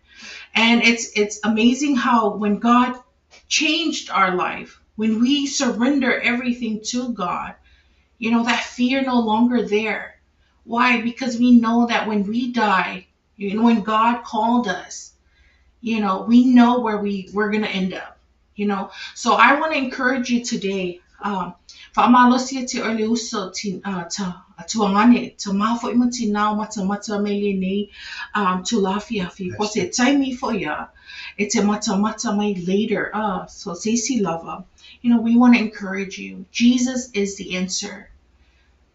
And it's amazing how when God changed our life, when we surrender everything to God, you know, that fear no longer there. Why? Because we know that when we die, you know, when God called us, you know, we know where we're going to end up, you know. So I want to encourage you today. Whaamalosia te ole uso ti, ta atuangane, ta mafo ima ti nao mata mata mele nei, tu lafi afi. Ko te taimi fo ia, e te mata mata mai later. So seisi lava. You know, we want to encourage you. Jesus is the answer.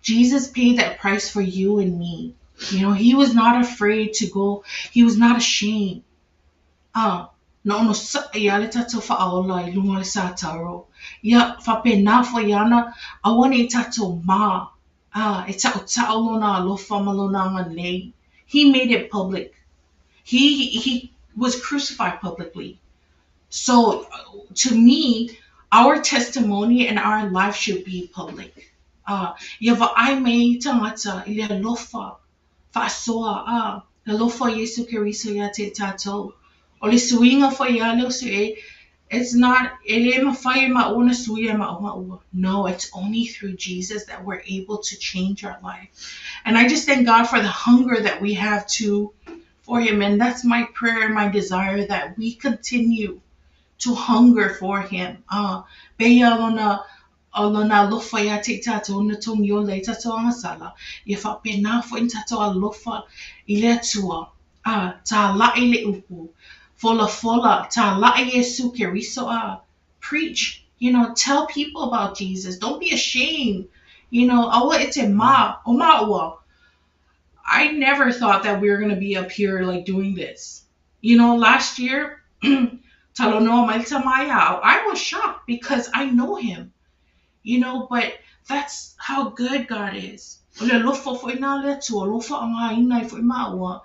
Jesus paid that price for you and me. You know, he was not afraid to go. He was not ashamed. Na ono sa ia le tatou whaaola i lunga le sa taro. Ia whapena fo iana awane i tatou ma. E tau tau lona alofa ma lona anga nei. He made it public. He was crucified publicly. So to me, our testimony and our life should be public. Ia vaai mei tangata i le alofa whaasoa. Alofa Yesu Keriso ia te tatou. O le suinga fo ia leo su e, it's not, ele mawhai ma ona suia ma oma ua. No, it's only through Jesus that we're able to change our life. And I just thank God for the hunger that we have for him. And that's my prayer and my desire, that we continue to hunger for him. Beia lona, lona alofa ia te tatou na tongi o le tatou angasala. Ia whapena fo in tatou alofa i le atua. Ta lae le upu. Fola fola, ta lae Yesu Keriso a. Preach, you know, tell people about Jesus. Don't be ashamed. You know, awa ete ma, o ma ua. I never thought that we were going to be up here like doing this. You know, last year, talonoa mai tamaya, I was shocked because I know him. You know, but that's how good God is. O le alofa fo ina le atua, alofa anga ina i fo ima ua.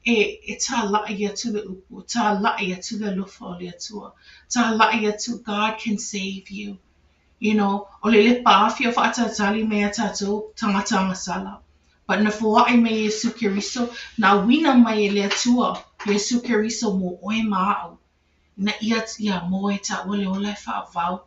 E ta lae atu le upu, ta lae atu le alofa o le atua, ta lae atu God can save you. You know, o le le paafi o whaatatali mea tatou tangata angasala. But na foai me Yesu Keriso, na wina mai e le atua, Yesu Keriso mo oe maau. Na ia ia mo e ta ole ola e whaavau.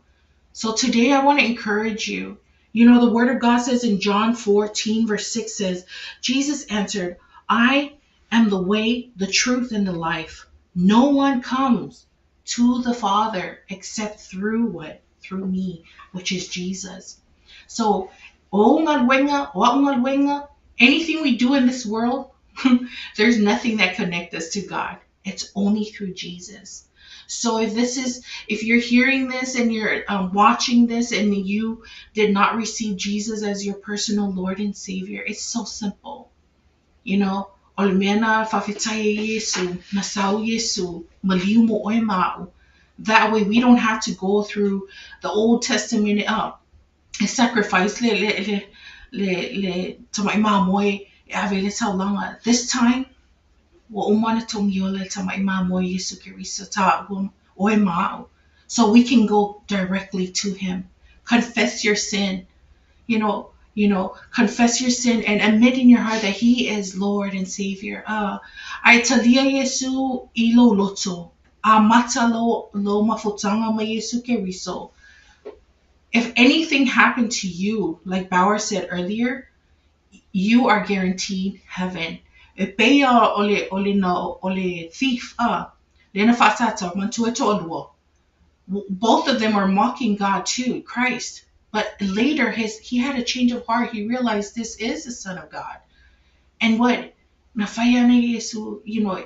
So today I want to encourage you. You know, the word of God says in John 14 verse 6 says, Jesus answered, I am the way, the truth, and the life. No one comes to the Father except through what? Through me, which is Jesus. So, anything we do in this world, there's nothing that connects us to God. It's only through Jesus. So if you're hearing this and you're watching this and you did not receive Jesus as your personal Lord and Savior, it's so simple. You know, o le mea na whawhetai e Yesu, na sau Yesu, maliu mo oe mau. That way we don't have to go through the Old Testament sacrifice le le le le le tamai mamoe e ave le taulanga. This time, wa umana tongi o le tamai mamoe Yesu Keriso ta oe mau. So we can go directly to him. Confess your sin. You know, confess your sin and admit in your heart that he is Lord and Savior. Ai talia Yesu i lo loto. A mata lo mafutanga ma Yesu Keriso. If anything happened to you, like Bauer said earlier, you are guaranteed heaven. E peia ole ole na ole thief le na whatata mantua to'alua. Both of them are mocking God too, Christ. But later his he had a change of heart. He realized this is the Son of God. And what na whai ana Iesu, you know,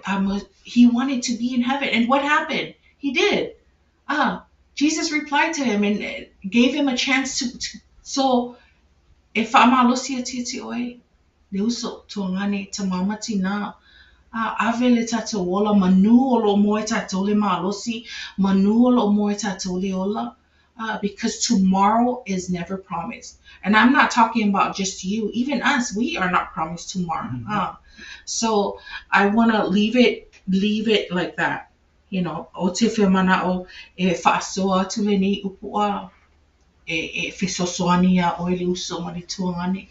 he wanted to be in heaven. And what happened? He did. Jesus replied to him and gave him a chance to so e whaamalosi atu ia te oe, le uso, tuagane, tamā ma tinā, ave le tatou ola, manu o lo o maua e tatou le malosi, manu o lo o maua e tatou le ola, because tomorrow is never promised. And I'm not talking about just you, even us, we are not promised tomorrow. So I want to leave it like that. You know, o te whamana'o e whaasoa atu lenei upu a e fesoasoani iā oe le uso ma le tuagane.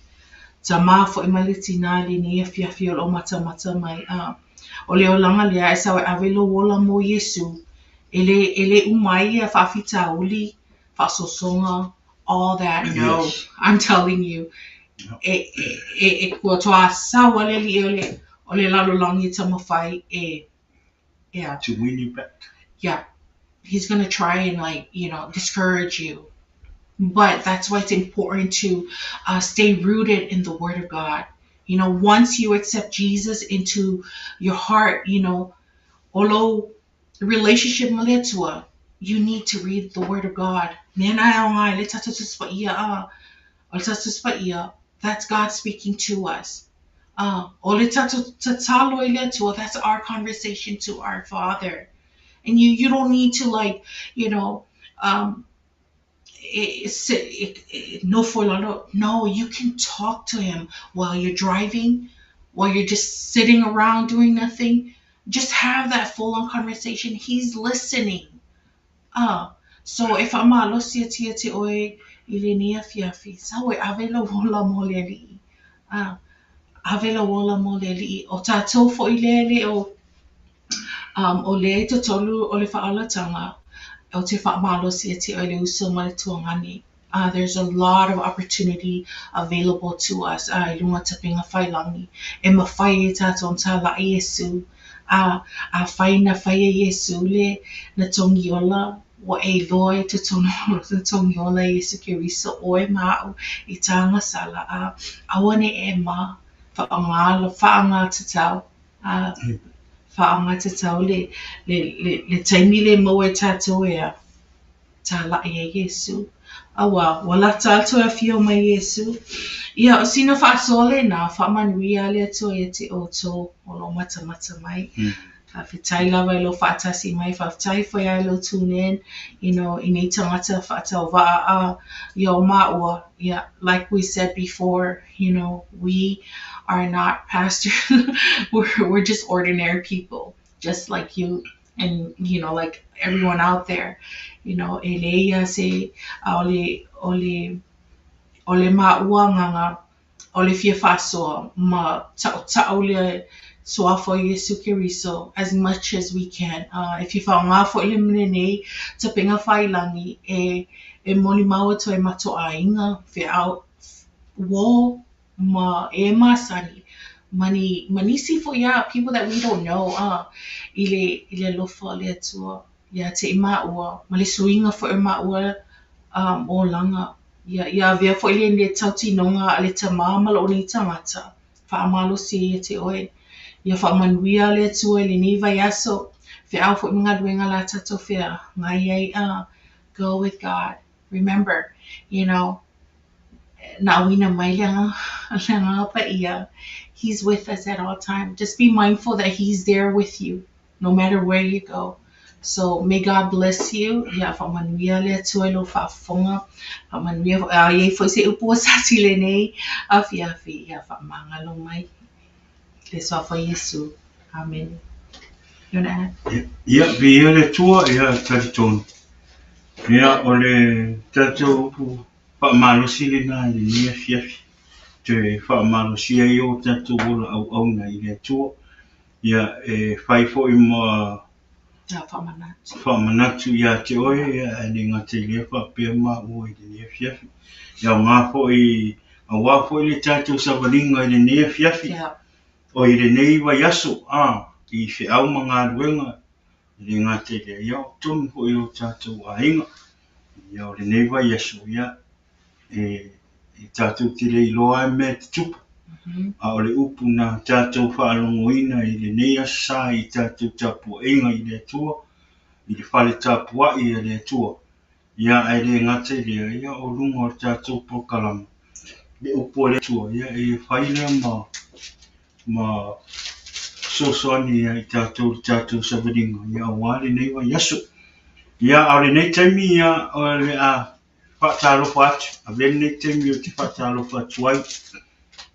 Tamā fo'i ma le tinā lenei afiafi o lo o matamata mai. O le olaga lea e sau e ave lou ola mo Iesu. E le uma ai ia faafitauli, faasoasoga, all that. No, Yes. I'm telling you. E kua toa sau ale li o le lalolagi e taumafai e, yeah. To win you back. Yeah. He's going to try and like, you know, discourage you. But that's why it's important to stay rooted in the Word of God. You know, once you accept Jesus into your heart, you know, o lou relationship ma le Atua, you need to read the Word of God. Mea na e aoga ai le tatou Tusi Paia, o le tatou Tusi Paia, that's God speaking to us. O le tatou tatalo i le Atua, that's our conversation to our Father. And you don't need to like, you know, nofo i lalo. No, you can talk to him while you're driving, while you're just sitting around doing nothing. Just have that full-on conversation. He's listening. So e whaamalosi atu ia te oe i lenei afiafi, sau e ave lou ola mo le Alii. Ave lou ola mo le Alii. O tatou fo'i lea le o, o lea i totonu o le faaolataga, o te whaamalosi atu ia te oe le uso ma le tuagane. There's a lot of opportunity available to us i lunga tapenga whailangi. E mawhai e tātou tā lai Iesu. A whai na whai e Iesu le na tongi ola, wa e loa i totonu na tongi ola Iesu Keriso oe ma'u i tānga sala. Aua ne e ma whaanga, whaanga tatau. Whaanga tatau le taimi le mau e tātou e a tā lai e Iesu. Aua, ua lata atu e whio mai Iesu. Ia, o sina whaasole nā, whaamanui a le atua ia te outou o lo matamata mai. Whawhitai lava i lo whaatasi mai, whawhitai whai ai lo tune in, you know, i nei tangata whaatau waa a ia o maua. Yeah, like we said before, you know, we are not pastors. We're just ordinary people, just like you and, you know, like everyone out there. You know, e le ia se a o le maua nganga, o le fia whaasoa, ma ta'o ta'o le suafo Iesu Keriso as much as we can. E fia whaonga fo i le mene nei, tapenga whailangi, e moni maua to e mato a inga, whe au, wo, ma e masani, mani, manisi fo ia, people that we don't know, i le alofa o le Atua, ia te i maua, ma le suiga fo e maua, o langa, ia avea fo i le le tautinonga a le tamā ma lo nei tangata, whaamalosi ia te oe, ia whaamanuia le Atua i lenei vaiaso, whe au fo i mga luenga la tatou whea, ngai ai, go with God. Remember, you know, na awina mai le anga pa ia. He's with us at all times. Just be mindful that he's there with you, no matter where you go. So may God bless you. Ia whaamanuia le Atua i lo whaafonga. Whaamanuia, ia i se upu o sati le nei. Afiafi, ia whaamangalo mai. Le soafa Iesu. Amen. You wanna add? Ia, bi ia le Atua, ia talitonu. Ia, o le tatou upu whaamalosi le nā le nei afiafi. Te whaamalosi ai o tatou ola auauna i le Atua. Ia, e whai foi ma Ia, whaamanatu. Whaamanatu ia te oe, ia, e le ngā te lea whaapea ma ua i le nei afiafi. Ia, o ngā foi, a wā foi le tatou savalinga i le nei afiafi. O i le nei vaiaso, i wheau ma ngā luenga, i le ngā te lea, ia, o tonu foi o tatou ainga. Ia, o le nei vaiaso, ia, E tatou te le iloa lava mea e tutupu, a o le upu na tatou faalogoina i lenei aso sa i tatou tapuaiga i le Atua, i le fale tapuai a le Atua. Ia, ae le gata i lea, ia o luga o le tatou polokalama, le upu a le Atua, ia e fai lea ma fesoasoani ia i tatou i le tatou savaliga, ia aua lenei vaiaso. Ia, a o lenei taimi, ia, o le a faatalofa atu, avea lenei taimi ou te faatalofa atu ai,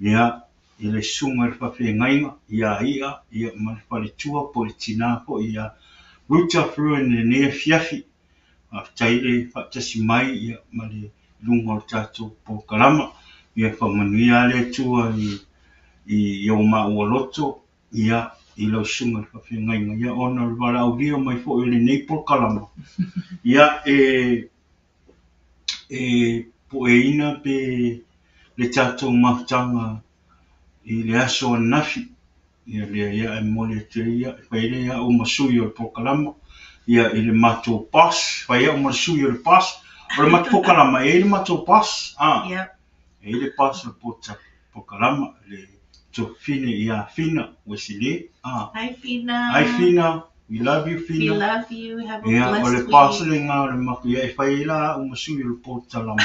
ia, i le susuga i le faafeagaiga ia Ia, ia, ma le faletua po o le tinā foi ia Ruta Fruin i lenei afiafi. Faafetai le faatasi mai, ia, ma le luga o le tatou polokalama. Ia faamanuia le Atua i o maua loto, ia, i lau susuga i le faafeagaiga, ia, ona o le valaaulia mai foi o lenei polokalama, ia, e pueina pe le tatou mafutaga i le aso ananafi. Ia lea ia e momoli atu ai ia, e fai ai au ma sui o le polokalama, ia i le matou boss, fai au ma le sui o le boss, o le matou polokalama e i ai le matou boss, e i ai le boss o le polokalama, le Tofine ia Fina Wesley. Hi Fina. Hi Fina. We love you Fina. We love you. Have a blessed week. O le boss lena o le matou, ia e fai ai la au ma sui o le polokalama.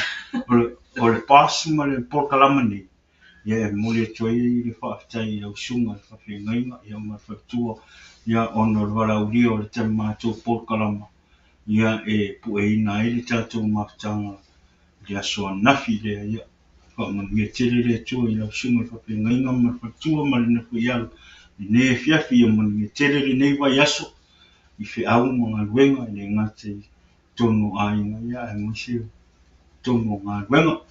O le boss ma le polokalama nei, ia e momoli atu ai le faafetai i lau susuga i le faafeagaiga, ia ma le faletua, ia ona o le valaaulia o le matou polokalama, ia e pueina ai le tatou mafutaga i le aso ananafi lea, ia faamanuia tele le Atua i lau susuga i le faafeagaiga ma le faletua ma le nofo-i-alo lenei afiafi, ia manuia tele lenei vaiaso i feau ma galuega, e le gata i totonu o aiga, ia aemaise totonu o galuega.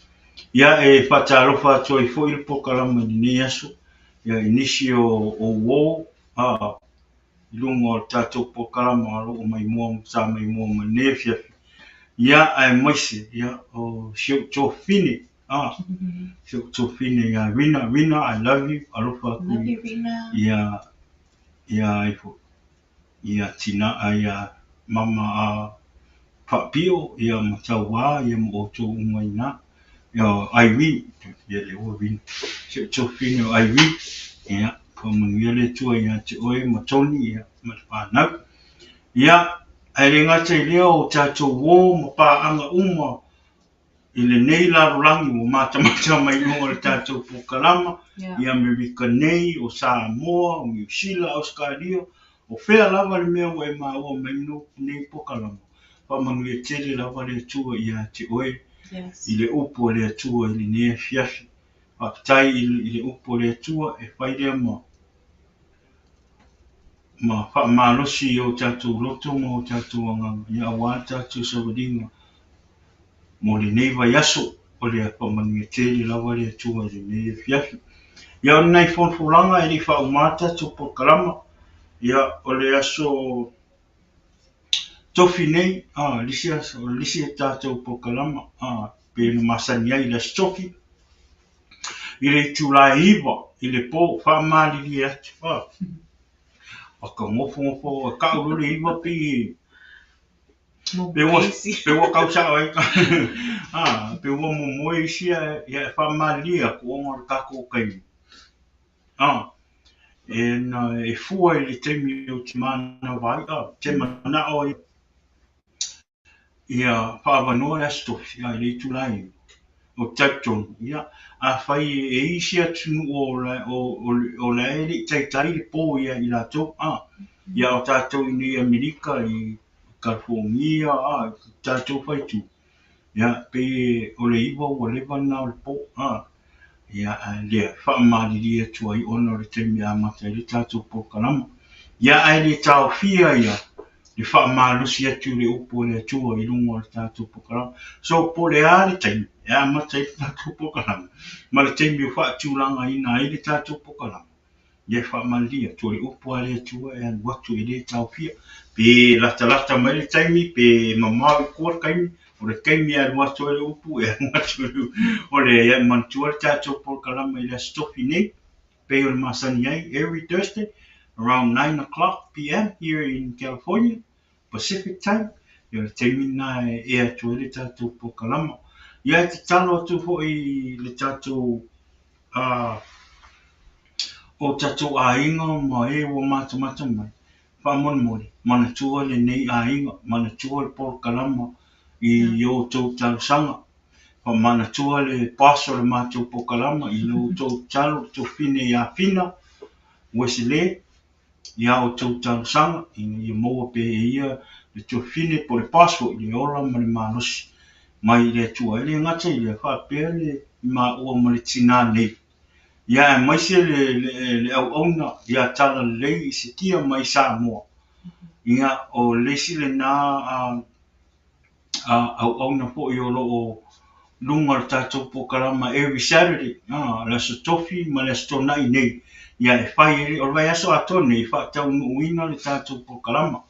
Ia e faatalofa atu ai foi le polokalama i lenei aso, ia i nisi o uo i luga o le tatou polokalama o lo o maimoa sa maimoa mai lenei afiafi. Ia aemaise ia o si ou tuafafine, si ou tuafafine ia Rina. Rina, I love you, alofa atu. Love you, Rina. Ia ia ifo ia tina ia mama a faapio ia ma tauā ia ma outou uma i ina. Ia Irene, ia le ua Rina. Si ou tuafafine o Irene, ia faamanuia le Atua ia te oe ma Tony ia ma le fanau. Ia, ae le gata i lea o tatou uo ma paaga uma i lenei lalolagi ua matamata mai luga o le tatou polokalama, i Amerika nei, o Samoa, o Niu Sila, Ausetalia, o fea lava le mea ua e maua mai nei polokalama, faamanuia tele lava le Atua ia te oe i le upu a le Atua i lenei afiafi. Faafetai i le upu a le Atua e fai lea ma faamalosi i o tatou loto ma o tatou agaga, ia aua le tatou savaliga mo lenei vaiaso, o le faamanuia tele lava le Atua i lenei afiafi. Ia o lenei folafolaga e le i faauma le tatou polokalama, ia o le aso tofi nei, le isi aso, o le isi tatou polokalama, pe na masani ai i le aso tofi, i le itula e 9 i le po, faamalilie atu, aka gofogofo, e tau loa le 9 pei pe ua tau sao ai, pe ua momoe isi ia e faamalilie atu ona o le tatou taimi. E na e fua i le taimi ou te manava ai, te manao ai ia faavanoa le aso tofi i le itula e 9. O te talitonu, ia, afai e i isi atunuu o la e le i taitai le po ia i latou, ia o tatou i nei Amerika, i California, tatou faitu, ia, pei o le 9 ua leva lena o le po, ia, ae lea faamalilie atu ai ona o le taimi e amata ai le tatou polokalama. Ia, ae le taofia ia le faamalosi atu i le upu a le Atua i luga o le tatou polokalama. So, po o le a le taimi e amata ai le tatou polokalama ma le taimi o faatulagaina ai le tatou polokalama, ia e faamalilie atu o le upu a le Atua e alu atu e le taofia. Pe latalata mai le taimi, pe mamao i tua le taimi, o le taimi e alu atu ai le upu, e alu atu le upu. O le ia e manatua le tatou polokalama i le aso tofi nei, pei o le masani ai, every Thursday, around 9 o'clock p.m. here in California, Pacific time, ia o le taimi lena e ea atu ai le tatou polokalama. Ia e tatalo atu foi i le tatou o tatou aiga ma e ua matamata mai, faamolemole, manatua lenei aiga, manatua le polokalama i o outou talosaga, manatua le boss o le matou polokalama i lo outou tatalo, le tuafafine ia Fina Uesele, i a outou talosaga ina ia maua pea e ia le tuafafine po o le boss foi le ola ma le malosi mai le Atua. E le gata i lea, faapea le maua ma le tinā nei, ia aemaise le auauna ia Talalelei Isekia mai Samoa. Ia, o le isi lena auauna foi o lo o luga o le tatou polokalama every Saturday, le Aso Tofi ma le Aso Toonai nei. Ia e fai, o le vaiaso atoa nei e faataunuuina le tatou polokalama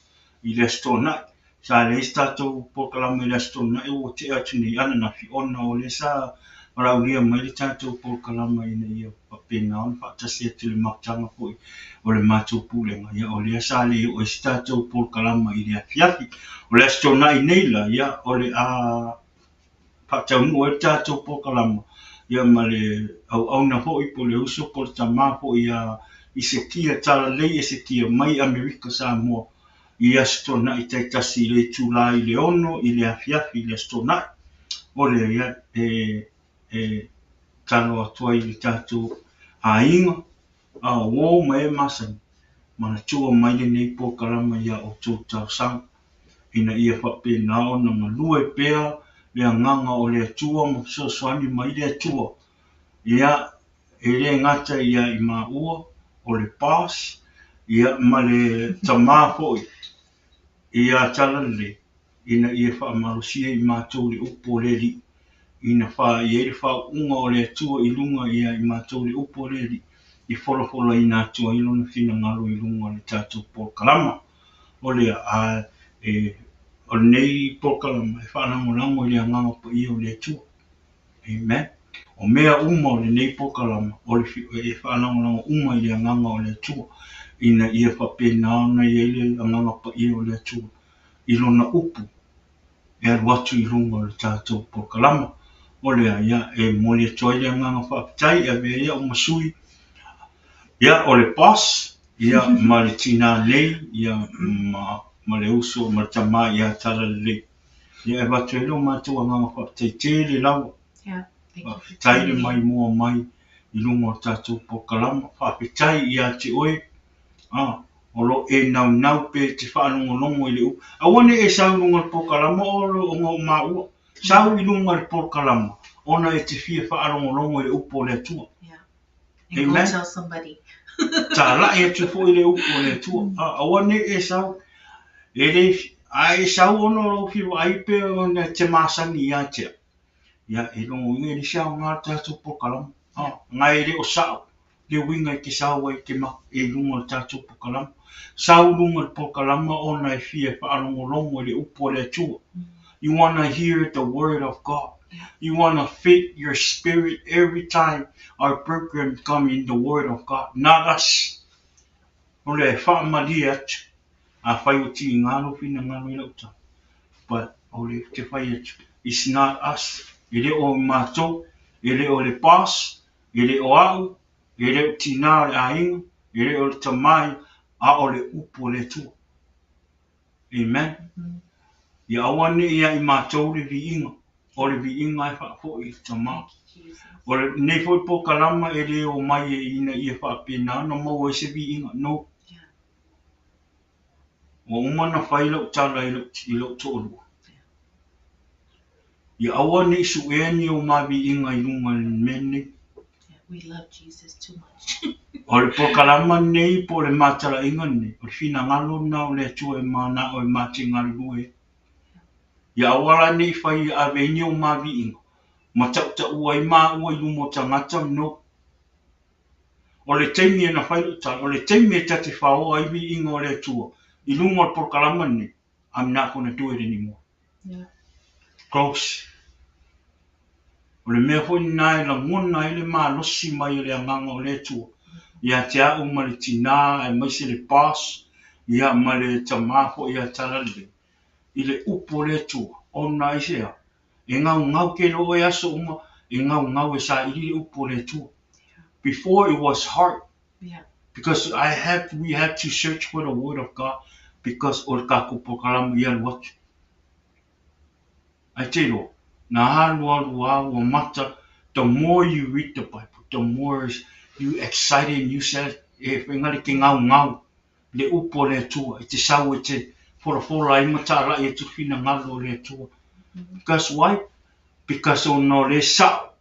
i le Aso Toonai. Sa leai se tatou polokalama i le Aso Toonai ua tea atu nei ananafi ona o lea sa valaaulia mai le tatou polokalama ina ia faapena ona faatasi atu i le mafutaga foi o le matou pulega. Ia o lea sa le oo ai se tatou polokalama i le afiafi. O le Aso Toonai nei la, ia o le a faataunuu ai le tatou polokalama ia ma le auauna foi po o le uso po o le tamā foi ia Isekia Talalelei Esekia mai Amerika Samoa i Aso Toonai taitasi i le itula i le 6 i le afiafi i le Aso Toonai. O lea ia e talo atu ai i le tatou aiga a uō ma e masani, manatua mai lenei polokalama ia outou talosaga ina ia faapena ona galue pea le agaga o le Atua ma fesoasoani mai le Atua. Ia, e le gata ia i maua o le boss, ia ma le tamā foi ia Talalelei ina ia faamalosia i matou le upu o le Alii, ina i ai le faauuga o le Atua i luga ia i matou le upu o le Alii, e folafolaina atu ai lona finagalo i luga o le tatou polokalama. O lea, a e, o lenei polokalama e faalagolago i le agaga paia o le Atua. Amen. O mea uma o lenei polokalama, o le e faalagolago uma i le agaga o le Atua, ina ia faapena ona i ai le agaga paia o le Atua i lona upu e alu atu i luga o le tatou polokalama. O lea, ia, e momoli atu ai le agaga faafetai e avea ai au ma sui, ia, o le boss, ia, ma le tinā nei, ia, ma le uso ma le tamā ia Talalelei. Ia, e avatu ai lo matou agaga faafetai tele lava. Faafetai le maimoa mai i luga o le tatou polokalama. Faafetai ia te oe, o lo e naunau pe te faalogologo i le upu. Aua ne i e sau i luga o le polokalama ona o maua. Sau i luga o le polokalama ona e te fia faalogologo i le upu o le Atua. And go tell somebody. Talai atu foi le upu o le Atua. Aua ne i e sau. E le, a e sau ona o lou fia vaai pe ona te masani ia te au. Ia, e lona uiga e le se aoga le tatou polokalama. Ngai e le o sao le uiga e te sau ai te e luga o le tatou polokalama. Sau luga o le polokalama ona e fia faalogologo i le upu o le Atua. You want to hear the word of God. You want to fit your spirit every time our program come in the word of God, not us. O le faamalie atu, afai o tiga lou finagalo i lau tala, but o le te fai atu, it's not us. E le o matou, e le o le boss, e le o au, e le o tinā o le aiga, e le o le tamai, a o le upu o le Atua. Amen. Ia aua ne i ia i matou le viiga, o le viiga e faafoi i le tamā. O lenei foi polokalama e le o mai e ina ia faapena ona maua ai se viiga. No. Ua uma ona fai lau tala i lou toalua. Ia aua ne i suea ni o ma viiga i luga i le mea lenei. We love Jesus too much. O le polokalama lenei po o le matalaiga lenei, o le finagalo lena o le Atua e manao e mate galulue. Ia aua la ne i fai ave ai ni o ma viiga, ma tautaua ai maua i luma o tagata, no. O le taimi e na fai lau tala, o le taimi e ta te faoa ai viiga o le Atua i luga o le polokalama lenei, I'm not gonna do it anymore. Close. O le mea foi lena e lagona ai le malosi mai o le agaga o le Atua ia te au ma le tinā aemaise le boss, ia ma le tamā foi ia Talalelei i le upu o le Atua ona aisea. E gaugau ke iloa oe aso uma, e gaugau e saili le upu o le Atua. Before it was hard. Yeah. Because I have, we have to search for the word of God because o le tatou polokalama i alu atu. Ae te iloa, na alu alu lava ua mata, the more you read the Bible, the more you excited and you said, e engari ke gaugau le upu a le Atua, e te sau e te folafola ai ma talai atu le finagalo o le Atua. Because why? Because ona o le sa'o.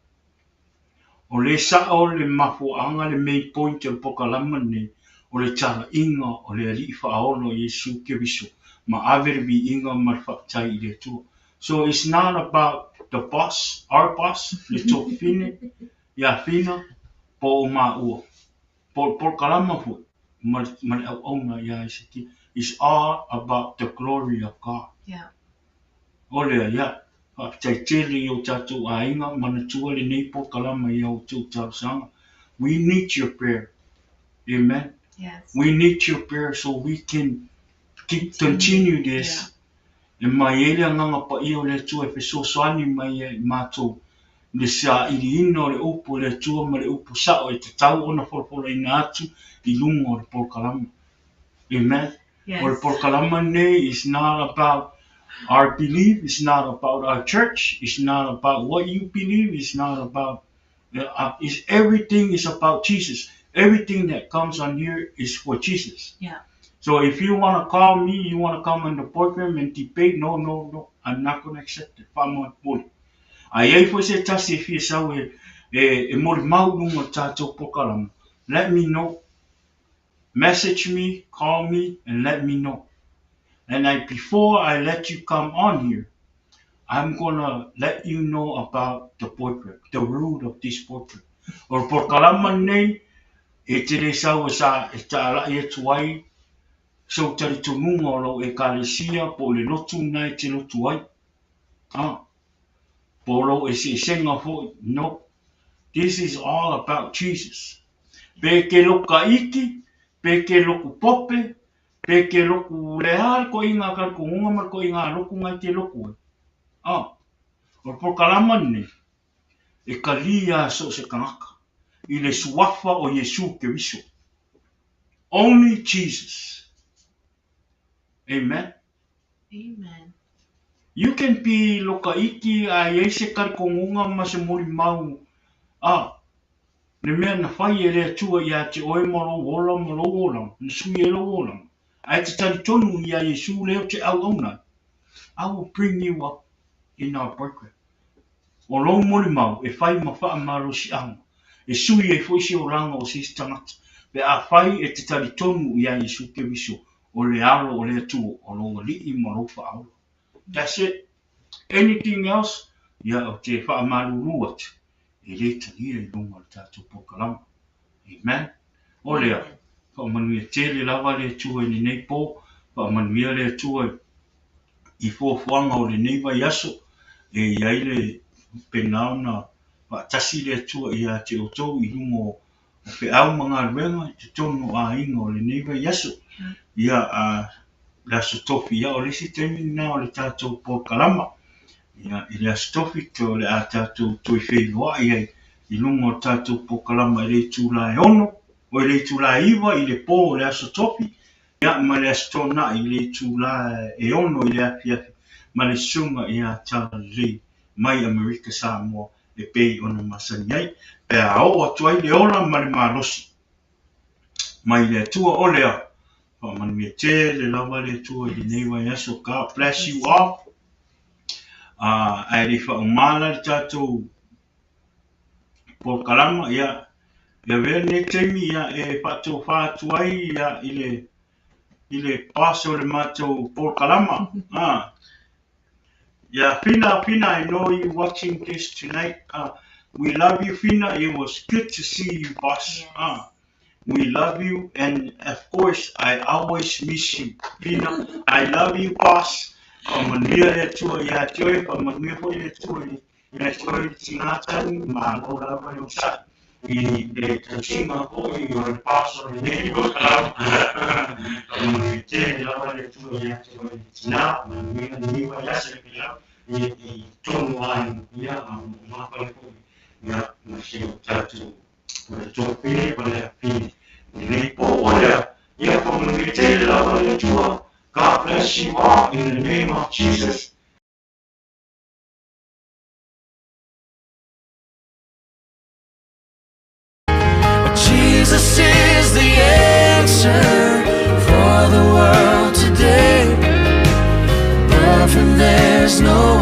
O le sa'o le mafuaaga le main point o le polokalama lenei, o le talaiga o le Alii Faaola o Iesu Keriso ma ave le viiga ma le faafetai i le Atua. So it's not about the boss, our boss, le tuafafine ia Fina po o maua, po o le polokalama foi ma le, ma le auauna ia Hesekia. It's all about the glory of God. Yeah. O lea, ia, faafetai tele i o tatou aiga, manatua lenei polokalama i a outou talosaga. We need your prayer. Amen. Yes. We need your prayer so we can keep continue this. Yeah. E mai ai le Agaga Paia o le Atua e fesoasoani mai ai i matou i le sailiina o le upu a le Atua ma le upu sao e tatau ona folafolaina atu i luga o le polokalama. Amen. Yes. O le polokalama lenei is not about our belief, it's not about our church, it's not about what you believe, it's not about it's everything is about Jesus. Everything that comes on here is for Jesus. Yeah. So if you want to call me, you want to come on the program and debate, no, no, no, I'm not going to accept it. Faamolemole. A i ai foi se tasi e fia sau e, e, e molimau i luga o le tatou polokalama, let me know. Message me, call me, and let me know. And I, before I let you come on here, I'm gonna let you know about the program, the rule of this program. O le polokalama lenei, e te le sau e sa e talai atu ai sou talitonuga o lou ekalesia po o le lotu lena e te lotu ai. Ah, po o lou eseesega foi. No. This is all about Jesus. Pe ke loku kaiti, pe ke loku pope, pe ke loku le a le koiga ka le kogoga ma le koiga a loku ngai te loku ai. Ah, o le polokalama lenei, e kalia so o se tagata i le suafa o Iesu Keriso. Only Jesus. Amen. Amen. You can be lokaiti a i ai se talitonuga ma se molimau, a, le mea na fai e le Atua ia te oe ma lou ola ma lou olaga, na sui ai lou olaga, ae te talitonu iā Iesu lea ou te auauna ai, I will bring you up in our program. O lou molimau e fai ma faamalosiaga, e sui ai foi se olaga o se isi tagata, pe afai e te talitonu iā Iesu Keriso o le Alo o le Atua, o lou Alii ma lou Faaola. That's it. Anything else, ia ou te faamalulu atu, e le talia i luga o le tatou polokalama. Amen. O lea, faamanuia tele lava le Atua i lenei po, faamanuia le Atua i fuafuaga o lenei vaiaso, e i ai le pena ona faatasi le Atua ia te outou i luga o feau ma galuega i totonu o aiga o lenei vaiaso. Ia, a, le Aso Tofi, ia o le isi taimi lena o le tatou polokalama. Ia, i le Aso Tofi, o le a tatou toe feiloai ai i luga o le tatou polokalama i le itula e 6, o i le itula e 9 i le po o le Aso Tofi, ia ma le Aso Toonai i le itula e 6 i le afiafi ma le susuga ia Talalelei mai Amerika Samoa e pei ona masani ai, pe a oo atu ai le ola ma le malosi mai le Atua. O lea, faamanuia tele lava le Atua i lenei vaiaso. God bless you all. Ae le i faauma la le tatou polokalama, ia, e avea lenei taimi ia e faatofa atu ai ia i le boss o le matou polokalama. Ah. Yeah, Fina, Fina, I know you watching this tonight. We love you, Fina. It was good to see you, boss. Yes. We love you, and of course, I always miss you, Fina. I love you, boss. Faamanuia le Atua ia te oe, faamanuia foi le Atua ia te oe le tigatani, malo lava le onosai i le tausiga foi o le boss o lenei polokalama. Faamanuia tele lava le Atua ia te oe le tina, manuia lenei vaiaso e pelau. Ia, i totonu o aiga, ia, a o lumafale foi, ia, ma si o tatou faletolu pele ma le afafine i lenei po ua lea. Ia faamanuia tele lava le Atua. God bless you all in the name of Jesus. Jesus is the answer for the world today. Above him there's no